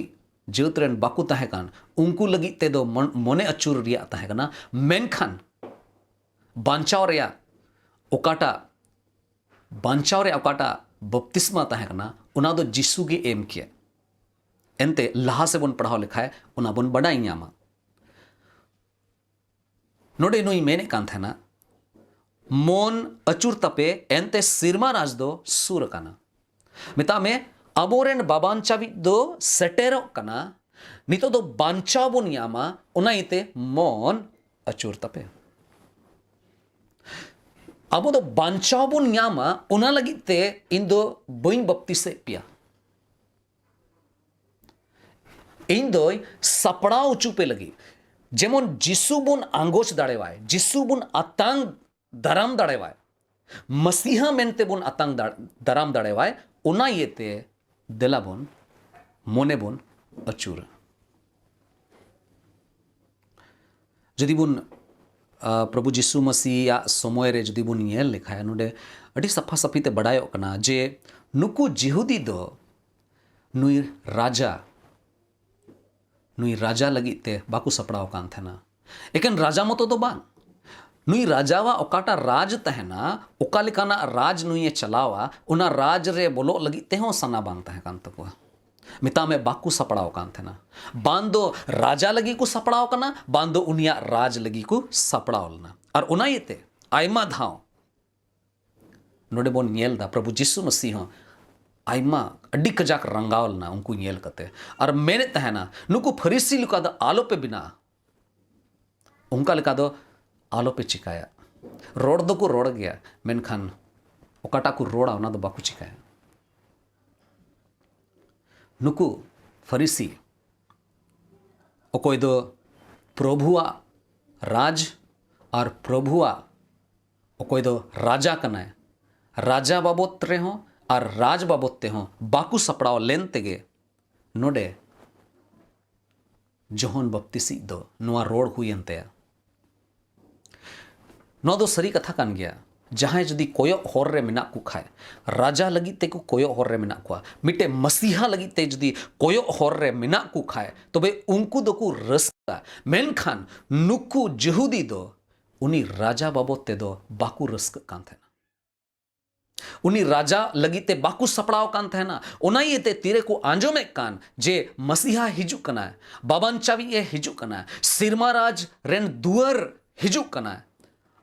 ᱡᱟᱹᱛ ᱨᱮᱱ ᱵᱟᱠᱚ ᱛᱟᱦᱮᱸ ᱠᱟᱱ, ᱩᱱᱠᱩ ᱞᱟᱹᱜᱤᱫ ᱛᱮᱫᱚ ᱢᱚᱱ-, ᱢᱚᱱᱮ ᱟᱹᱪᱩᱨ ᱨᱮᱭᱟᱜ ᱛᱟᱦᱮᱸ ᱠᱟᱱᱟ᱾ ᱢᱮᱱᱠᱷᱟᱱ ᱵᱟᱧᱪᱟᱣ ᱨᱮᱭᱟᱜ ᱚᱠᱟᱴᱟᱜ, ᱵᱟᱧᱪᱟᱣ ᱨᱮᱭᱟᱜ ᱚᱠᱟᱴᱟᱜ ᱵᱟᱯᱛᱤᱥᱢᱟ ᱛᱟᱦᱮᱸ ᱠᱟᱱᱟ, ᱚᱱᱟ ᱫᱚ ᱡᱤᱥᱩ ᱜᱮ ᱮᱢ ᱠᱮᱫ᱾ ᱮᱱᱛᱮ ᱞᱟᱦᱟ ᱥᱮᱫ ᱵᱚᱱ ᱯᱟᱲᱦᱟᱣ ᱞᱮᱠᱷᱟᱡ ᱚᱱᱟ ᱵᱚᱱ ᱵᱟᱰᱟᱭ ᱧᱟᱢᱟ᱾ ᱱᱚᱰᱮ ᱱᱩᱭ ᱢᱮᱱᱮᱫ ᱠᱟᱱ ᱛᱟᱦᱮᱱᱟ, "ᱢᱚᱱ ᱟᱹᱪᱩᱨ ᱛᱟᱯᱮ, ᱮᱱᱛᱮ ᱥᱮᱨᱢᱟ ᱨᱟᱡᱽ ᱫᱚ ᱥᱩᱨ ᱟᱠᱟᱱᱟ᱾" ᱢᱮᱛᱟᱜ ᱢᱮ, ᱟᱵᱚᱨᱮᱱ ᱵᱟᱵᱟᱱᱪᱟᱣᱤᱡ ᱫᱚ ᱥᱮᱴᱮᱨᱚᱜ ᱠᱟᱱᱟ᱾ ᱱᱤᱛᱚᱜ ᱫᱚ ᱵᱟᱧᱪᱟᱣ ᱵᱚᱱ ᱧᱟᱢᱟ, ᱚᱱᱟ ᱤᱭᱟᱹᱛᱮ ᱢᱚᱱ ᱟᱹᱪᱩᱨ ᱛᱟᱯᱮ᱾ ᱟᱵᱚ ᱫᱚ ᱵᱟᱧᱪᱟᱣ ᱵᱚᱱ ᱧᱟᱢᱟ, ᱚᱱᱟ ᱞᱟᱹᱜᱤᱫ ᱛᱮ ᱤᱧ ᱫᱚ ᱵᱟᱹᱧ ᱵᱟᱯᱛᱤᱥᱮᱫ ᱯᱮᱭᱟ᱾ ᱤᱧ ᱫᱚᱭ ᱥᱟᱯᱲᱟᱣ ᱦᱚᱪᱚ ᱯᱮ ᱞᱟᱹᱜᱤᱫ, ᱡᱮᱢᱚᱱ ᱡᱤᱥᱩ ᱵᱚᱱ ᱟᱸᱜᱚᱪ ᱫᱟᱲᱮᱣᱟᱭ, ᱡᱤᱥᱩ ᱵᱚᱱ ᱟᱛᱟᱝ ᱫᱟᱨᱟᱢ ᱫᱟᱲᱮᱣᱟᱭ, ᱢᱟᱥᱤᱦᱟ ᱢᱮᱱᱛᱮ ᱵᱚᱱ ᱟᱛᱟᱝ ᱫᱟᱨ-, ᱫᱟᱨᱟᱢ ᱫᱟᱲᱮᱣᱟᱭ, ᱚᱱᱟ ᱤᱭᱟᱹᱛᱮ ᱫᱮᱞᱟ ᱵᱚᱱ ᱢᱚᱱᱮ ᱵᱚᱱ ᱟᱹᱪᱩᱨᱟ᱾ ᱡᱩᱫᱤ ᱵᱚᱱ, ᱟ, ᱯᱨᱚᱵᱷᱩ ᱡᱤᱥᱩ ᱢᱟᱥᱤᱭᱟᱜ ᱥᱚᱢᱚᱭ ᱨᱮ ᱡᱩᱫᱤ ᱵᱚᱱ ᱧᱮᱞ ᱞᱮᱠᱷᱟᱱ, ᱱᱚᱰᱮ ᱟᱹᱰᱤ ᱥᱟᱯᱷᱟ ᱥᱟᱹᱯᱷᱤ ᱛᱮ ᱵᱟᱰᱟᱭᱚᱜ ᱠᱟᱱᱟ ᱡᱮ ᱱᱩᱠᱩ ᱡᱤᱦᱩᱫᱤ ᱫᱚ ᱱᱩᱭ ᱨᱟᱡᱟ, ᱱᱩᱭ ᱨᱟᱡᱟ ᱞᱟᱹᱜᱤᱫ ᱛᱮ ᱵᱟᱠᱚ ᱥᱟᱯᱲᱟᱣ ᱟᱠᱟᱱ ᱛᱟᱦᱮᱱᱟ᱾ ᱮᱠᱮᱱ ᱨᱟᱡᱟ ᱢᱚᱛᱚ ᱫᱚ ᱵᱟᱝ, ᱱᱩᱭ ᱨᱟᱡᱟᱣᱟᱜ ᱚᱠᱟᱴᱟᱜ ᱨᱟᱡᱽ ᱛᱟᱦᱮᱱᱟ, ᱚᱠᱟ ᱞᱮᱠᱟᱱᱟᱜ ᱨᱟᱡᱽ ᱱᱩᱭᱮ ᱪᱟᱞᱟᱣᱟ, ᱚᱱᱟ ᱨᱟᱡᱽ ᱨᱮ ᱵᱚᱞᱚᱜ ᱞᱟᱹᱜᱤᱫ ᱛᱮᱦᱚᱸ ᱥᱟᱱᱟ ᱵᱟᱝ ᱛᱟᱦᱮᱸ ᱠᱟᱱ ᱛᱟᱠᱚᱣᱟ᱾ ᱢᱮᱛᱟᱜ ᱢᱮ, ᱵᱟᱠᱚ ᱥᱟᱯᱲᱟᱣ ᱟᱠᱟᱱ ᱛᱟᱦᱮᱱᱟ᱾ ᱵᱟᱝ ᱫᱚ ᱨᱟᱡᱟ ᱞᱟᱹᱜᱤᱫ ᱠᱚ ᱥᱟᱯᱲᱟᱣ ᱟᱠᱟᱱᱟ, ᱵᱟᱝ ᱫᱚ ᱩᱱᱤᱭᱟᱜ ᱨᱟᱡᱽ ᱞᱟᱹᱜᱤᱫ ᱠᱚ ᱥᱟᱯᱲᱟᱣ ᱞᱮᱱᱟ᱾ ᱟᱨ ᱚᱱᱟ ᱤᱭᱟᱹᱛᱮ ᱟᱭᱢᱟ ᱫᱷᱟᱣ ᱱᱚᱰᱮ ᱵᱚᱱ ᱧᱮᱞ ᱮᱫᱟ, ᱯᱨᱚᱵᱷᱩ ᱡᱤᱥᱩ ᱢᱟᱹᱥᱤᱦ ᱦᱚᱸ ᱟᱭᱢᱟ, ᱟᱹᱰᱤ ᱠᱟᱡᱟᱠ ᱨᱟᱸᱜᱟᱣ ᱞᱮᱱᱟ ᱩᱱᱠᱩ ᱧᱮᱞ ᱠᱟᱛᱮ, ᱟᱨ ᱢᱮᱱᱮᱫ ᱛᱟᱦᱮᱱᱟ, "ᱱᱩᱠᱩ ᱯᱷᱟᱹᱨᱤᱥᱤ ᱞᱮᱠᱟ ᱫᱚ ᱟᱞᱚᱯᱮ ᱵᱮᱱᱟᱜᱼᱟ, ᱚᱱᱠᱟ ᱞᱮᱠᱟ ᱫᱚ ᱟᱞᱚᱯᱮ ᱪᱤᱠᱟᱹᱭᱟ᱾" ᱨᱚᱲ ᱫᱚᱠᱚ ᱨᱚᱲ ᱜᱮᱭᱟ, ᱢᱮᱱᱠᱷᱟᱱ ᱚᱠᱟᱴᱟᱜ ᱠᱚ ᱨᱚᱲᱟ, ᱚᱱᱟ ᱫᱚ ᱵᱟᱠᱚ ᱪᱤᱠᱟᱹᱭᱟ᱾ ᱱᱩᱠᱩ ᱯᱷᱟᱹᱨᱤᱥᱤ, ᱚᱠᱚᱭ ᱫᱚ ᱯᱨᱚᱵᱷᱩᱣᱟᱜ ᱨᱟᱡᱽ ᱟᱨ ᱯᱨᱚᱵᱷᱩᱣᱟᱜ, ᱚᱠᱚᱭ ᱫᱚ ᱨᱟᱡᱟ ᱠᱟᱱᱟᱭ, ᱨᱟᱡᱟ ᱵᱟᱵᱚᱛ ᱨᱮᱦᱚᱸ ᱟᱨ ᱨᱟᱡᱽ ᱵᱟᱵᱚᱛ ᱛᱮᱦᱚᱸ ᱵᱟᱠᱚ ᱥᱟᱯᱲᱟᱣ ᱞᱮᱱ ᱛᱮᱜᱮ ᱱᱚᱰᱮ ᱡᱚᱦᱚᱱ ᱵᱟᱯᱛᱤᱥᱤᱡ ᱫᱚ ᱱᱚᱣᱟ ᱨᱚᱲ ᱦᱩᱭᱮᱱ ᱛᱟᱭᱟ᱾ ᱱᱚᱣᱟ ᱫᱚ ᱥᱟᱹᱨᱤ ᱠᱟᱛᱷᱟ ᱠᱟᱱ ᱜᱮᱭᱟ᱾ ᱡᱟᱦᱟᱸᱭ ᱡᱩᱫᱤ ᱠᱚᱭᱚᱜ ᱦᱚᱨ ᱨᱮ ᱢᱮᱱᱟᱜ ᱠᱚ ᱠᱷᱟᱡ, ᱨᱟᱡᱟ ᱞᱟᱹᱜᱤᱫ ᱛᱮᱠᱚ ᱠᱚᱭᱚᱜ ᱦᱚᱨ ᱨᱮ ᱢᱮᱱᱟᱜ ᱠᱚᱣᱟ, ᱢᱤᱫᱴᱮᱡ ᱢᱟᱥᱤᱦᱟ ᱞᱟᱹᱜᱤᱫ ᱛᱮ ᱡᱩᱫᱤ ᱠᱚᱭᱚᱜ ᱦᱚᱨ ᱨᱮ ᱢᱮᱱᱟᱜ ᱠᱚ ᱠᱷᱟᱡ, ᱛᱚᱵᱮ ᱩᱱᱠᱩ ᱫᱚᱠᱚ ᱨᱟᱹᱥᱠᱟᱹᱜᱼᱟ᱾ ᱢᱮᱱᱠᱷᱟᱱ ᱱᱩᱠᱩ ᱡᱤᱦᱩᱫᱤ ᱫᱚ ᱩᱱᱤ ᱨᱟᱡᱟ ᱵᱟᱵᱚᱫ ᱛᱮᱫᱚ ᱵᱟᱠᱚ ᱨᱟᱹᱥᱠᱟᱹᱜ ᱠᱟᱱ ᱛᱟᱦᱮᱱᱟ᱾ ᱩᱱᱤ ᱨᱟᱡᱟ ᱞᱟᱹᱜᱤᱫ ᱛᱮ ᱵᱟᱠᱚ ᱥᱟᱯᱲᱟᱣ ᱟᱠᱟᱱ ᱛᱟᱦᱮᱱᱟ᱾ ᱚᱱᱟ ᱤᱭᱟᱹᱛᱮ ᱛᱤᱨᱮ ᱠᱚ ᱟᱸᱡᱚᱢᱮᱫ ᱠᱟᱱ ᱡᱮ ᱢᱟᱥᱤᱦᱟ ᱦᱤᱡᱩᱜ ᱠᱟᱱᱟᱭ, ᱵᱟᱵᱟᱱ ᱪᱟᱵᱤᱡ ᱮ ᱦᱤᱡᱩᱜ ᱠᱟᱱᱟ, ᱥᱮᱨᱢᱟ ᱨᱟᱡᱽ ᱨᱮᱱ ᱫᱩᱣᱟᱹᱨ ᱦᱤᱡᱩᱜ ᱠᱟᱱᱟ,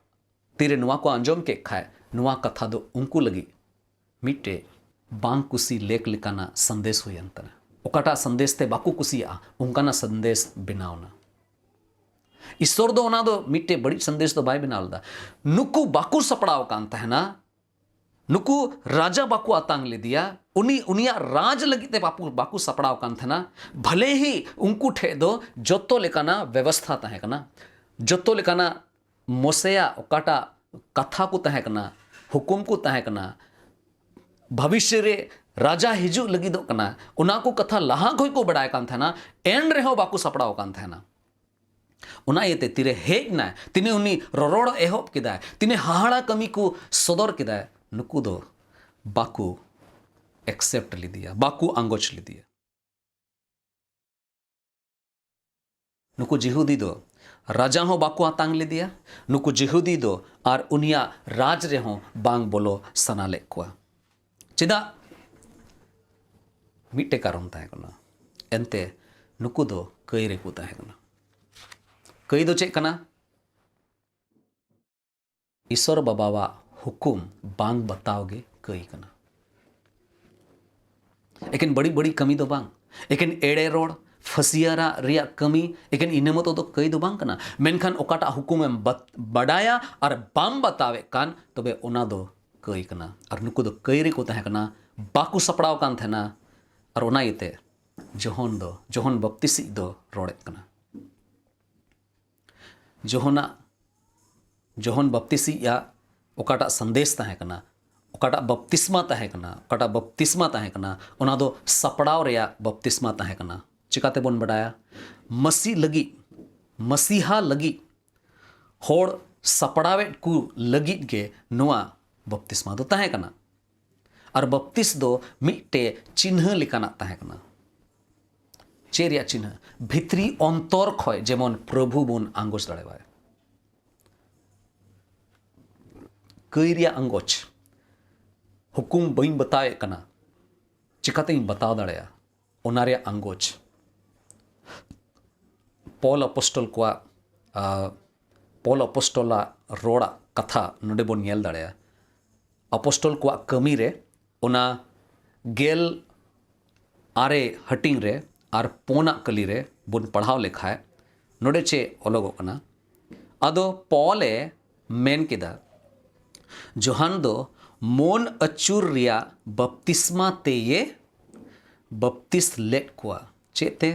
ᱛᱤᱨᱮ ᱱᱚᱣᱟ ᱠᱚ ᱟᱸᱡᱚᱢ ᱠᱮᱫ ᱠᱷᱟᱡ, ᱱᱚᱣᱟ ᱠᱟᱛᱷᱟ ᱫᱚ ᱩᱱᱠᱩ ᱞᱟᱹᱜᱤᱫ ᱢᱤᱫᱴᱮᱡ ᱵᱟᱝ ᱠᱩᱥᱤ ᱞᱮᱠ ᱞᱮᱠᱟᱱᱟᱜ ᱥᱟᱸᱫᱮᱥ ᱦᱩᱭᱮᱱ ᱛᱟᱦᱮᱱᱟ᱾ ᱚᱠᱟᱴᱟᱜ ᱥᱟᱸᱫᱮᱥ ᱛᱮ ᱵᱟᱠᱚ ᱠᱩᱥᱤᱭᱟᱜᱼᱟ, ᱚᱱᱠᱟᱱᱟᱜ ᱥᱟᱸᱫᱮᱥ ᱵᱮᱱᱟᱣ ᱮᱱᱟ᱾ ᱤᱥᱥᱚᱨ ᱫᱚ ᱚᱱᱟ ᱫᱚ ᱢᱤᱫᱴᱮᱡ ᱵᱟᱹᱲᱤᱡ ᱥᱟᱸᱫᱮᱥ ᱫᱚ ᱵᱟᱭ ᱵᱮᱱᱟᱣ ᱞᱮᱫᱟ᱾ ᱱᱩᱠᱩ ᱵᱟᱠᱚ ᱥᱟᱯᱲᱟᱣ ᱟᱠᱟᱱ ᱛᱟᱦᱮᱱᱟ, ᱱᱩᱠᱩ ᱨᱟᱡᱟ ᱵᱟᱠᱚ ᱟᱛᱟᱝ ᱞᱮᱫᱮᱭᱟ, ᱩᱱᱤ, ᱩᱱᱤᱭᱟᱜ ᱨᱟᱡᱽ ᱞᱟᱹᱜᱤᱫ ᱛᱮ ᱵᱟᱠᱚ, ᱵᱟᱠᱚ ᱥᱟᱯᱲᱟᱣ ᱟᱠᱟᱱ ᱛᱟᱦᱮᱱᱟ᱾ ᱵᱷᱟᱞᱮ ᱦᱤ ᱩᱱᱠᱩ ᱴᱷᱮᱡ ᱫᱚ ᱡᱚᱛᱚ ᱞᱮᱠᱟᱱᱟᱜ ᱵᱮᱵᱚᱥᱛᱷᱟ ᱛᱟᱦᱮᱸ ᱠᱟᱱᱟ, ᱡᱚᱛᱚ ᱞᱮᱠᱟᱱᱟᱜ ᱢᱚᱥᱮᱭᱟᱜ ᱚᱠᱟᱴᱟᱜ ᱠᱟᱛᱷᱟ ᱠᱚ ᱛᱟᱦᱮᱸ ᱠᱟᱱᱟ, ᱦᱩᱠᱩᱢ ᱠᱚ ᱛᱟᱦᱮᱸ ᱠᱟᱱᱟ, ᱵᱷᱟᱵᱤᱥᱭᱚ ᱨᱮ ᱨᱟᱡᱟ ᱦᱤᱡᱩᱜ ᱞᱟᱹᱜᱤᱫᱚᱜ ᱠᱟᱱᱟ, ᱚᱱᱟ ᱠᱚ ᱠᱟᱛᱷᱟ ᱞᱟᱦᱟ ᱠᱷᱚᱡ ᱠᱚ ᱵᱟᱲᱟᱭ ᱠᱟᱱ ᱛᱟᱦᱮᱱᱟ, ᱮᱱ ᱨᱮᱦᱚᱸ ᱵᱟᱠᱚ ᱥᱟᱯᱲᱟᱣ ᱠᱟᱱ ᱛᱟᱦᱮᱱᱟ᱾ ᱚᱱᱟ ᱤᱭᱟᱹᱛᱮ ᱛᱤᱨᱮ ᱦᱮᱡ ᱮᱱᱟᱭ, ᱛᱤᱱᱟᱹᱜ ᱩᱱᱤ ᱨᱚᱨᱚᱲ ᱮᱦᱚᱵ ᱠᱮᱫᱟᱭ, ᱛᱤᱱᱟᱹᱜ ᱦᱟᱦᱟᱲᱟ ᱠᱟᱹᱢᱤ ᱠᱚ ᱥᱚᱫᱚᱨ ᱠᱮᱫᱟᱭ, ᱱᱩᱠᱩ ᱫᱚ ᱵᱟᱠᱚ accept ᱞᱮᱫᱮᱭᱟ, ᱵᱟᱠᱚ ᱟᱸᱜᱚᱪ ᱞᱮᱫᱮᱭᱟ᱾ ᱱᱩᱠᱩ ᱡᱤᱦᱩᱫᱤ ᱫᱚ ᱨᱟᱡᱟ ᱦᱚᱸ ᱵᱟᱠᱚ ᱟᱛᱟᱝ ᱞᱮᱫᱮᱭᱟ, ᱱᱩᱠᱩ ᱡᱤᱦᱩᱫᱤ ᱫᱚ ᱟᱨ ᱩᱱᱤᱭᱟᱜ ᱨᱟᱡᱽ ᱨᱮᱦᱚᱸ ᱵᱟᱝ ᱵᱚᱞᱚ ᱥᱟᱱᱟ ᱞᱮᱫ ᱠᱚᱣᱟ᱾ ᱪᱮᱫᱟᱜ? ᱢᱤᱫᱴᱮᱱ ᱠᱟᱨᱚᱱ ᱛᱟᱦᱮᱸ ᱠᱟᱱᱟ᱾ ᱮᱱᱛᱮ ᱱᱩᱠᱩ ᱫᱚ ᱠᱟᱹᱭ ᱨᱮᱠᱚ ᱛᱟᱦᱮᱸ ᱠᱟᱱᱟ᱾ ᱠᱟᱹᱭ ᱫᱚ ᱪᱮᱫ ᱠᱟᱱᱟ? ᱤᱥᱚᱨ ᱵᱟᱵᱟᱣᱟᱜ ᱦᱩᱠᱩᱢ ᱵᱟᱝ ᱵᱟᱛᱟᱣ ᱜᱮ ᱠᱟᱹᱭ ᱠᱟᱱᱟ᱾ ᱮᱠᱮᱱ ᱵᱟᱹᱲᱤᱡ ᱵᱟᱹᱲᱤᱡ ᱠᱟᱹᱢᱤ ᱫᱚ ᱵᱟᱝ, ᱮᱠᱮᱱ ᱮᱲᱮ ᱨᱚᱲ, ᱯᱷᱟᱹᱥᱤᱭᱟᱨᱟᱜ ᱨᱮᱭᱟᱜ ᱠᱟᱹᱢᱤ, ᱮᱠᱮᱱ ᱤᱱᱟᱹ ᱢᱚᱛᱚ ᱫᱚ ᱠᱟᱹᱭ ᱫᱚ ᱵᱟᱝ ᱠᱟᱱᱟ᱾ ᱢᱮᱱᱠᱷᱟᱱ ᱚᱠᱟᱴᱟᱜ ᱦᱩᱠᱩᱢᱮᱢ ᱵᱟᱰᱟᱭᱟ ᱟᱨ ᱵᱟᱢ ᱵᱟᱛᱟᱣᱮᱫ ᱠᱟᱱ, ᱛᱚᱵᱮ ᱚᱱᱟ ᱫᱚ ᱠᱟᱹᱭ ᱠᱟᱱᱟ᱾ ᱟᱨ ᱱᱩᱠᱩ ᱫᱚ ᱠᱟᱹᱭ ᱨᱮᱠᱚ ᱛᱟᱦᱮᱸ ᱠᱟᱱᱟ, ᱵᱟᱠᱚ ᱥᱟᱯᱲᱟᱣ ᱠᱟᱱ ᱛᱟᱦᱮᱱᱟ᱾ ᱟᱨ ᱚᱱᱟ ᱤᱭᱟᱹᱛᱮ ᱡᱚᱦᱚᱱ ᱫᱚ, ᱡᱚᱦᱚᱱ ᱵᱟᱯᱛᱤᱥᱤᱡ ᱫᱚ ᱨᱚᱲᱮᱫ ᱠᱟᱱᱟ᱾ ᱡᱚᱦᱚᱱᱟᱜ, ᱡᱚᱦᱚᱱ ᱵᱟᱯᱛᱤᱥᱤᱡᱟᱜ ᱚᱠᱟᱴᱟᱜ ᱥᱟᱸᱫᱮᱥ ᱛᱟᱦᱮᱸ ᱠᱟᱱᱟ, ᱚᱠᱟᱴᱟᱜ ᱵᱟᱯᱛᱤᱥᱢᱟ ᱛᱟᱦᱮᱸ ᱠᱟᱱᱟ, ᱚᱠᱟᱴᱟᱜ ᱵᱟᱯᱛᱤᱥᱢᱟ ᱛᱟᱦᱮᱸ ᱠᱟᱱᱟ, ᱚᱱᱟ ᱫᱚ ᱥᱟᱯᱲᱟᱣ ᱨᱮᱭᱟᱜ ᱵᱟᱯᱛᱤᱥᱢᱟ ᱛᱟᱦᱮᱸ ᱠᱟᱱᱟ᱾ ᱪᱤᱠᱟᱹ ᱛᱮᱵᱚᱱ ᱵᱟᱰᱟᱭᱟ? ᱢᱟᱹᱥᱤ ᱞᱟᱹᱜᱤᱫ, ᱢᱟᱹᱥᱤᱦᱟ ᱞᱟᱹᱜᱤᱫ, ᱦᱚᱲ ᱥᱟᱯᱲᱟᱣᱮᱫ ᱠᱚ ᱞᱟᱹᱜᱤᱫ ᱜᱮ ᱱᱚᱣᱟ ᱵᱟᱯᱛᱤᱥᱢᱟ ᱫᱚ ᱛᱟᱦᱮᱸ ᱠᱟᱱᱟ᱾ ᱟᱨ ᱵᱟᱯᱛᱤᱥ ᱫᱚ ᱢᱤᱫᱴᱮᱡ ᱪᱤᱱᱦᱟᱹ ᱞᱮᱠᱟᱱᱟᱜ ᱛᱟᱦᱮᱸ ᱠᱟᱱᱟ᱾ ᱪᱮᱫ ᱨᱮᱭᱟᱜ ᱪᱤᱱᱦᱟᱹ? ᱵᱷᱤᱛᱨᱤ ᱚᱱᱛᱚᱨ ᱠᱷᱚᱡ ᱡᱮᱢᱚᱱ ᱯᱨᱚᱵᱷᱩ ᱵᱚᱱ ᱟᱸᱜᱚᱪ ᱫᱟᱲᱮᱣᱟᱭ᱾ ᱠᱟᱹᱭ ᱨᱮᱭᱟᱜ ᱟᱸᱜᱚᱪ, ᱦᱩᱠᱩᱢ ᱵᱟᱹᱧ ᱵᱟᱛᱟᱣᱮᱫ ᱠᱟᱱᱟ, ᱪᱤᱠᱟᱛᱤᱧ ᱵᱟᱛᱟᱣ ᱫᱟᱲᱮᱭᱟᱜᱼᱟ? ᱚᱱᱟ ᱨᱮᱭᱟᱜ ᱟᱸᱜᱚᱪ᱾ ᱯᱚᱞ ᱟᱯᱚᱥᱴᱚᱞ ᱠᱚᱣᱟᱜ, ᱟ, ᱯᱚᱞ ᱟᱯᱚᱥᱴᱚᱞᱟᱜ ᱨᱚᱲᱟᱜ ᱠᱟᱛᱷᱟ ᱱᱚᱰᱮ ᱵᱚᱱ ᱧᱮᱞ ᱫᱟᱲᱮᱭᱟᱜᱼᱟ᱾ ᱟᱯᱚᱥᱴᱚᱞ ᱠᱚᱣᱟᱜ ᱠᱟᱹᱢᱤ ᱨᱮ ᱚᱱᱟ ᱜᱮᱞ ᱟᱨᱮ ᱦᱟᱹᱴᱤᱧ ᱨᱮ ᱟᱨ ᱯᱩᱱᱟᱜ ᱠᱟᱹᱞᱤ ᱨᱮ ᱵᱚᱱ ᱯᱟᱲᱦᱟᱣ ᱞᱮᱠᱷᱟᱡ, ᱱᱚᱰᱮ ᱪᱮᱫ ᱚᱞᱚᱜᱚᱜ ᱠᱟᱱᱟ? ᱟᱫᱚ ᱯᱚᱞᱮ ᱢᱮᱱ ᱠᱮᱫᱟ, ᱡᱚᱦᱟᱱ ᱫᱚ ᱢᱚᱱ ᱟᱹᱪᱩᱨ ᱨᱮᱭᱟᱜ ᱵᱟᱯᱛᱤᱥᱢᱟ ᱛᱮᱭᱮ ᱵᱟᱯᱛᱤᱥ ᱞᱮᱫ ᱠᱚᱣᱟ᱾ ᱪᱮᱫ ᱛᱮ?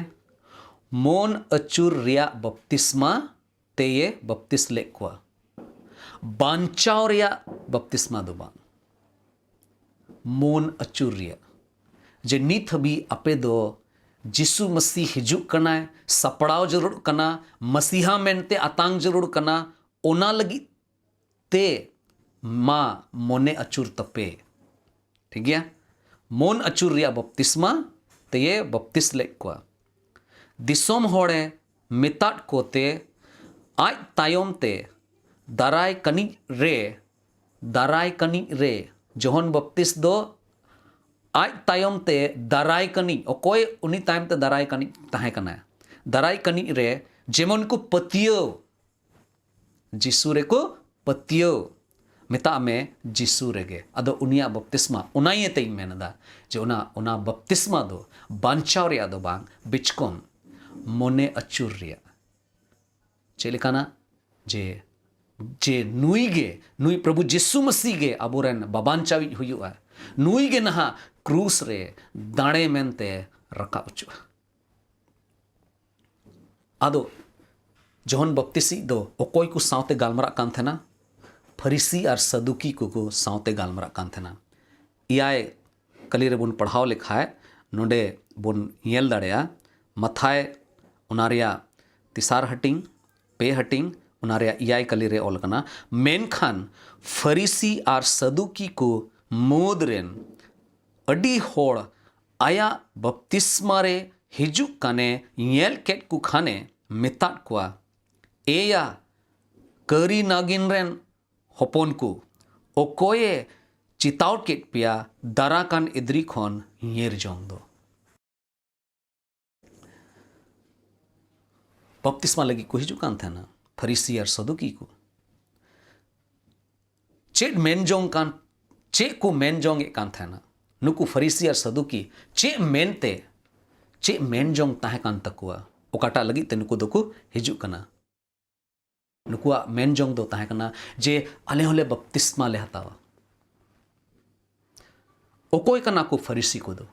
ᱢᱚᱱ ᱟᱹᱪᱩᱨ ᱨᱮᱭᱟᱜ ᱵᱟᱯᱛᱤᱥᱢᱟ ᱛᱮᱭᱮ ᱵᱟᱯᱛᱤᱥ ᱞᱮᱫ ᱠᱚᱣᱟ᱾ ᱵᱟᱧᱪᱟᱣ ᱨᱮᱭᱟᱜ ᱵᱟᱯᱛᱤᱥᱢᱟ ᱫᱚ ᱵᱟᱝ, ᱢᱚᱱ ᱟᱹᱪᱩᱨ ᱨᱮᱭᱟᱜ᱾ ᱡᱮ ᱱᱤᱛ ᱦᱟᱹᱵᱤᱡ ᱟᱯᱮ ᱫᱚ ᱡᱤᱥᱩ ᱢᱟᱹᱥᱤ ᱦᱤᱡᱩᱜ ᱠᱟᱱᱟᱭ, ᱥᱟᱯᱲᱟᱣ ᱡᱟᱹᱨᱩᱲ ᱠᱟᱱᱟ, ᱢᱟᱹᱥᱤᱦᱟ ᱢᱮᱱᱛᱮ ᱟᱛᱟᱝ ᱡᱟᱹᱨᱩᱲ ᱠᱟᱱᱟ, ᱚᱱᱟ ᱞᱟᱹᱜᱤᱫ ᱛᱮ ᱢᱟ ᱢᱚᱱᱮ ᱟᱹᱪᱩᱨ ᱛᱟᱯᱮ᱾ ᱴᱷᱤᱠ ᱜᱮᱭᱟ? ᱢᱚᱱ ᱟᱹᱪᱩᱨ ᱨᱮᱭᱟᱜ ᱵᱟᱯᱛᱤᱥᱢᱟ ᱛᱮᱭᱮ ᱵᱟᱯᱛᱤᱥ ᱞᱮᱫ ᱠᱚᱣᱟ᱾ ᱫᱤᱥᱚᱢ ᱦᱚᱲᱮ ᱢᱮᱛᱟᱫ ᱠᱚᱛᱮ ᱟᱡ ᱛᱟᱭᱚᱢ ᱛᱮ ᱫᱟᱨᱟᱭ ᱠᱟᱹᱱᱤᱡ ᱨᱮ, ᱫᱟᱨᱟᱭ ᱠᱟᱹᱱᱤᱡ ᱨᱮ ᱡᱚᱦᱚᱱ ᱵᱟᱯᱛᱤᱥ ᱫᱚ ᱟᱡ ᱛᱟᱭᱚᱢ ᱛᱮ ᱫᱟᱨᱟᱭ ᱠᱟᱹᱱᱤᱡ, ᱚᱠᱚᱭ ᱩᱱᱤ ᱛᱟᱭᱚᱢ ᱛᱮ ᱫᱟᱨᱟᱭ ᱠᱟᱹᱱᱤᱡ ᱛᱟᱦᱮᱸ ᱠᱟᱱᱟ? ᱫᱟᱨᱟᱭ ᱠᱟᱹᱱᱤᱡ ᱨᱮ ᱡᱮᱢᱚᱱ ᱠᱚ ᱯᱟᱹᱛᱭᱟᱹᱣ, ᱡᱤᱥᱩ ᱨᱮᱠᱚ ᱯᱟᱹᱛᱭᱟᱹᱣ, ᱢᱮᱛᱟᱜ ᱢᱮ ᱡᱤᱥᱩ ᱨᱮᱜᱮ᱾ ᱟᱫᱚ ᱩᱱᱤᱭᱟᱜ ᱵᱟᱯᱛᱤᱥᱢᱟ, ᱚᱱᱟ ᱤᱭᱟᱹᱛᱮᱧ ᱢᱮᱱ ᱮᱫᱟ ᱡᱮ ᱚᱱᱟ, ᱚᱱᱟ ᱵᱟᱯᱛᱤᱥᱢᱟ ᱫᱚ ᱵᱟᱧᱪᱟᱣ ᱨᱮᱭᱟᱜ ᱫᱚ ᱵᱟᱝ, ᱵᱤᱪᱠᱚᱢ ᱢᱚᱱᱮ ᱟᱹᱪᱩᱨ ᱨᱮᱭᱟᱜ᱾ ᱪᱮᱫ ᱞᱮᱠᱟᱱᱟᱜ? ᱡᱮ, ᱡᱮ ᱱᱩᱭ ᱜᱮ, ᱱᱩᱭ ᱯᱨᱚᱵᱷᱩ ᱡᱤᱥᱩ ᱢᱟᱹᱥᱤ ᱜᱮ ᱟᱵᱚᱨᱮᱱ ᱵᱟᱵᱟᱧᱪᱟᱣᱤᱡ ᱦᱩᱭᱩᱜᱼᱟ᱾ ᱱᱩᱭ ᱜᱮ ᱱᱟᱦᱟᱜ ᱠᱨᱩᱥ ᱨᱮ ᱫᱟᱲᱮ ᱢᱮᱱᱛᱮ ᱨᱟᱠᱟᱵ ᱦᱚᱪᱚᱜᱼᱟ᱾ ᱟᱫᱚ ᱡᱚᱦᱚᱱ ᱵᱟᱯᱛᱤᱥᱤᱡ ᱫᱚ ᱚᱠᱚᱭ ᱠᱚ ᱥᱟᱶᱛᱮ ᱜᱟᱞᱢᱟᱨᱟᱜ ᱠᱟᱱ ᱛᱟᱦᱮᱱᱟ? ᱯᱷᱟᱹᱨᱤᱥᱤ ᱟᱨ ᱥᱟᱫᱩᱠᱤ ᱠᱚᱠᱚ ᱥᱟᱶᱛᱮ ᱜᱟᱞᱢᱟᱨᱟᱜ ᱠᱟᱱ ᱛᱟᱦᱮᱱᱟ᱾ ᱮᱭᱟᱭ ᱠᱟᱹᱞᱤ ᱨᱮᱵᱚᱱ ᱯᱟᱲᱦᱟᱣ ᱞᱮᱠᱷᱟᱡ ᱱᱚᱰᱮ ᱵᱚᱱ ᱧᱮᱞ ᱫᱟᱲᱮᱭᱟᱜᱼᱟ, ᱢᱟᱛᱷᱟᱭ ᱚᱱᱟ ᱨᱮᱭᱟᱜ ᱛᱮᱥᱟᱨ ᱦᱟᱹᱴᱤᱧ, ᱯᱮ ᱦᱟᱹᱴᱤᱧ, ᱚᱱᱟ ᱨᱮᱭᱟᱜ ᱮᱭᱟᱭ ᱠᱟᱹᱞᱤ ᱨᱮ ᱚᱞ ᱠᱟᱱᱟ, ᱢᱮᱱᱠᱷᱟᱱ ᱯᱷᱟᱹᱨᱤᱥᱤ ᱟᱨ ᱥᱟᱫᱩᱠᱤ ᱠᱚ ᱢᱩᱫᱽ ᱨᱮᱱ ᱟᱹᱰᱤ ᱦᱚᱲ ᱟᱭᱟᱜ ᱵᱟᱯᱛᱤᱥᱢᱟ ᱨᱮ ᱦᱤᱡᱩᱜ ᱠᱟᱱᱮ ᱧᱮᱞ ᱠᱮᱫ ᱠᱚ ᱠᱷᱟᱱᱮ ᱢᱮᱛᱟᱫ ᱠᱚᱣᱟ, ᱮᱭᱟ, ᱠᱟᱹᱨᱤ ᱱᱟᱜᱤᱱ ᱨᱮᱱ ᱦᱚᱯᱚᱱ ᱠᱚ, ᱚᱠᱚᱭᱮ ᱪᱮᱛᱟᱣ ᱠᱮᱫ ᱯᱮᱭᱟ ᱫᱟᱨᱟ ᱠᱟᱱ ᱮᱫᱽᱨᱤ ᱠᱷᱚᱱ ᱧᱤᱨ ᱡᱚᱝ ᱫᱚ? ᱵᱟᱯᱛᱤᱥᱢᱟ ᱞᱟᱹᱜᱤᱫ ᱠᱚ ᱦᱤᱡᱩᱜ ᱠᱟᱱ ᱛᱟᱦᱮᱱᱟ ᱯᱷᱟᱹᱨᱤᱥᱤ ᱟᱨ ᱥᱟᱫᱩᱠᱤ ᱠᱚ᱾ ᱪᱮᱫ ᱢᱮᱱ ᱡᱚᱝ ᱠᱟᱱ, ᱪᱮᱫ ᱠᱚ ᱢᱮᱱ ᱡᱚᱝ ᱮᱫ ᱠᱟᱱ ᱛᱟᱦᱮᱱᱟ ᱱᱩᱠᱩ ᱯᱷᱟᱹᱨᱤᱥᱤ ᱟᱨ ᱥᱟᱫᱩᱠᱤ? ᱪᱮᱫ ᱢᱮᱱᱛᱮ, ᱪᱮᱫ ᱢᱮᱱ ᱡᱚᱝ ᱛᱟᱦᱮᱸ ᱠᱟᱱ ᱛᱟᱠᱚᱣᱟ? ᱚᱠᱟᱴᱟᱜ ᱞᱟᱹᱜᱤᱫ ᱛᱮ ᱱᱩᱠᱩ ᱫᱚᱠᱚ ᱦᱤᱡᱩᱜ ᱠᱟᱱᱟ? ᱱᱩᱠᱩᱣᱟᱜ ᱢᱮᱱ ᱡᱚᱝ ᱫᱚ ᱛᱟᱦᱮᱸ ᱠᱟᱱᱟ ᱡᱮ, ᱟᱞᱮ ᱦᱚᱸᱞᱮ ᱵᱟᱯᱛᱤᱥᱢᱟ ᱞᱮ ᱦᱟᱛᱟᱣᱟ᱾ ᱚᱠᱚᱭ ᱠᱟᱱᱟ ᱠᱚ ᱯᱷᱟᱹᱨᱤᱥᱤ ᱠᱚᱫᱚ?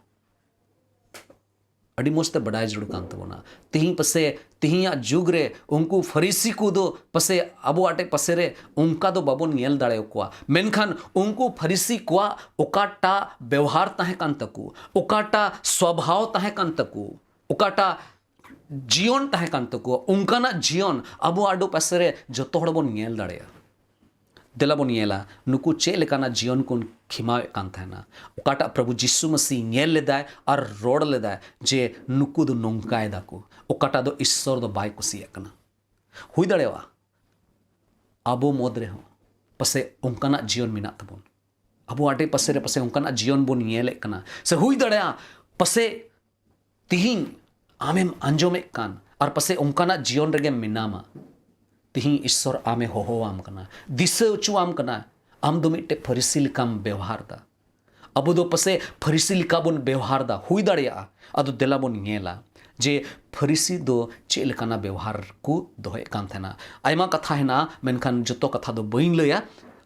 ᱟᱹᱰᱤ ᱢᱚᱡᱽ ᱛᱮ ᱵᱟᱰᱟᱭ ᱡᱟᱹᱨᱩᱲ ᱠᱟᱱ ᱛᱟᱵᱚᱱᱟ᱾ ᱛᱤᱦᱤᱧ ᱯᱟᱥᱮ, ᱛᱤᱦᱤᱧᱟᱜ ᱡᱩᱜᱽ ᱨᱮ ᱩᱱᱠᱩ ᱯᱷᱟᱹᱨᱤᱥᱤ ᱠᱚᱫᱚ ᱯᱟᱥᱮ ᱟᱵᱚ ᱟᱴᱮ ᱯᱟᱥᱮ ᱨᱮ ᱚᱱᱠᱟ ᱫᱚ ᱵᱟᱵᱚᱱ ᱧᱮᱞ ᱫᱟᱲᱮ ᱟᱠᱚᱣᱟ᱾ ᱢᱮᱱᱠᱷᱟᱱ ᱩᱱᱠᱩ ᱯᱷᱟᱹᱨᱤᱥᱤ ᱠᱚᱣᱟᱜ ᱚᱠᱟᱴᱟᱜ ᱵᱮᱣᱦᱟᱨ ᱛᱟᱦᱮᱸ ᱠᱟᱱ ᱛᱟᱠᱚ, ᱚᱠᱟᱴᱟᱜ ᱥᱣᱟᱵᱷᱟᱣ ᱛᱟᱦᱮᱸ ᱠᱟᱱ ᱛᱟᱠᱚ, ᱚᱠᱟᱴᱟᱜ ᱡᱤᱭᱚᱱ ᱛᱟᱦᱮᱸ ᱠᱟᱱ ᱛᱟᱠᱚᱣᱟ, ᱚᱱᱠᱟᱱᱟᱜ ᱡᱤᱭᱚᱱ ᱟᱵᱚ ᱟᱰᱚ ᱯᱟᱥᱮ ᱨᱮ ᱡᱚᱛᱚ ᱦᱚᱲ ᱵᱚᱱ ᱧᱮᱞ ᱫᱟᱲᱮᱭᱟᱜᱼᱟ᱾ ᱫᱮᱞᱟ ᱵᱚᱱ ᱧᱮᱞᱟ, ᱱᱩᱠᱩ ᱪᱮᱫ ᱞᱮᱠᱟᱱᱟᱜ ᱡᱤᱭᱚᱱ ᱠᱚ ᱠᱷᱮᱢᱟᱣᱮᱫ ᱠᱟᱱ ᱛᱟᱦᱮᱱᱟ, ᱚᱠᱟᱴᱟᱜ ᱯᱨᱚᱵᱷᱩ ᱡᱤᱥᱩ ᱢᱟᱹᱥᱤ ᱧᱮᱞ ᱞᱮᱫᱟᱭ ᱟᱨ ᱨᱚᱲ ᱞᱮᱫᱟᱭ ᱡᱮ ᱱᱩᱠᱩ ᱫᱚ ᱱᱚᱝᱠᱟᱭ ᱫᱟᱠᱚ, ᱚᱠᱟᱴᱟᱜ ᱫᱚ ᱤᱥᱥᱚᱨ ᱫᱚ ᱵᱟᱭ ᱠᱩᱥᱤᱭᱟᱜ ᱠᱟᱱᱟ᱾ ᱦᱩᱭ ᱫᱟᱲᱮᱭᱟᱜᱼᱟ ᱟᱵᱚ ᱢᱩᱫᱽ ᱨᱮᱦᱚᱸ ᱯᱟᱥᱮᱡ ᱚᱱᱠᱟᱱᱟᱜ ᱡᱤᱭᱚᱱ ᱢᱮᱱᱟᱜ ᱛᱟᱵᱚᱱ, ᱟᱵᱚ ᱟᱰᱮ ᱯᱟᱥᱮ ᱨᱮ ᱯᱟᱥᱮᱡ ᱚᱱᱠᱟᱱᱟᱜ ᱡᱤᱭᱚᱱ ᱵᱚᱱ ᱧᱮᱞᱮᱫ ᱠᱟᱱᱟ, ᱥᱮ ᱦᱩᱭ ᱫᱟᱲᱮᱭᱟᱜᱼᱟ ᱯᱟᱥᱮᱡ ᱛᱤᱦᱤᱧ ᱟᱢᱮᱢ ᱟᱸᱡᱚᱢᱮᱫ ᱠᱟᱱ ᱟᱨ ᱯᱟᱥᱮᱡ ᱚᱱᱠᱟᱱᱟᱜ ᱡᱤᱭᱚᱱ ᱨᱮᱜᱮᱢ ᱢᱮᱱᱟᱢᱟ᱾ ᱛᱤᱦᱤᱧ ᱤᱥᱥᱚᱨ ᱟᱢᱮ ᱦᱚᱦᱚᱣᱟᱢ ᱠᱟᱱᱟ, ᱫᱤᱥᱟᱹ ᱦᱚᱪᱚᱣᱟᱢ ᱠᱟᱱᱟ, ᱟᱢ ᱫᱚ ᱢᱤᱫᱴᱮᱡ ᱯᱷᱟᱹᱨᱤᱥᱤ ᱞᱮᱠᱟᱢ ᱵᱮᱣᱦᱟᱨ ᱫᱟ᱾ ᱟᱵᱚ ᱫᱚ ᱯᱟᱥᱮᱡ ᱯᱷᱟᱹᱨᱤᱥᱤ ᱞᱮᱠᱟ ᱵᱚᱱ ᱵᱮᱣᱦᱟᱨ ᱫᱟ, ᱦᱩᱭ ᱫᱟᱲᱮᱭᱟᱜᱼᱟ᱾ ᱟᱫᱚ ᱫᱮᱞᱟ ᱵᱚᱱ ᱧᱮᱞᱟ ᱡᱮ ᱯᱷᱟᱹᱨᱤᱥᱤ ᱫᱚ ᱪᱮᱫ ᱞᱮᱠᱟᱱᱟ ᱵᱮᱣᱦᱟᱨ ᱠᱚ ᱫᱚᱦᱚᱭᱮᱫ ᱠᱟᱱ ᱛᱟᱦᱮᱱᱟ᱾ ᱟᱭᱢᱟ ᱠᱟᱛᱷᱟ ᱦᱮᱱᱟᱜᱼᱟ, ᱢᱮᱱᱠᱷᱟᱱ ᱡᱚᱛᱚ ᱠᱟᱛᱷᱟ ᱫᱚ ᱵᱟᱹᱧ ᱞᱟᱹᱭᱟ,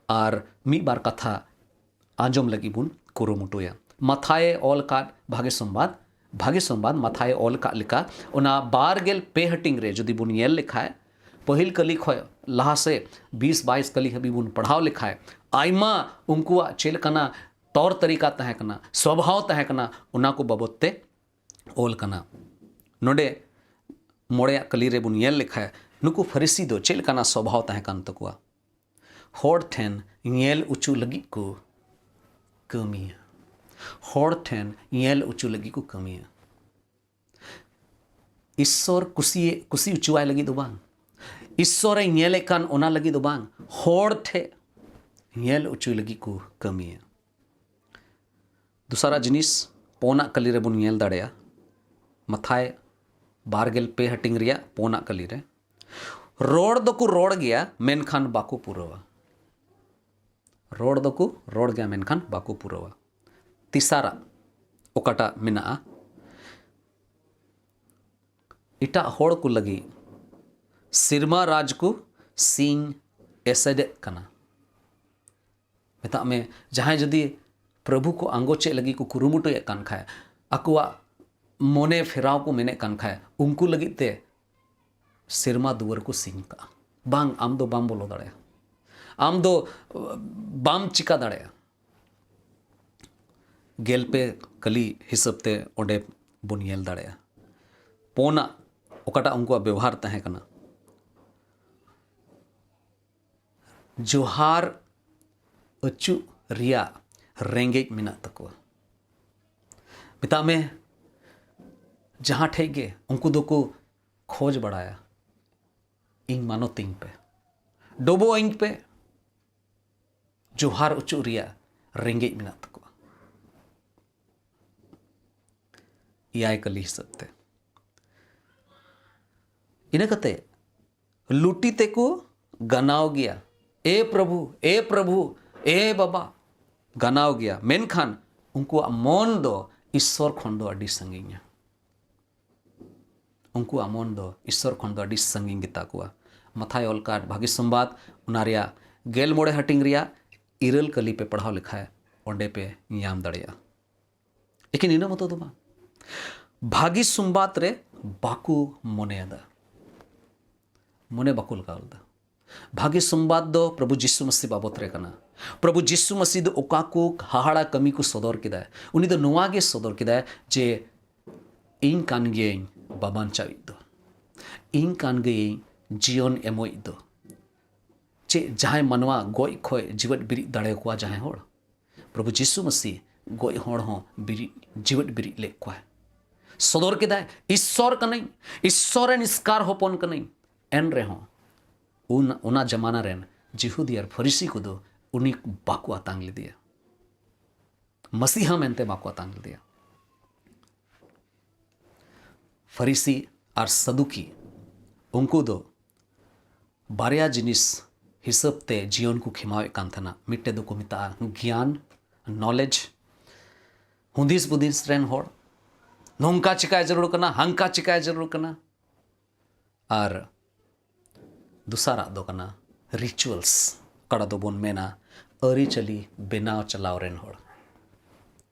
ᱟᱨ ᱢᱤᱫ ᱵᱟᱨ ᱠᱟᱛᱷᱟ ᱟᱸᱡᱚᱢ ᱞᱟᱹᱜᱤᱫ ᱵᱚᱱ ᱠᱩᱨᱩᱢᱩᱴᱩᱭᱟ᱾ ᱢᱟᱛᱷᱟᱭᱮ ᱚᱞ ᱟᱠᱟᱫ ᱵᱷᱟᱜᱮ ᱥᱚᱢᱵᱟᱫ, ᱵᱷᱟᱜᱮ ᱥᱚᱢᱵᱟᱫ ᱢᱟᱛᱷᱟᱭᱮ ᱚᱞ ᱟᱠᱟᱫ ᱞᱮᱠᱟ, ᱚᱱᱟ ᱵᱟᱨ ᱜᱮᱞ ᱯᱮ ᱦᱟᱹᱴᱤᱧ ᱨᱮ ᱡᱩᱫᱤ ᱵᱚᱱ ᱧᱮᱞ ᱞᱮᱠᱷᱟᱡ, ᱯᱟᱹᱦᱤᱞ ᱠᱟᱹᱞᱤ ᱠᱷᱚᱱ ᱞᱟᱦᱟ ᱥᱮᱫ ᱵᱤᱥ ᱵᱟᱭᱤᱥ ᱠᱟᱹᱞᱤ ᱦᱟᱹᱵᱤᱡ ᱵᱚᱱ ᱯᱟᱲᱦᱟᱣ ᱞᱮᱠᱷᱟᱡ, ᱟᱭᱢᱟ ᱩᱱᱠᱩᱣᱟᱜ ᱪᱮᱫ ᱞᱮᱠᱟᱱᱟ ᱛᱚᱨ ᱛᱟᱹᱨᱤᱠᱟ ᱛᱟᱦᱮᱸ ᱠᱟᱱᱟ, ᱥᱚᱵᱷᱟᱣ ᱛᱟᱦᱮᱸ ᱠᱟᱱᱟ, ᱚᱱᱟ ᱠᱚ ᱵᱟᱵᱚᱫ ᱛᱮ ᱚᱞ ᱠᱟᱱᱟ᱾ ᱱᱚᱰᱮ ᱢᱚᱬᱮᱭᱟᱜ ᱠᱟᱹᱞᱤ ᱨᱮᱵᱚᱱ ᱧᱮᱞ ᱞᱮᱠᱷᱟᱡ, ᱱᱩᱠᱩ ᱯᱷᱟᱹᱨᱤᱥᱤ ᱫᱚ ᱪᱮᱫ ᱞᱮᱠᱟᱱᱟᱜ ᱥᱚᱵᱷᱟᱣ ᱛᱟᱦᱮᱸ ᱠᱟᱱ ᱛᱟᱠᱚᱣᱟ? ᱦᱚᱲ ᱴᱷᱮᱱ ᱧᱮᱞ ᱦᱚᱪᱚ ᱞᱟᱹᱜᱤᱫ ᱠᱚ ᱠᱟᱹᱢᱤᱭᱟ᱾ ᱦᱚᱲ ᱴᱷᱮᱱ ᱧᱮᱞ ᱦᱚᱪᱚ ᱞᱟᱹᱜᱤᱫ ᱠᱚ ᱠᱟᱹᱢᱤᱭᱟ᱾ ᱤᱥᱥᱚᱨ ᱠᱩᱥᱤ, ᱠᱩᱥᱤ ᱦᱚᱪᱚᱣᱟᱭ ᱞᱟᱹᱜᱤᱫ ᱫᱚ ᱵᱟᱝ, ᱤᱥᱥᱚᱨᱮ ᱧᱮᱞᱮᱫ ᱠᱟᱱ ᱚᱱᱟ ᱞᱟᱹᱜᱤᱫ ᱫᱚ ᱵᱟᱝ, ᱦᱚᱲ ᱴᱷᱮᱱ ᱧᱮᱞ ᱦᱚᱪᱚᱭ ᱞᱟᱹᱜᱤᱫ ᱠᱚ ᱠᱟᱹᱢᱤᱭᱟ᱾ ᱫᱚᱥᱟᱨᱟᱜ ᱡᱤᱱᱤᱥ, ᱯᱳᱱᱟᱜ ᱠᱟᱹᱞᱤ ᱨᱮᱵᱚᱱ ᱧᱮᱞ ᱫᱟᱲᱮᱭᱟᱜᱼᱟ, ᱢᱟᱛᱷᱟᱭ ᱵᱟᱨ ᱜᱮᱞ ᱯᱮ ᱦᱟᱹᱴᱤᱧ ᱨᱮᱭᱟᱜ ᱯᱳᱱᱟᱜ ᱠᱟᱹᱞᱤ ᱨᱮ, ᱨᱚᱲ ᱫᱚᱠᱚ ᱨᱚᱲ ᱜᱮᱭᱟ, ᱢᱮᱱᱠᱷᱟᱱ ᱵᱟᱠᱚ ᱯᱩᱨᱟᱹᱣᱟ᱾ ᱨᱚᱲ ᱫᱚᱠᱚ ᱨᱚᱲ ᱜᱮᱭᱟ, ᱢᱮᱱᱠᱷᱟᱱ ᱵᱟᱠᱚ ᱯᱩᱨᱟᱹᱣᱟ᱾ ᱛᱮᱥᱟᱨᱟᱜ ᱚᱠᱟᱴᱟᱜ ᱢᱮᱱᱟᱜᱼᱟ, ᱮᱴᱟᱜ ᱦᱚᱲ ᱠᱚ ᱞᱟᱹᱜᱤᱫ ᱥᱮᱨᱢᱟ ᱨᱟᱡᱽ ᱠᱚ ᱥᱤᱧ ᱮᱥᱮᱫᱮᱫ ᱠᱟᱱᱟ᱾ ᱢᱮᱛᱟᱜ ᱢᱮ, ᱡᱟᱦᱟᱸᱭ ᱡᱩᱫᱤ ᱯᱨᱚᱵᱷᱩ ᱠᱚ ᱟᱸᱜᱚᱪᱮᱫ ᱞᱟᱹᱜᱤᱫ ᱠᱚ ᱠᱩᱨᱩᱢᱩᱴᱩᱭᱮᱫ ᱠᱟᱱ ᱠᱷᱟᱡ, ᱟᱠᱚᱣᱟᱜ ᱢᱚᱱᱮ ᱯᱷᱮᱨᱟᱣ ᱠᱚ ᱢᱮᱱᱮᱫ ᱠᱟᱱ ᱠᱷᱟᱡ, ᱩᱱᱠᱩ ᱞᱟᱹᱜᱤᱫ ᱛᱮ ᱥᱮᱨᱢᱟ ᱫᱩᱣᱟᱹᱨ ᱠᱚ ᱥᱤᱧ ᱠᱟᱜᱼᱟ᱾ ᱵᱟᱝ, ᱟᱢ ᱫᱚ ᱵᱟᱢ ᱵᱚᱞᱚ ᱫᱟᱲᱮᱭᱟᱜᱼᱟ, ᱟᱢ ᱫᱚ, ᱵᱟᱢ ᱪᱤᱠᱟ ᱫᱟᱲᱮᱭᱟᱜᱼᱟ᱾ ᱜᱮᱞ ᱯᱮ ᱠᱟᱹᱞᱤ ᱦᱤᱥᱟᱹᱵ ᱛᱮ ᱚᱸᱰᱮ ᱵᱚᱱ ᱧᱮᱞ ᱫᱟᱲᱮᱭᱟᱜᱼᱟ᱾ ᱯᱳᱱᱟᱜ ᱚᱠᱟᱴᱟᱜ ᱩᱱᱠᱩᱣᱟᱜ ᱵᱮᱣᱦᱟᱨ ᱛᱟᱦᱮᱸ ᱠᱟᱱᱟ, ᱡᱚᱦᱟᱨ ᱟᱹᱪᱩᱜ ᱨᱮᱭᱟᱜ ᱨᱮᱸᱜᱮᱡ ᱢᱮᱱᱟᱜ ᱛᱟᱠᱚᱣᱟ᱾ ᱢᱮᱛᱟᱜ ᱢᱮ, ᱡᱟᱦᱟᱸ ᱴᱷᱮᱡ ᱜᱮ ᱩᱱᱠᱩ ᱫᱚᱠᱚ ᱠᱷᱚᱡᱽ ᱵᱟᱲᱟᱭᱟ, "ᱤᱧ ᱢᱟᱱᱚᱛᱤᱧ ᱯᱮ, ᱰᱚᱵᱚᱜ ᱟᱹᱧ ᱯᱮ", ᱡᱚᱦᱟᱨ ᱚᱪᱚᱜ ᱨᱮᱭᱟᱜ ᱨᱮᱸᱜᱮᱡ ᱢᱮᱱᱟᱜ ᱛᱟᱠᱚᱣᱟ᱾ ᱮᱭᱟᱭ ᱠᱟᱹᱞᱤ ᱦᱤᱥᱟᱹᱵ ᱛᱮ᱾ ᱤᱱᱟᱹ ᱠᱟᱛᱮ ᱞᱩᱴᱤ ᱛᱮᱠᱚ ᱜᱟᱱᱟᱣ ᱜᱮᱭᱟ, "ᱮ ᱯᱨᱚᱵᱷᱩ, ᱮ ᱯᱨᱚᱵᱷᱩ, ᱮ ᱵᱟᱵᱟ", ᱜᱟᱱᱟᱣ ᱜᱮᱭᱟ, ᱢᱮᱱᱠᱷᱟᱱ ᱩᱱᱠᱩᱣᱟᱜ ᱢᱚᱱ ᱫᱚ ᱤᱥᱥᱚᱨ ᱠᱷᱚᱱ ᱫᱚ ᱟᱹᱰᱤ ᱥᱟᱺᱜᱤᱧᱟ᱾ ᱩᱱᱠᱩᱣᱟᱜ ᱢᱚᱱ ᱫᱚ ᱤᱥᱥᱚᱨ ᱠᱷᱚᱱ ᱫᱚ ᱟᱹᱰᱤ ᱥᱟᱺᱜᱤᱧ ᱜᱮᱛᱟ ᱠᱚᱣᱟ᱾ ᱢᱟᱛᱷᱟᱭ ᱚᱞ ᱠᱟᱫ ᱵᱷᱟᱹᱜᱤ ᱥᱚᱢᱵᱟᱫ, ᱚᱱᱟ ᱨᱮᱭᱟᱜ ᱜᱮᱞ ᱢᱚᱬᱮ ᱦᱟᱹᱴᱤᱧ ᱨᱮᱭᱟᱜ ᱤᱨᱟᱹᱞ ᱠᱟᱹᱞᱤ ᱯᱮ ᱯᱟᱲᱦᱟᱣ ᱞᱮᱠᱷᱟᱡ ᱚᱸᱰᱮ ᱯᱮ ᱧᱟᱢ ᱫᱟᱲᱮᱭᱟᱜᱼᱟ᱾ ᱮᱠᱮᱱ ᱤᱱᱟᱹ ᱢᱚᱛᱚ ᱫᱚ ᱵᱟᱝ, ᱵᱷᱟᱹᱜᱤ ᱥᱚᱢᱵᱟᱫ ᱨᱮ ᱵᱟᱠᱚ ᱢᱚᱱᱮᱭᱟᱫᱟ, ᱢᱚᱱᱮ ᱵᱟᱠᱚ ᱞᱟᱜᱟᱣ ᱞᱮᱫᱟ᱾ ᱵᱷᱟᱹᱜᱤ ᱥᱚᱢᱵᱟᱫ ᱫᱚ ᱯᱨᱚᱵᱷᱩ ᱡᱤᱥᱩ ᱢᱟᱹᱥᱤ ᱵᱟᱵᱚᱛ ᱨᱮ ᱠᱟᱱᱟ᱾ ᱯᱨᱚᱵᱷᱩ ᱡᱤᱥᱩ ᱢᱟᱹᱥᱤ ᱫᱚ ᱚᱠᱟ ᱠᱚ ᱦᱟᱦᱟᱲᱟ ᱠᱟᱹᱢᱤ ᱠᱚ ᱥᱚᱫᱚᱨ ᱠᱮᱫᱟᱭ, ᱩᱱᱤ ᱫᱚ ᱱᱚᱣᱟ ᱜᱮ ᱥᱚᱫᱚᱨ ᱠᱮᱫᱟᱭ ᱡᱮ, "ᱤᱧ ᱠᱟᱱ ᱜᱤᱭᱟᱹᱧ ᱵᱟᱵᱟᱧᱪᱟᱣᱤᱡ ᱫᱚ, ᱤᱧ ᱠᱟᱱ ᱜᱤᱭᱟᱹᱧ ᱡᱤᱭᱚᱱ ᱮᱢᱚᱭᱤᱡ ᱫᱚ᱾" ᱪᱮᱫ ᱡᱟᱦᱟᱸᱭ ᱢᱟᱱᱣᱟ ᱜᱚᱡ ᱠᱷᱚᱡ ᱡᱤᱣᱮᱫ ᱵᱤᱨᱤᱫ ᱫᱟᱲᱮᱭᱟᱠᱚᱣᱟ ᱡᱟᱦᱟᱸᱭ ᱦᱚᱲ? ᱯᱨᱚᱵᱷᱩ ᱡᱤᱥᱩ ᱢᱟᱹᱥᱤ ᱜᱚᱡ ᱦᱚᱲ ᱦᱚᱸ ᱵᱤᱨᱤᱫ, ᱡᱤᱣᱮᱫ ᱵᱤᱨᱤᱫ ᱞᱮᱫ ᱠᱚᱣᱟᱭ᱾ ᱥᱚᱫᱚᱨ ᱠᱮᱫᱟᱭ, "ᱤᱥᱥᱚᱨ ᱠᱟᱹᱱᱟᱹᱧ, ᱤᱥᱥᱚᱨ ᱨᱮᱱ ᱮᱥᱠᱟᱨ ᱦᱚᱯᱚᱱ ᱠᱟᱹᱱᱟᱹᱧ᱾" ᱮᱱ ᱨᱮᱦᱚᱸ ᱩᱱ, ᱚᱱᱟ ᱡᱟᱢᱟᱱᱟ ᱨᱮᱱ ᱡᱤᱦᱩᱫᱤ ᱟᱨ ᱯᱷᱟᱹᱨᱤᱥᱤ ᱠᱚᱫᱚ ᱩᱱᱤ ᱵᱟᱠᱚ ᱟᱛᱟᱝ ᱞᱮᱫᱮᱭᱟ, ᱢᱟᱹᱥᱤᱦᱟ ᱢᱮᱱᱛᱮ ᱵᱟᱠᱚ ᱟᱛᱟᱝ ᱞᱮᱫᱮᱭᱟ᱾ ᱯᱷᱟᱹᱨᱤᱥᱤ ᱟᱨ ᱥᱟᱫᱩᱠᱤ, ᱩᱱᱠᱩ ᱫᱚ ᱵᱟᱨᱭᱟ ᱡᱤᱱᱤᱥ ᱦᱤᱥᱟᱹᱵ ᱛᱮ ᱡᱤᱭᱚᱱ ᱠᱚ ᱠᱷᱮᱢᱟᱣᱮᱫ ᱠᱟᱱ ᱛᱟᱦᱮᱱᱟ᱾ ᱢᱤᱫᱴᱮᱡ ᱫᱚᱠᱚ ᱢᱮᱛᱟᱜᱼᱟ ᱜᱮᱭᱟᱱ, knowledge, ᱦᱩᱫᱤᱥ ᱵᱩᱫᱤᱥ ᱨᱮᱱ ᱦᱚᱲ, ᱱᱚᱝᱠᱟ ᱪᱤᱠᱟᱭ ᱡᱟᱹᱨᱩᱲ ᱠᱟᱱᱟ, ᱦᱟᱝᱠᱟ ᱪᱤᱠᱟᱭ ᱡᱟᱹᱨᱩᱲ ᱠᱟᱱᱟ᱾ ᱟᱨ ᱫᱚᱥᱟᱨᱟᱜ ᱫᱚ ᱠᱟᱱᱟ rituals, ᱚᱠᱟᱴᱟᱜ ᱫᱚᱵᱚᱱ ᱢᱮᱱᱟ ᱟᱹᱨᱤᱪᱟᱹᱞᱤ ᱵᱮᱱᱟᱣ ᱪᱟᱞᱟᱣ ᱨᱮᱱ ᱦᱚᱲ᱾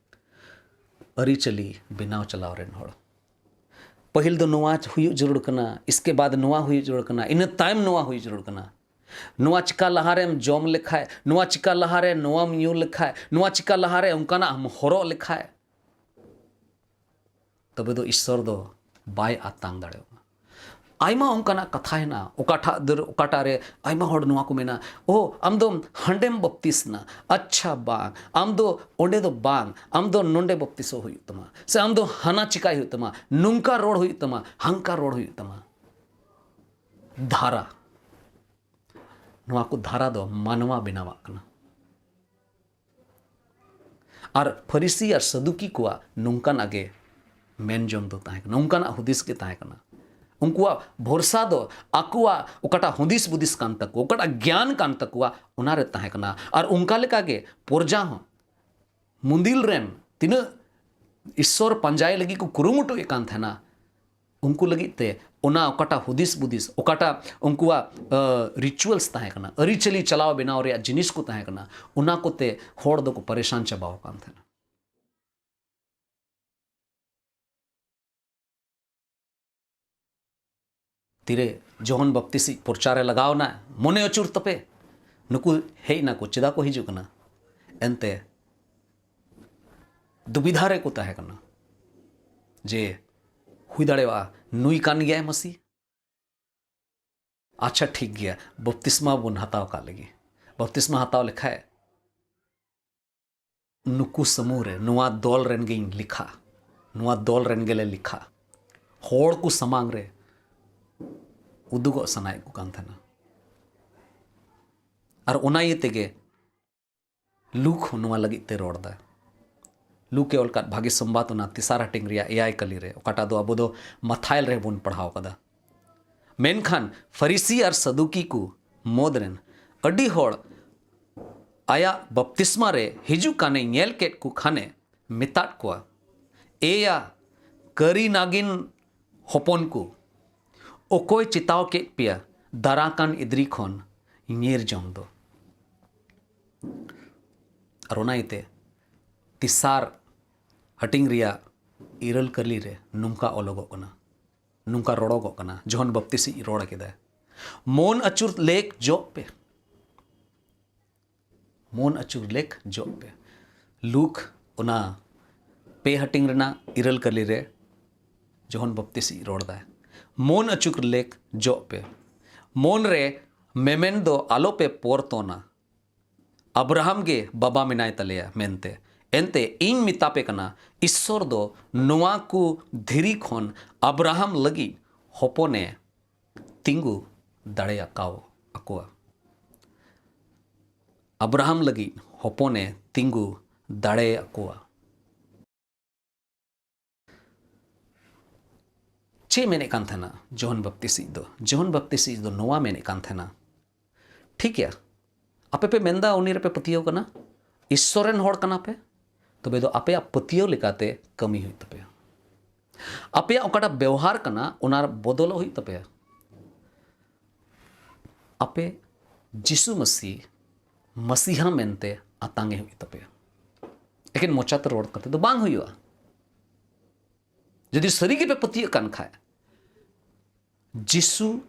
ᱟᱹᱨᱤᱪᱟᱹᱞᱤ ᱵᱮᱱᱟᱣ ᱪᱟᱞᱟᱣ ᱨᱮᱱ ᱦᱚᱲ᱾ ᱯᱟᱹᱦᱤᱞ ᱫᱚ ᱱᱚᱣᱟ ᱦᱩᱭᱩᱜ ᱡᱟᱹᱨᱩᱲ ᱠᱟᱱᱟ, ᱤᱥᱠᱮ ᱵᱟᱫ ᱱᱚᱣᱟ ᱦᱩᱭᱩᱜ ᱡᱟᱹᱨᱩᱲ ᱠᱟᱱᱟ, ᱤᱱᱟᱹ ᱛᱟᱭᱚᱢ ᱱᱚᱣᱟ ᱦᱩᱭᱩᱜ ᱡᱟᱹᱨᱩᱲ ᱠᱟᱱᱟ᱾ ᱱᱚᱣᱟ ᱪᱤᱠᱟ ᱞᱟᱦᱟᱨᱮᱢ ᱡᱚᱢ ᱞᱮᱠᱷᱟᱡ, ᱱᱚᱣᱟ ᱪᱤᱠᱟ ᱞᱟᱦᱟᱨᱮ ᱱᱚᱣᱟᱢ ᱧᱩ ᱞᱮᱠᱷᱟᱡ, ᱱᱚᱣᱟ ᱪᱤᱠᱟ ᱞᱟᱦᱟᱨᱮ ᱚᱱᱠᱟᱱᱟᱜ ᱮᱢ ᱦᱚᱨᱚᱜ ᱞᱮᱠᱷᱟᱡ, ᱛᱚᱵᱮ ᱫᱚ ᱤᱥᱥᱚᱨ ᱫᱚ ᱵᱟᱭ ᱟᱛᱟᱝ ᱫᱟᱲᱮᱭᱟᱜᱼᱟ᱾ ᱟᱭᱢᱟ ᱚᱱᱠᱟᱱᱟᱜ ᱠᱟᱛᱷᱟ ᱦᱮᱱᱟᱜᱼᱟ, ᱚᱠᱟᱴᱟᱜ ᱫᱚ, ᱚᱠᱟᱴᱟᱜ ᱨᱮ ᱟᱭᱢᱟ ᱦᱚᱲ ᱱᱚᱣᱟ ᱠᱚ ᱢᱮᱱᱟ, "ᱳ, ᱟᱢ ᱫᱚ ᱦᱟᱸᱰᱮᱢ ᱵᱟᱯᱛᱤᱥᱱᱟ, ᱟᱪᱪᱷᱟ ᱵᱟᱝ, ᱟᱢ ᱫᱚ ᱚᱸᱰᱮ ᱫᱚ ᱵᱟᱝ, ᱟᱢ ᱫᱚ ᱱᱚᱸᱰᱮ ᱵᱟᱯᱛᱤᱥᱚᱜ ᱦᱩᱭᱩᱜ ᱛᱟᱢᱟ, ᱥᱮ ᱟᱢ ᱫᱚ ᱦᱟᱱᱟ ᱪᱤᱠᱟᱭ ᱦᱩᱭᱩᱜ ᱛᱟᱢᱟ, ᱱᱚᱝᱠᱟ ᱨᱚᱲ ᱦᱩᱭᱩᱜ ᱛᱟᱢᱟ, ᱦᱟᱝᱠᱟ ᱨᱚᱲ ᱦᱩᱭᱩᱜ ᱛᱟᱢᱟ᱾" ᱫᱷᱟᱨᱟ, ᱱᱚᱣᱟ ᱠᱚ ᱫᱷᱟᱨᱟ ᱫᱚ ᱢᱟᱱᱣᱟ ᱵᱮᱱᱟᱣᱟᱜ ᱠᱟᱱᱟ᱾ ᱟᱨ ᱯᱷᱟᱹᱨᱤᱥᱤ ᱟᱨ ᱥᱟᱫᱩᱠᱤ ᱠᱚᱣᱟᱜ ᱱᱚᱝᱠᱟᱱᱟᱜ ᱜᱮ ᱢᱮᱱ ᱡᱚᱝ ᱫᱚ ᱛᱟᱦᱮᱸ ᱠᱟᱱᱟ, ᱱᱚᱝᱠᱟᱱᱟᱜ ᱦᱩᱫᱤᱥ ᱜᱮ ᱛᱟᱦᱮᱸ ᱠᱟᱱᱟ᱾ ᱩᱱᱠᱩᱣᱟᱜ ᱵᱷᱚᱨᱥᱟ ᱫᱚ ᱟᱠᱚᱣᱟᱜ ᱚᱠᱟᱴᱟᱜ ᱦᱩᱫᱤᱥ ᱵᱩᱫᱤᱥ ᱠᱟᱱ ᱛᱟᱠᱚᱣᱟ, ᱚᱠᱟᱴᱟᱜ ᱜᱮᱭᱟᱱ ᱠᱟᱱ ᱛᱟᱠᱚᱣᱟ, ᱚᱱᱟ ᱨᱮ ᱛᱟᱦᱮᱸ ᱠᱟᱱᱟ᱾ ᱟᱨ ᱚᱱᱠᱟ ᱞᱮᱠᱟ ᱜᱮ ᱯᱨᱚᱡᱟ ᱦᱚᱸ, ᱢᱩᱸᱫᱤᱞ ᱨᱮᱱ ᱛᱤᱱᱟᱹᱜ ᱤᱥᱥᱚᱨ ᱯᱟᱸᱡᱟᱭ ᱞᱟᱹᱜᱤᱫ ᱠᱚ ᱠᱩᱨᱩᱢᱩᱴᱩᱭᱮᱫ ᱠᱟᱱ ᱛᱟᱦᱮᱱᱟ, ᱩᱱᱠᱩ ᱞᱟᱹᱜᱤᱫ ᱛᱮ ᱚᱱᱟ ᱚᱠᱟᱴᱟᱜ ᱦᱩᱫᱤᱥ ᱵᱩᱫᱤᱥ, ᱚᱠᱟᱴᱟᱜ ᱩᱱᱠᱩᱣᱟᱜ ᱨᱤᱪᱩᱣᱟᱞᱥ ᱛᱟᱦᱮᱸ ᱠᱟᱱᱟ, ᱟᱹᱨᱤᱪᱟᱹᱞᱤ ᱪᱟᱞᱟᱣ ᱵᱮᱱᱟᱣ ᱨᱮᱭᱟᱜ ᱡᱤᱱᱤᱥ ᱠᱚ ᱛᱟᱦᱮᱸ ᱠᱟᱱᱟ, ᱚᱱᱟ ᱠᱚᱛᱮ ᱦᱚᱲ ᱫᱚᱠᱚ ᱯᱟᱨᱤᱥᱟᱱ ᱪᱟᱵᱟᱣ ᱟᱠᱟᱱ ᱛᱟᱦᱮᱱᱟ᱾ ᱛᱤᱨᱮ ᱡᱚᱦᱚᱱ ᱵᱟᱯᱛᱤᱥᱤᱡ ᱯᱨᱚᱪᱟᱨᱮ ᱞᱟᱜᱟᱣ ᱮᱱᱟ, ᱢᱚᱱᱮ ᱟᱹᱪᱩᱨ ᱛᱟᱯᱮ, ᱱᱩᱠᱩ ᱦᱮᱡ ᱱᱟᱠᱚ, ᱪᱮᱫᱟᱜ ᱠᱚ ᱦᱤᱡᱩᱜ ᱠᱟᱱᱟ? ᱮᱱᱛᱮ ᱫᱩᱵᱤᱫᱷᱟ ᱨᱮᱠᱚ ᱛᱟᱦᱮᱸ ᱠᱟᱱᱟ ᱡᱮ ᱦᱩᱭ ᱫᱟᱲᱮᱭᱟᱜᱼᱟ ᱱᱩᱭ ᱠᱟᱱ ᱜᱮᱭᱟᱭ ᱢᱟᱹᱥᱤ᱾ ᱟᱪᱪᱷᱟ, ᱴᱷᱤᱠ ᱜᱮᱭᱟ, ᱵᱟᱯᱛᱤᱥᱢᱟ ᱵᱚᱱ ᱦᱟᱛᱟᱣ ᱠᱟᱜ ᱞᱮᱜᱮ᱾ ᱵᱟᱯᱛᱤᱥᱢᱟ ᱦᱟᱛᱟᱣ ᱞᱮᱠᱷᱟᱡ ᱱᱩᱠᱩ ᱥᱟᱢᱩ ᱨᱮ, ᱱᱚᱣᱟ ᱫᱚᱞ ᱨᱮᱱ ᱜᱤᱧ ᱞᱮᱠᱷᱟᱜᱼᱟ, ᱱᱚᱣᱟ ᱫᱚᱞ ᱨᱮᱱ ᱜᱮᱞᱮ ᱞᱮᱠᱷᱟᱜᱼᱟ᱾ ᱦᱚᱲ ᱠᱚ ᱥᱟᱢᱟᱝ ᱨᱮ ᱩᱫᱩᱜᱚᱜ ᱥᱟᱱᱟᱭᱮᱫ ᱠᱚ ᱠᱟᱱ ᱛᱟᱦᱮᱱᱟ᱾ ᱟᱨ ᱚᱱᱟ ᱤᱭᱟᱹ ᱛᱮᱜᱮ ᱞᱩᱠ ᱦᱚᱸ ᱱᱚᱣᱟ ᱞᱟᱹᱜᱤᱫ ᱛᱮ ᱨᱚᱲ ᱫᱟ᱾ ᱞᱩᱠ ᱮ ᱚᱞ ᱠᱟᱫ ᱵᱷᱟᱜᱮ ᱥᱚᱢᱵᱟᱫ, ᱚᱱᱟ ᱛᱮᱥᱟᱨ ᱦᱟᱹᱴᱤᱧ ᱨᱮᱭᱟᱜ ᱮᱭᱟᱭ ᱠᱟᱹᱞᱤ ᱨᱮ, ᱚᱠᱟᱴᱟᱜ ᱫᱚ ᱟᱵᱚ ᱫᱚ ᱢᱟᱛᱷᱟᱭᱮᱞ ᱨᱮᱵᱚᱱ ᱯᱟᱲᱦᱟᱣ ᱠᱟᱫᱟ᱾ ᱢᱮᱱᱠᱷᱟᱱ ᱯᱷᱟᱹᱨᱤᱥᱤ ᱟᱨ ᱥᱟᱫᱩᱠᱤ ᱠᱚ ᱢᱩᱫᱽ ᱨᱮᱱ ᱟᱹᱰᱤ ᱦᱚᱲ ᱟᱭᱟᱜ ᱵᱟᱯᱛᱤᱥᱢᱟ ᱨᱮ ᱦᱤᱡᱩᱜ ᱠᱟᱱᱮ ᱧᱮᱞ ᱠᱮᱫ ᱠᱚ ᱠᱷᱟᱱᱮ ᱢᱮᱛᱟᱫ ᱠᱚᱣᱟ, "ᱮᱭᱟ, ᱠᱟᱹᱨᱤ ᱱᱟᱜᱤᱱ ᱦᱚᱯᱚᱱ ᱠᱚ, ᱚᱠᱚᱭ ᱪᱮᱛᱟᱣ ᱠᱮᱫ ᱯᱮᱭᱟ ᱫᱟᱨᱟ ᱠᱟᱱ ᱤᱫᱨᱤ ᱠᱷᱚᱱ ᱧᱤᱨ ᱡᱚᱝ ᱫᱚ?" ᱟᱨ ᱚᱱᱟ ᱤᱭᱟᱹᱛᱮ ᱛᱮᱥᱟᱨ ᱦᱟᱹᱴᱤᱧ ᱨᱮᱭᱟᱜ ᱤᱨᱟᱹᱞ ᱠᱟᱹᱞᱤ ᱨᱮ ᱱᱚᱝᱠᱟ ᱚᱞᱚᱜᱚᱜ ᱠᱟᱱᱟ, ᱱᱚᱝᱠᱟ ᱨᱚᱲᱚᱜᱚᱜ ᱠᱟᱱᱟ, ᱡᱚᱦᱚᱱ ᱵᱟᱯᱛᱤᱥᱤᱡ ᱨᱚᱲ ᱠᱮᱫᱟᱭ, "ᱢᱚᱱ ᱟᱹᱪᱩᱨ ᱞᱮᱠ ᱡᱚᱜ ᱯᱮ, ᱢᱚᱱ ᱟᱹᱪᱩᱨ ᱞᱮᱠ ᱡᱚᱜ ᱯᱮ᱾" ᱞᱩᱠ ᱚᱱᱟ ᱯᱮ ᱦᱟᱹᱴᱤᱧ ᱨᱮᱱᱟᱜ ᱤᱨᱟᱹᱞ ᱠᱟᱹᱞᱤ ᱨᱮ ᱡᱚᱦᱚᱱ ᱵᱟᱯᱛᱤᱥᱤᱡ ᱨᱚᱲ ᱫᱟᱭ, ᱢᱚᱱ ᱟᱹᱪᱩᱨ ᱞᱮᱠ ᱡᱚᱜ ᱯᱮ᱾ ᱢᱚᱱ ᱨᱮ ᱢᱮᱢᱮᱱ ᱫᱚ ᱟᱞᱚᱯᱮ ᱯᱚᱨᱛᱚᱱᱟ, ᱟᱵᱨᱟᱦᱟᱢ ᱜᱮ ᱵᱟᱵᱟ ᱢᱮᱱᱟᱭ ᱛᱟᱞᱮᱭᱟ ᱢᱮᱱᱛᱮ᱾ ᱮᱱᱛᱮ ᱤᱧ ᱢᱮᱛᱟ ᱯᱮ ᱠᱟᱱᱟ, ᱤᱥᱥᱚᱨ ᱫᱚ ᱱᱚᱣᱟ ᱠᱚ ᱫᱷᱤᱨᱤ ᱠᱷᱚᱱ ᱟᱵᱨᱟᱦᱟᱢ ᱞᱟᱹᱜᱤᱫ ᱦᱚᱯᱚᱱᱮ ᱛᱤᱸᱜᱩ ᱫᱟᱲᱮ ᱟᱠᱟᱣ ᱟᱠᱚᱣᱟ᱾ ᱟᱵᱨᱟᱦᱟᱢ ᱞᱟᱹᱜᱤᱫ ᱦᱚᱯᱚᱱᱮ ᱛᱤᱸᱜᱩ ᱫᱟᱲᱮ ᱟᱠᱚᱣᱟ᱾ ᱪᱮᱫ ᱢᱮᱱᱮᱫ ᱠᱟᱱ ᱛᱟᱦᱮᱱᱟ ᱡᱚᱦᱚᱱ ᱵᱟᱯᱛᱤᱥᱤᱡ ᱫᱚ? ᱡᱚᱦᱚᱱ ᱵᱟᱯᱛᱤᱥᱤᱡ ᱫᱚ ᱱᱚᱣᱟ ᱢᱮᱱᱮᱫ ᱠᱟᱱ ᱛᱟᱦᱮᱱᱟ, ᱴᱷᱤᱠ ᱜᱮᱭᱟ, ᱟᱯᱮ ᱯᱮ ᱢᱮᱱᱫᱟ ᱩᱱᱤ ᱨᱮᱯᱮ ᱯᱟᱹᱛᱭᱟᱹᱣ ᱠᱟᱱᱟ, ᱤᱥᱥᱚᱨ ᱨᱮᱱ ᱦᱚᱲ ᱠᱟᱱᱟ ᱯᱮ, ᱛᱚᱵᱮ ᱫᱚ ᱟᱯᱮᱭᱟᱜ ᱯᱟᱹᱛᱭᱟᱹᱣ ᱞᱮᱠᱟᱛᱮ ᱠᱟᱹᱢᱤ ᱦᱩᱭᱩᱜ ᱛᱟᱯᱮᱭᱟ᱾ ᱟᱯᱮᱭᱟᱜ ᱚᱠᱟᱴᱟᱜ ᱵᱮᱣᱦᱟᱨ ᱠᱟᱱᱟ, ᱚᱱᱟ ᱵᱚᱫᱚᱞᱚᱜ ᱦᱩᱭᱩᱜ ᱛᱟᱯᱮᱭᱟ᱾ ᱟᱯᱮ ᱡᱤᱥᱩ ᱢᱟᱹᱥᱤ, ᱢᱟᱹᱥᱤᱦᱟ ᱢᱮᱱᱛᱮ ᱟᱛᱟᱝ ᱮ ᱦᱩᱭᱩᱜ ᱛᱟᱯᱮᱭᱟ᱾ ᱮᱠᱮᱱ ᱢᱚᱪᱟᱛᱮ ᱨᱚᱲ ᱠᱟᱛᱮ ᱫᱚ ᱵᱟᱝ ᱦᱩᱭᱩᱜᱼᱟ᱾ ᱡᱩᱫᱤ ᱥᱟᱹᱨᱤ ᱜᱮᱯᱮ ᱯᱟᱹᱛᱭᱟᱹᱜ ᱠᱟᱱ ᱠᱷᱟᱡ, ᱡᱤᱥᱩ,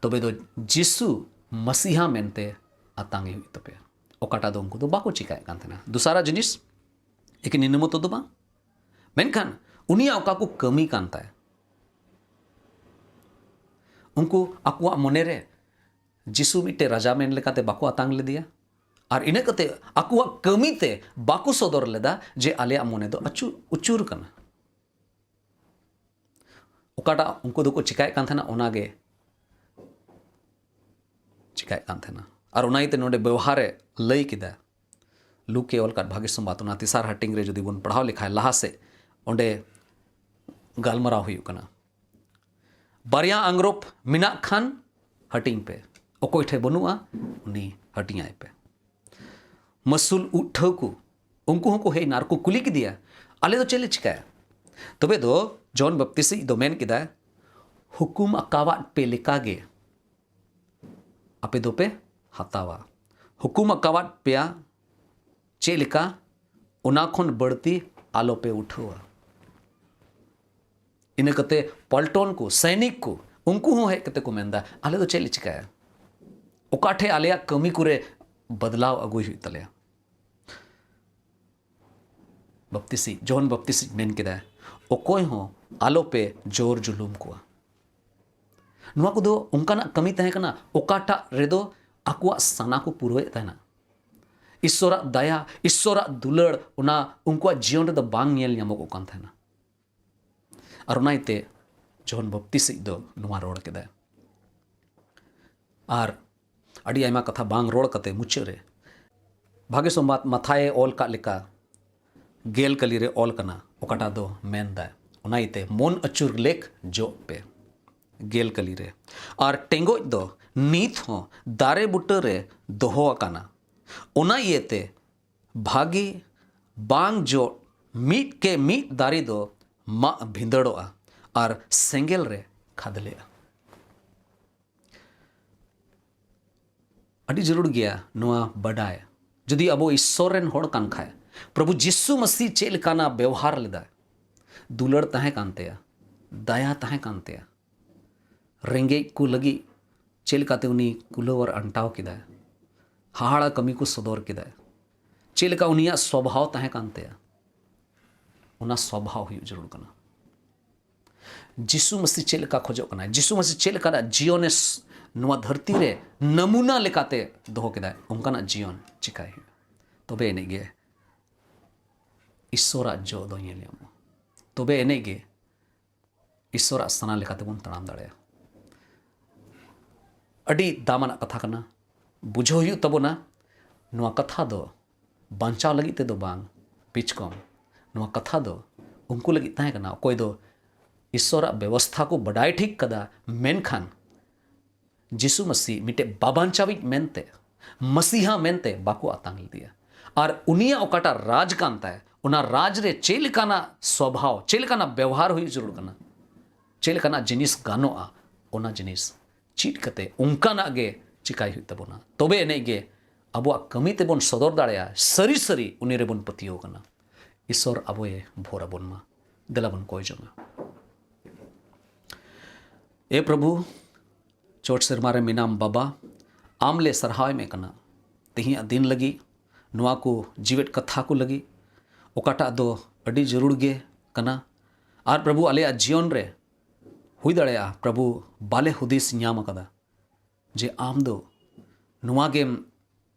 ᱛᱚᱵᱮ ᱫᱚ ᱡᱤᱥᱩ ᱢᱟᱹᱥᱤᱦᱟ ᱢᱮᱱᱛᱮ ᱟᱛᱟᱝ ᱮ ᱦᱩᱭᱩᱜ ᱛᱟᱯᱮᱭᱟ᱾ ᱚᱠᱟᱴᱟᱜ ᱫᱚ ᱩᱱᱠᱩ ᱫᱚ ᱵᱟᱠᱚ ᱪᱤᱠᱟᱭᱮᱫ ᱠᱟᱱ ᱛᱟᱦᱮᱱᱟ᱾ ᱫᱚᱥᱟᱨᱟ ᱡᱤᱱᱤᱥ, ᱮᱠᱮᱱ ᱤᱱᱟᱹ ᱢᱚᱛᱚ ᱫᱚ ᱵᱟᱝ, ᱢᱮᱱᱠᱷᱟᱱ ᱩᱱᱤᱭᱟᱜ ᱚᱠᱟ ᱠᱚ ᱠᱟᱹᱢᱤ ᱠᱟᱱ ᱛᱟᱭ, ᱩᱱᱠᱩ ᱟᱠᱚᱣᱟᱜ ᱢᱚᱱᱮᱨᱮ ᱡᱤᱥᱩ ᱢᱤᱫᱴᱮᱱ ᱨᱟᱡᱟ ᱢᱮᱱ ᱞᱮᱠᱟᱛᱮ ᱵᱟᱠᱚ ᱟᱛᱟᱝ ᱞᱮᱫᱮᱭᱟ᱾ ᱟᱨ ᱤᱱᱟᱹ ᱠᱟᱛᱮ ᱟᱠᱚᱣᱟᱜ ᱠᱟᱹᱢᱤ ᱛᱮ ᱵᱟᱠᱚ ᱥᱚᱫᱚᱨ ᱞᱮᱫᱟ ᱡᱮ ᱟᱞᱮᱭᱟᱜ ᱢᱚᱱᱮ ᱫᱚ ᱟᱹᱪᱩ-, ᱩᱪᱩᱨ ᱠᱟᱱᱟ᱾ ᱚᱠᱟᱴᱟᱜ ᱩᱱᱠᱩ ᱫᱚᱠᱚ ᱪᱤᱠᱟᱭᱮᱫ ᱠᱟᱱ ᱛᱟᱦᱮᱱᱟ, ᱚᱱᱟᱜᱮ ᱪᱤᱠᱟᱭᱮᱫ ᱠᱟᱱ ᱛᱟᱦᱮᱱᱟ᱾ ᱟᱨ ᱚᱱᱟ ᱤᱭᱟᱹᱛᱮ ᱱᱚᱰᱮ ᱵᱮᱣᱦᱟᱨᱮ ᱞᱟᱹᱭ ᱠᱮᱫᱟ, ᱞᱩᱠᱮ ᱚᱞ ᱠᱟᱫ ᱵᱷᱟᱜᱮ ᱥᱚᱢᱵᱟᱫ, ᱚᱱᱟ ᱛᱮᱥᱟᱨ ᱦᱟᱹᱴᱤᱧ ᱨᱮ ᱡᱩᱫᱤ ᱵᱚᱱ ᱯᱟᱲᱦᱟᱣ ᱞᱮᱠᱷᱟᱱ ᱞᱟᱦᱟ ᱥᱮᱫ, ᱚᱸᱰᱮ ᱜᱟᱞᱢᱟᱨᱟᱣ ᱦᱩᱭᱩᱜ ᱠᱟᱱᱟ, ᱵᱟᱨᱭᱟ ᱟᱝᱨᱚᱯ ᱢᱮᱱᱟᱜ ᱠᱷᱟᱱ ᱦᱟᱹᱴᱤᱧ ᱯᱮ, ᱚᱠᱚᱭ ᱴᱷᱮᱱ ᱵᱟᱹᱱᱩᱜᱼᱟ, ᱩᱱᱤ ᱦᱟᱹᱴᱤᱧᱟᱭ ᱯᱮ᱾ ᱢᱟᱹᱥᱩᱞ ᱩᱴᱷᱟᱹᱣ ᱠᱚ, ᱩᱱᱠᱩ ᱦᱚᱸᱠᱚ ᱦᱮᱡ ᱮᱱᱟ ᱟᱨ ᱠᱚ ᱠᱩᱞᱤ ᱠᱮᱫᱮᱭᱟ, ᱟᱞᱮ ᱫᱚ ᱪᱮᱫ ᱞᱮ ᱪᱤᱠᱟᱹᱭᱟ? ᱛᱚᱵᱮ ᱫᱚ ᱡᱚᱦᱚᱱ ᱵᱟᱯᱛᱤᱥᱤᱡ ᱫᱚ ᱢᱮᱱ ᱠᱮᱫᱟᱭ, ᱦᱩᱠᱩᱢ ᱟᱠᱟᱣᱟᱫ ᱯᱮ ᱞᱮᱠᱟᱜᱮ ᱟᱯᱮ ᱫᱚᱯᱮ ᱦᱟᱛᱟᱣᱟ᱾ ᱦᱩᱠᱩᱢ ᱟᱠᱟᱣᱟᱫ ᱯᱮᱭᱟ ᱪᱮᱫ ᱞᱮᱠᱟ, ᱚᱱᱟ ᱠᱷᱚᱱ ᱵᱟᱹᱲᱛᱤ ᱟᱞᱚᱯᱮ ᱩᱴᱷᱟᱹᱣᱟ᱾ ᱤᱱᱟᱹ ᱠᱟᱛᱮ ᱯᱚᱞᱴᱚᱱ ᱠᱚ, ᱥᱚᱭᱱᱤᱠ ᱠᱚ, ᱩᱱᱠᱩ ᱦᱚᱸ ᱦᱮᱡ ᱠᱟᱛᱮ ᱠᱚ ᱢᱮᱱᱫᱟ, ᱟᱞᱮ ᱫᱚ ᱪᱮᱫ ᱞᱮ ᱪᱤᱠᱟᱹᱭᱟ? ᱚᱠᱟ ᱴᱷᱮᱡ ᱟᱞᱮᱭᱟᱜ ᱠᱟᱹᱢᱤ ᱠᱚᱨᱮ ᱵᱚᱫᱞᱟᱣ ᱟᱹᱜᱩᱭ ᱦᱩᱭᱩᱜ ᱛᱟᱞᱮᱭᱟ? ᱵᱟᱯᱛᱤᱥᱤ, ᱡᱚᱦᱚᱱ ᱵᱟᱯᱛᱤᱥᱤ ᱢᱮᱱ ᱠᱮᱫᱟ, ᱚᱠᱚᱭ ᱦᱚᱸ ᱟᱞᱚᱯᱮ ᱡᱳᱨ ᱡᱩᱞᱩᱢ ᱠᱚᱣᱟ᱾ ᱱᱚᱣᱟ ᱠᱚᱫᱚ ᱚᱱᱠᱟᱱᱟᱜ ᱠᱟᱹᱢᱤ ᱛᱟᱦᱮᱸ ᱠᱟᱱᱟ, ᱚᱠᱟᱴᱟᱜ ᱨᱮᱫᱚ ᱟᱠᱚᱣᱟᱜ ᱥᱟᱱᱟ ᱠᱚ ᱯᱩᱨᱟᱹᱣᱮᱫ ᱛᱟᱦᱮᱱᱟ᱾ ᱤᱥᱥᱚᱨᱟᱜ ᱫᱟᱭᱟ, ᱤᱥᱥᱚᱨᱟᱜ ᱫᱩᱞᱟᱹᱲ, ᱚᱱᱟ ᱩᱱᱠᱩᱣᱟᱜ ᱡᱤᱭᱚᱱ ᱨᱮᱫᱚ ᱵᱟᱝ ᱧᱮᱞ ᱧᱟᱢᱚᱜᱚᱜ ᱠᱟᱱ ᱛᱟᱦᱮᱱᱟ᱾ ᱟᱨ ᱚᱱᱟ ᱤᱭᱟᱹᱛᱮ ᱡᱚᱦᱚᱱ ᱵᱟᱯᱛᱤᱥᱤᱡ ᱫᱚ ᱱᱚᱣᱟ ᱨᱚᱲ ᱠᱮᱫᱟᱭ᱾ ᱟᱨ ᱟᱹᱰᱤ ᱟᱭᱢᱟ ᱠᱟᱛᱷᱟ ᱵᱟᱝ ᱨᱚᱲ ᱠᱟᱛᱮ ᱢᱩᱪᱟᱹᱫ ᱨᱮ ᱵᱷᱟᱜᱮ ᱥᱚᱢᱵᱟᱫ ᱢᱟᱛᱷᱟᱭᱮ ᱚᱞ ᱠᱟᱜ ᱞᱮᱠᱟ ᱜᱮᱞ ᱠᱟᱹᱞᱤ ᱨᱮ ᱚᱞ ᱠᱟᱱᱟ, ᱚᱠᱟᱴᱟᱜ ᱫᱚ ᱢᱮᱱᱫᱟᱭ᱾ ᱚᱱᱟ ᱤᱭᱟᱹᱛᱮ ᱢᱚᱱ ᱟᱹᱪᱩᱨ ᱞᱮᱠ ᱡᱚᱜ ᱯᱮ᱾ ᱜᱮᱞ ᱠᱟᱹᱞᱤ ᱨᱮ, ᱟᱨ ᱴᱮᱸᱜᱚᱡ ᱫᱚ ᱱᱤᱛ ᱦᱚᱸ ᱫᱟᱨᱮ ᱵᱩᱴᱟᱹ ᱨᱮ ᱫᱚᱦᱚ ᱟᱠᱟᱱᱟ᱾ ᱚᱱᱟ ᱤᱭᱟᱹᱛᱮ ᱵᱷᱟᱜᱮ ᱵᱟᱝ ᱡᱚᱜ ᱢᱤᱫ ᱠᱮ ᱢᱤᱫ ᱫᱟᱨᱮ ᱫᱚ ᱢᱟᱜ ᱵᱷᱤᱸᱫᱟᱹᱲᱚᱜᱼᱟ ᱟᱨ ᱥᱮᱸᱜᱮᱞ ᱨᱮ ᱠᱷᱟᱫᱽᱞᱮᱜᱼᱟ᱾ ᱟᱹᱰᱤ ᱡᱟᱹᱨᱩᱲ ᱜᱮᱭᱟ ᱱᱚᱣᱟ ᱵᱟᱰᱟᱭ᱾ ᱡᱩᱫᱤ ᱟᱵᱚ ᱤᱥᱥᱚᱨ ᱨᱮᱱ ᱦᱚᱲ ᱠᱟᱱ ᱠᱷᱟᱡ, ᱯᱨᱚᱵᱷᱩ ᱡᱤᱥᱩ ᱢᱟᱹᱥᱤ ᱪᱮᱫ ᱞᱮᱠᱟᱱᱟᱜ ᱵᱮᱣᱦᱟᱨ ᱞᱮᱫᱟᱭ? ᱫᱩᱞᱟᱹᱲ ᱛᱟᱦᱮᱸ ᱠᱟᱱ ᱛᱟᱭᱟ, ᱫᱟᱭᱟ ᱛᱟᱦᱮᱸ ᱠᱟᱱ ᱛᱟᱭᱟ᱾ ᱨᱮᱸᱜᱮᱡ ᱠᱚ ᱞᱟᱹᱜᱤᱫ ᱪᱮᱫ ᱞᱮᱠᱟᱛᱮ ᱩᱱᱤ ᱠᱩᱞᱟᱹᱣ ᱟᱨ ᱟᱱᱴᱟᱣ ᱠᱮᱫᱟᱭ, ᱦᱟᱦᱟᱲᱟ ᱠᱟᱹᱢᱤ ᱠᱚ ᱥᱚᱫᱚᱨ ᱠᱮᱫᱟᱭ, ᱪᱮᱫ ᱞᱮᱠᱟ ᱩᱱᱤᱭᱟᱜ ᱥᱚᱵᱷᱟᱣ ᱛᱟᱦᱮᱸ ᱠᱟᱱ ᱛᱟᱭᱟ, ᱚᱱᱟ ᱥᱚᱵᱷᱟᱣ ᱦᱩᱭᱩᱜ ᱡᱟᱹᱨᱩᱲ ᱠᱟᱱᱟ᱾ ᱡᱤᱥᱩ ᱢᱟᱹᱥᱤ ᱪᱮᱫ ᱞᱮᱠᱟ ᱠᱷᱚᱡᱚᱜ ᱠᱟᱱᱟᱭ, ᱡᱤᱥᱩ ᱢᱟᱹᱥᱤ ᱪᱮᱫ ᱞᱮᱠᱟᱱᱟᱜ ᱡᱤᱭᱚᱱᱮ ᱥ-, ᱱᱚᱣᱟ ᱫᱷᱟᱹᱨᱛᱤ ᱨᱮ ᱱᱟᱢᱩᱱᱟ ᱞᱮᱠᱟᱛᱮ ᱫᱚᱦᱚ ᱠᱮᱫᱟᱭ, ᱚᱱᱠᱟᱱᱟᱜ ᱡᱤᱭᱚᱱ ᱪᱤᱠᱟᱭ ᱦᱩᱭᱩᱜᱼᱟ? ᱛᱚᱵᱮ ᱮᱱᱮᱡ ᱜᱮ ᱤᱥᱥᱚᱨᱟᱜ ᱡᱚ ᱫᱚ ᱧᱮᱞ ᱧᱟᱢᱚᱜᱼᱟ᱾ ᱛᱚᱵᱮ ᱮᱱᱮᱡ ᱜᱮ ᱤᱥᱥᱚᱨᱟᱜ ᱥᱟᱱᱟ ᱞᱮᱠᱟᱛᱮ ᱵᱚᱱ ᱛᱟᱲᱟᱢ ᱫᱟᱲᱮᱭᱟᱜᱼᱟ᱾ ᱟᱹᱰᱤ ᱫᱟᱢᱟᱱᱟᱜ ᱠᱟᱛᱷᱟ ᱠᱟᱱᱟ, ᱵᱩᱡᱷᱟᱹᱣ ᱦᱩᱭᱩᱜ ᱛᱟᱵᱚᱱᱟ᱾ ᱱᱚᱣᱟ ᱠᱟᱛᱷᱟ ᱫᱚ ᱵᱟᱧᱪᱟᱣ ᱞᱟᱹᱜᱤᱫ ᱛᱮᱫᱚ ᱵᱟᱝ, ᱵᱤᱪᱠᱚᱢ ᱱᱚᱣᱟ ᱠᱟᱛᱷᱟ ᱫᱚ ᱩᱱᱠᱩ ᱞᱟᱹᱜᱤᱫ ᱛᱟᱦᱮᱸ ᱠᱟᱱᱟ, ᱚᱠᱚᱭ ᱫᱚ ᱤᱥᱥᱚᱨᱟᱜ ᱵᱮᱵᱚᱥᱛᱷᱟ ᱠᱚ ᱵᱟᱰᱟᱭ ᱴᱷᱤᱠ ᱠᱟᱫᱟ, ᱢᱮᱱᱠᱷᱟᱱ ᱡᱤᱥᱩ ᱢᱟᱹᱥᱤ ᱢᱤᱫᱴᱮᱡ ᱵᱟᱵᱟᱧᱪᱟᱣᱤᱡ ᱢᱮᱱᱛᱮ, ᱢᱟᱥᱤᱦᱟ ᱢᱮᱱᱛᱮ ᱵᱟᱠᱚ ᱟᱛᱟᱝ ᱞᱮᱫᱮᱭᱟ᱾ ᱟᱨ ᱩᱱᱤᱭᱟᱜ ᱚᱠᱟᱴᱟᱜ ᱨᱟᱡᱽ ᱠᱟᱱ ᱛᱟᱭ, ᱚᱱᱟ ᱨᱟᱡᱽ ᱨᱮ ᱪᱮᱫ ᱞᱮᱠᱟᱱᱟᱜ ᱥᱚᱵᱷᱟᱣ, ᱪᱮᱫ ᱞᱮᱠᱟᱱᱟᱜ ᱵᱮᱣᱦᱟᱨ ᱦᱩᱭᱩᱜ ᱡᱟᱹᱨᱩᱲ ᱠᱟᱱᱟ, ᱪᱮᱫ ᱞᱮᱠᱟᱱᱟᱜ ᱡᱤᱱᱤᱥ ᱜᱟᱱᱚᱜᱼᱟ, ᱚᱱᱟ ᱡᱤᱱᱤᱥ ᱪᱮᱫ ᱠᱟᱛᱮ ᱚᱱᱠᱟᱱᱟᱜ ᱜᱮ ᱪᱤᱠᱟᱭ ᱦᱩᱭᱩᱜ ᱛᱟᱵᱚᱱᱟ᱾ ᱛᱚᱵᱮ ᱮᱱᱮᱡ ᱜᱮ ᱟᱵᱚᱣᱟᱜ ᱠᱟᱹᱢᱤ ᱛᱮᱵᱚᱱ ᱥᱚᱫᱚᱨ ᱫᱟᱲᱮᱭᱟᱜᱼᱟ, ᱥᱟᱹᱨᱤ ᱥᱟᱹᱨᱤ ᱩᱱᱤ ᱨᱮᱵᱚᱱ ᱯᱟᱹᱛᱭᱟᱹᱣ ᱠᱟᱱᱟ᱾ ᱤᱥᱚᱨ ᱟᱵᱚᱭᱮ ᱵᱷᱳᱨ ᱟᱵᱚᱱ ᱢᱟ᱾ ᱫᱮᱞᱟ ᱵᱚᱱ ᱠᱚᱭ ᱡᱚᱝᱟ᱾ ᱮ ᱯᱨᱚᱵᱷᱩ, ᱪᱚᱴ ᱥᱮᱨᱢᱟ ᱨᱮ ᱢᱮᱱᱟᱢ ᱵᱟᱵᱟ, ᱟᱢ ᱞᱮ ᱥᱟᱨᱦᱟᱣ ᱮᱢ ᱠᱟᱱᱟ ᱛᱮᱦᱮᱧᱟᱜ ᱫᱤᱱ ᱞᱟᱹᱜᱤᱫ, ᱱᱚᱣᱟ ᱠᱚ ᱡᱤᱣᱮᱫ ᱠᱟᱛᱷᱟ ᱠᱚ ᱞᱟᱹᱜᱤᱫ, ᱚᱠᱟᱴᱟᱜ ᱫᱚ ᱟᱹᱰᱤ ᱡᱟᱹᱨᱩᱲ ᱜᱮ ᱠᱟᱱᱟ᱾ ᱟᱨ ᱯᱨᱚᱵᱷᱩ, ᱟᱞᱮᱭᱟᱜ ᱡᱤᱭᱚᱱ ᱨᱮ ᱦᱩᱭ ᱫᱟᱲᱮᱭᱟᱜᱼᱟ, ᱯᱨᱚᱵᱷᱩ, ᱵᱟᱞᱮ ᱦᱩᱫᱤᱥ ᱧᱟᱢ ᱟᱠᱟᱫᱟ ᱡᱮ ᱟᱢ ᱫᱚ ᱱᱚᱣᱟ ᱜᱮᱢ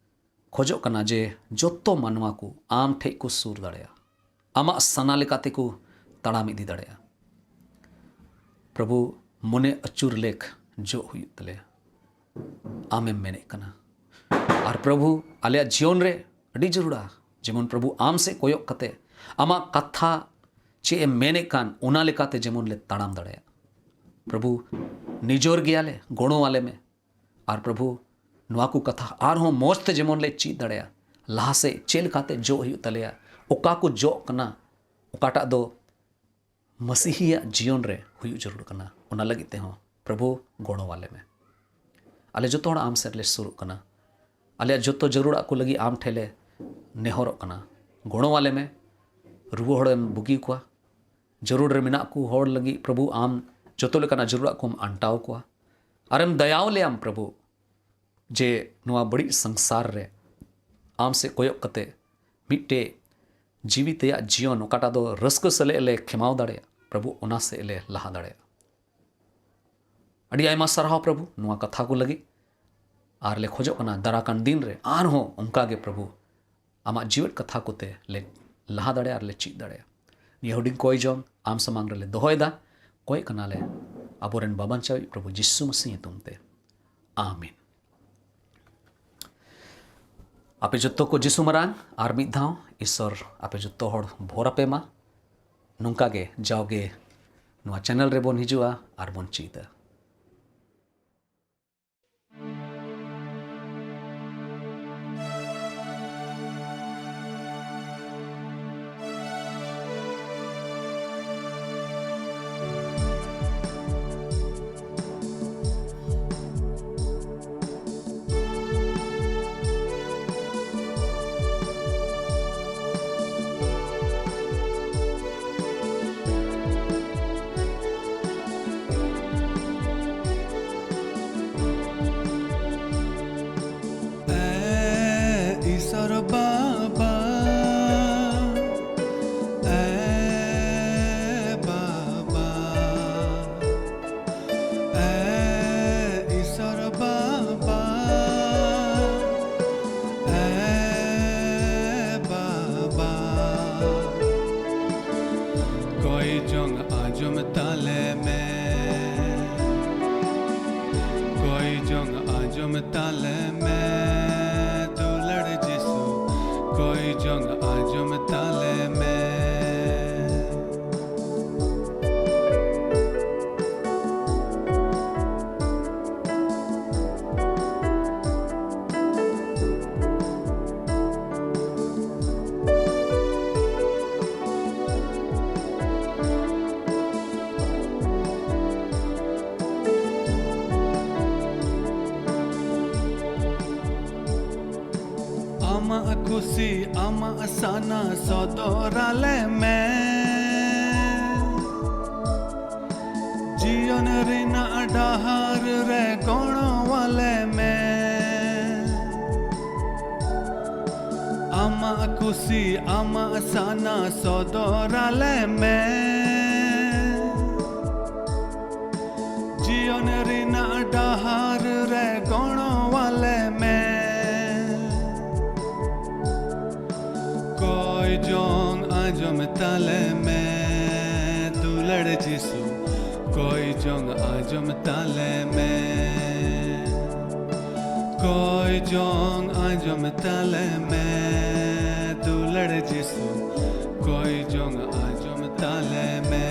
ᱠᱷᱚᱡᱚᱜ ᱠᱟᱱᱟ ᱡᱮ ᱡᱚᱛᱚ ᱢᱟᱱᱣᱟ ᱠᱚ ᱟᱢ ᱴᱷᱮᱡ ᱠᱚ ᱥᱩᱨ ᱫᱟᱲᱮᱭᱟᱜᱼᱟ, ᱟᱢᱟᱜ ᱥᱟᱱᱟ ᱞᱮᱠᱟ ᱛᱮᱠᱚ ᱛᱟᱲᱟᱢ ᱤᱫᱤ ᱫᱟᱲᱮᱭᱟᱜᱼᱟ᱾ ᱯᱨᱚᱵᱷᱩ, ᱢᱚᱱᱮ ᱟᱹᱪᱩᱨ ᱞᱮᱠ ᱡᱚᱜ ᱦᱩᱭᱩᱜ ᱛᱟᱞᱮᱭᱟ, ᱟᱢᱮᱢ ᱢᱮᱱᱮᱫ ᱠᱟᱱᱟ᱾ ᱟᱨ ᱯᱨᱚᱵᱷᱩ, ᱟᱞᱮᱭᱟᱜ ᱡᱤᱭᱚᱱ ᱨᱮ ᱟᱹᱰᱤ ᱡᱟᱹᱨᱩᱲᱟ, ᱡᱮᱢᱚᱱ ᱯᱨᱚᱵᱷᱩ, ᱟᱢ ᱥᱮᱫ ᱠᱚᱭᱚᱜ ᱠᱟᱛᱮ ᱟᱢᱟᱜ ᱠᱟᱛᱷᱟ ᱪᱮᱫ ᱮᱢ ᱢᱮᱱᱮᱫ ᱠᱟᱱ, ᱚᱱᱟ ᱞᱮᱠᱟᱛᱮ ᱡᱮᱢᱚᱱ ᱞᱮ ᱛᱟᱲᱟᱢ ᱫᱟᱲᱮᱭᱟᱜ᱾ ᱯᱨᱚᱵᱷᱩ, ᱱᱤᱡᱚᱨ ᱜᱮᱭᱟᱞᱮ, ᱜᱚᱲᱚ ᱟᱞᱮ ᱢᱮ᱾ ᱟᱨ ᱯᱨᱚᱵᱷᱩ, ᱱᱚᱣᱟ ᱠᱚ ᱠᱟᱛᱷᱟ ᱟᱨᱦᱚᱸ ᱢᱚᱡᱽ ᱛᱮ ᱡᱮᱢᱚᱱ ᱞᱮ ᱪᱮᱫ ᱫᱟᱲᱮᱭᱟᱜ, ᱞᱟᱦᱟ ᱥᱮᱫ ᱪᱮᱫ ᱞᱮᱠᱟᱛᱮ ᱡᱚᱜ ᱦᱩᱭᱩᱜ ᱛᱟᱞᱮᱭᱟ, ᱚᱠᱟ ᱠᱚ ᱡᱚᱜ ᱠᱟᱱᱟ, ᱚᱠᱟᱴᱟᱜ ᱫᱚ ᱢᱟᱹᱥᱤᱦᱤᱭᱟᱜ ᱡᱤᱭᱚᱱ ᱨᱮ ᱦᱩᱭᱩᱜ ᱡᱟᱹᱨᱩᱲ ᱠᱟᱱᱟ, ᱚᱱᱟ ᱞᱟᱹᱜᱤᱫ ᱛᱮᱦᱚᱸ ᱯᱨᱚᱵᱷᱩ, ᱜᱚᱲᱚ ᱟᱞᱮ ᱢᱮ᱾ ᱟᱞᱮ ᱡᱚᱛᱚ ᱦᱚᱲ ᱟᱢ ᱥᱮᱫ ᱞᱮ ᱥᱩᱨᱩᱜ ᱠᱟᱱᱟ᱾ ᱟᱞᱮᱭᱟᱜ ᱡᱚᱛᱚ ᱡᱟᱹᱨᱩᱲᱟᱜ ᱠᱚ ᱞᱟᱹᱜᱤᱫ ᱟᱢ ᱴᱷᱮᱱ ᱞᱮ ᱱᱮᱦᱚᱨᱚᱜ ᱠᱟᱱᱟ᱾ ᱜᱚᱲᱚ ᱟᱞᱮ ᱢᱮ᱾ ᱨᱩᱣᱟᱹ ᱦᱚᱲᱮᱢ ᱵᱩᱜᱤ ᱠᱚᱣᱟ, ᱡᱟᱹᱨᱩᱲ ᱨᱮ ᱢᱮᱱᱟᱜ ᱠᱚ ᱦᱚᱲ ᱞᱟᱹᱜᱤᱫ ᱯᱨᱚᱵᱷᱩ, ᱟᱢ ᱡᱚᱛᱚ ᱞᱮᱠᱟᱱᱟᱜ ᱡᱟᱹᱨᱩᱲᱟᱜ ᱠᱚᱢ ᱟᱱᱴᱟᱣ ᱠᱚᱣᱟ᱾ ᱟᱨᱮᱢ ᱫᱟᱭᱟᱣ ᱞᱮᱭᱟᱢ ᱯᱨᱚᱵᱷᱩ, ᱡᱮ ᱱᱚᱣᱟ ᱵᱟᱹᱲᱤᱡ ᱥᱚᱝᱥᱟᱨ ᱨᱮ ᱟᱢ ᱥᱮᱫ ᱠᱚᱭᱚᱜ ᱠᱟᱛᱮ ᱢᱤᱫᱴᱮᱡ ᱡᱤᱣᱤ ᱛᱮᱭᱟᱜ ᱡᱤᱭᱚᱱ, ᱚᱠᱟᱴᱟᱜ ᱫᱚ ᱨᱟᱹᱥᱠᱟᱹ ᱥᱟᱞᱟᱜ ᱞᱮ ᱠᱷᱮᱢᱟᱣ ᱫᱟᱲᱮᱭᱟᱜ, ᱯᱨᱚᱵᱷᱩ, ᱚᱱᱟ ᱥᱮᱫ ᱞᱮ ᱞᱟᱦᱟ ᱫᱟᱲᱮᱭᱟᱜ᱾ ᱟᱹᱰᱤ ᱟᱭᱢᱟ ᱥᱟᱨᱦᱟᱣ ᱯᱨᱚᱵᱷᱩ, ᱱᱚᱣᱟ ᱠᱟᱛᱷᱟ ᱠᱚ ᱞᱟᱹᱜᱤᱫ᱾ ᱟᱨ ᱞᱮ ᱠᱷᱚᱡᱚᱜ ᱠᱟᱱᱟ ᱫᱟᱨᱟ ᱠᱟᱱ ᱫᱤᱱ ᱨᱮ ᱟᱨᱦᱚᱸ ᱚᱱᱠᱟ ᱜᱮ ᱯᱨᱚᱵᱷᱩ, ᱟᱢᱟᱜ ᱡᱤᱣᱮᱫ ᱠᱟᱛᱷᱟ ᱠᱚᱛᱮ ᱞᱮ ᱞᱟᱦᱟ ᱫᱟᱲᱮᱭᱟᱜᱼᱟ ᱟᱨ ᱞᱮ ᱪᱮᱫ ᱫᱟᱲᱮᱭᱟᱜᱼᱟ᱾ ᱱᱤᱭᱟᱹ ᱦᱩᱰᱤᱧ ᱠᱚᱭ ᱡᱚᱝ ᱟᱢ ᱥᱟᱢᱟᱝ ᱨᱮᱞᱮ ᱫᱚᱦᱚᱭᱮᱫᱟ, ᱠᱚᱭ ᱠᱟᱱᱟᱞᱮ ᱟᱵᱚᱨᱮᱱ ᱵᱟᱵᱟᱧᱪᱟᱣᱤᱡ ᱯᱨᱚᱵᱷᱩ ᱡᱤᱥᱩ ᱢᱟᱹᱥᱤ ᱧᱩᱛᱩᱢ ᱛᱮ, ᱟᱢᱮᱱ᱾ ᱟᱯᱮ ᱡᱚᱛᱚ ᱠᱚ ᱡᱤᱥᱩ ᱢᱟᱨᱟᱝ ᱟᱨ ᱢᱤᱫ ᱫᱷᱟᱣ ᱤᱥᱚᱨ ᱟᱯᱮ ᱡᱚᱛᱚ ᱦᱚᱲ ᱵᱷᱳᱨ ᱟᱯᱮ ᱢᱟ᱾ ᱱᱚᱝᱠᱟ ᱜᱮ ᱡᱟᱣᱜᱮ ᱱᱚᱣᱟ ᱪᱮᱱᱮᱞ ᱨᱮᱵᱚᱱ ᱦᱤᱡᱩᱜᱼᱟ ᱟᱨ ᱵᱚᱱ ᱪᱮᱫᱟ᱾ ᱟᱸᱡᱚᱢ ᱛᱟᱞᱮ ᱢᱮ, ᱠᱚᱭ ᱡᱚᱝ ᱟᱸᱡᱚᱢ ᱛᱟᱞᱮ ᱢᱮ, ᱫᱩᱞᱟᱹᱲ ᱡᱤᱥᱩ, ᱠᱚᱭ ᱡᱚᱝ ᱟᱸᱡᱚᱢ ᱛᱟᱞᱮ ᱢᱮ᱾ ᱟᱢᱟᱜ ᱠᱩᱥᱤ, ᱟᱢᱟᱜ ᱥᱟᱱᱟ ᱥᱚᱫᱚᱨ ᱟᱞᱮ ᱢᱮ᱾ ᱡᱤᱭᱚᱱ ᱨᱮᱱᱟᱜ ᱰᱟᱦᱟᱨ ᱨᱮ ᱜᱚᱲᱚ ᱟᱞᱮ ᱢᱮ᱾ ᱟᱢᱟᱜ ᱠᱩᱥᱤ, ᱟᱢᱟᱜ ᱥᱟᱱᱟ ᱥᱚᱫᱚᱨ ᱟᱞᱮ ᱢᱮ᱾ ᱡᱤᱭᱚᱱ ᱨᱮᱱᱟᱜ ᱰᱟᱦᱟᱨ ᱨᱮ ᱜᱚᱲᱚ ᱟᱞᱮ ᱢᱮ᱾ ᱠᱚᱭ ᱡᱚᱝ ᱟᱸᱡᱚᱢ ᱛᱟᱞᱮ ᱢᱮ, ᱫᱩᱞᱟᱹᱲ ᱡᱤᱥᱩ, ᱠᱚᱭ ᱡᱚᱝ ᱟᱸᱡᱚᱢ ᱛᱟᱞᱮ ᱢᱮ᱾ ᱠᱚᱭ ᱡᱚᱝ ᱟᱸᱡᱚᱢ ᱛᱟᱞᱮ ᱢᱮ, ᱫᱩᱞᱟᱹᱲ ᱡᱤᱥᱩ, ᱠᱚᱭ ᱡᱚᱝ ᱟᱸᱡᱚᱢ ᱛᱟᱞᱮ ᱢᱮ᱾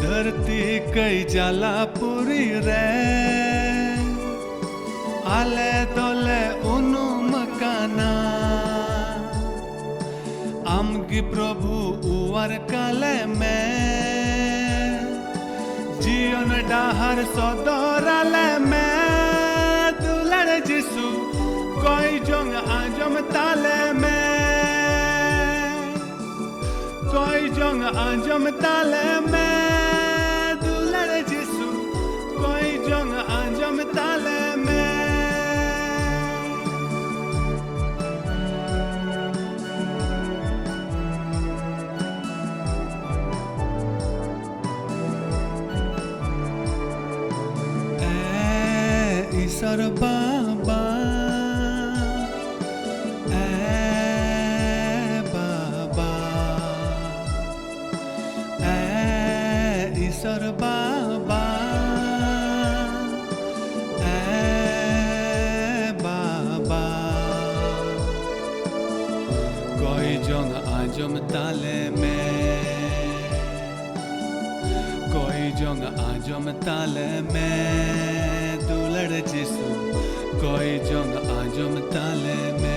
ᱫᱷᱟᱹᱨᱛᱤ ᱠᱟᱹᱭ ᱡᱟᱞᱟᱯᱩᱨᱤ ᱨᱮ ᱟᱞᱮ ᱫᱚᱞᱮ ᱩᱱᱩᱢ ᱟᱠᱟᱱᱟ᱾ ᱟᱢ ᱜᱮ ᱯᱨᱚᱵᱷᱩ ᱚᱣᱟᱨ ᱠᱟᱞᱮ ᱢᱮ᱾ ᱡᱤᱭᱚᱱ ᱰᱟᱦᱟᱨ ᱥᱚᱫᱚᱨ ᱟᱞᱮ ᱢᱮ᱾ ᱫᱩᱞᱟᱹᱲ ᱡᱤᱥᱩ, ᱠᱚᱭ ᱡᱚᱝ ᱟᱸᱡᱚᱢ ᱛᱟᱞᱮ ᱢᱮ᱾ ᱠᱚᱭ ᱡᱚᱝ ᱟᱸᱡᱚᱢ ᱛᱟᱞᱮ ᱢᱮ᱾ ᱫᱩᱞᱟᱹᱲ ᱡᱤᱥᱩ, ᱠᱚᱭ ᱡᱚᱝ ᱟᱸᱡᱚᱢ ᱛᱟᱞᱮ ᱢᱮ᱾ ᱵᱟᱵᱟ, ᱮ ᱵᱟᱵᱟ, ᱮ ᱤᱥᱚᱨ ᱵᱟᱵᱟ, ᱮ ᱵᱟᱵᱟ, ᱠᱚᱭ ᱡᱚᱝ ᱟᱸᱡᱚᱢ ᱛᱟᱞᱮ ᱢᱮ᱾ ᱠᱚᱭ ᱡᱚᱝ ᱟᱸᱡᱚᱢ ᱛᱟᱞᱮ ᱢᱮ, ᱫᱩᱞᱟᱹᱲ ᱡᱤᱥᱩ, ᱠᱚᱭ ᱡᱚᱝ ᱟᱸᱡᱚᱢ ᱛᱟᱞᱮ ᱢᱮ᱾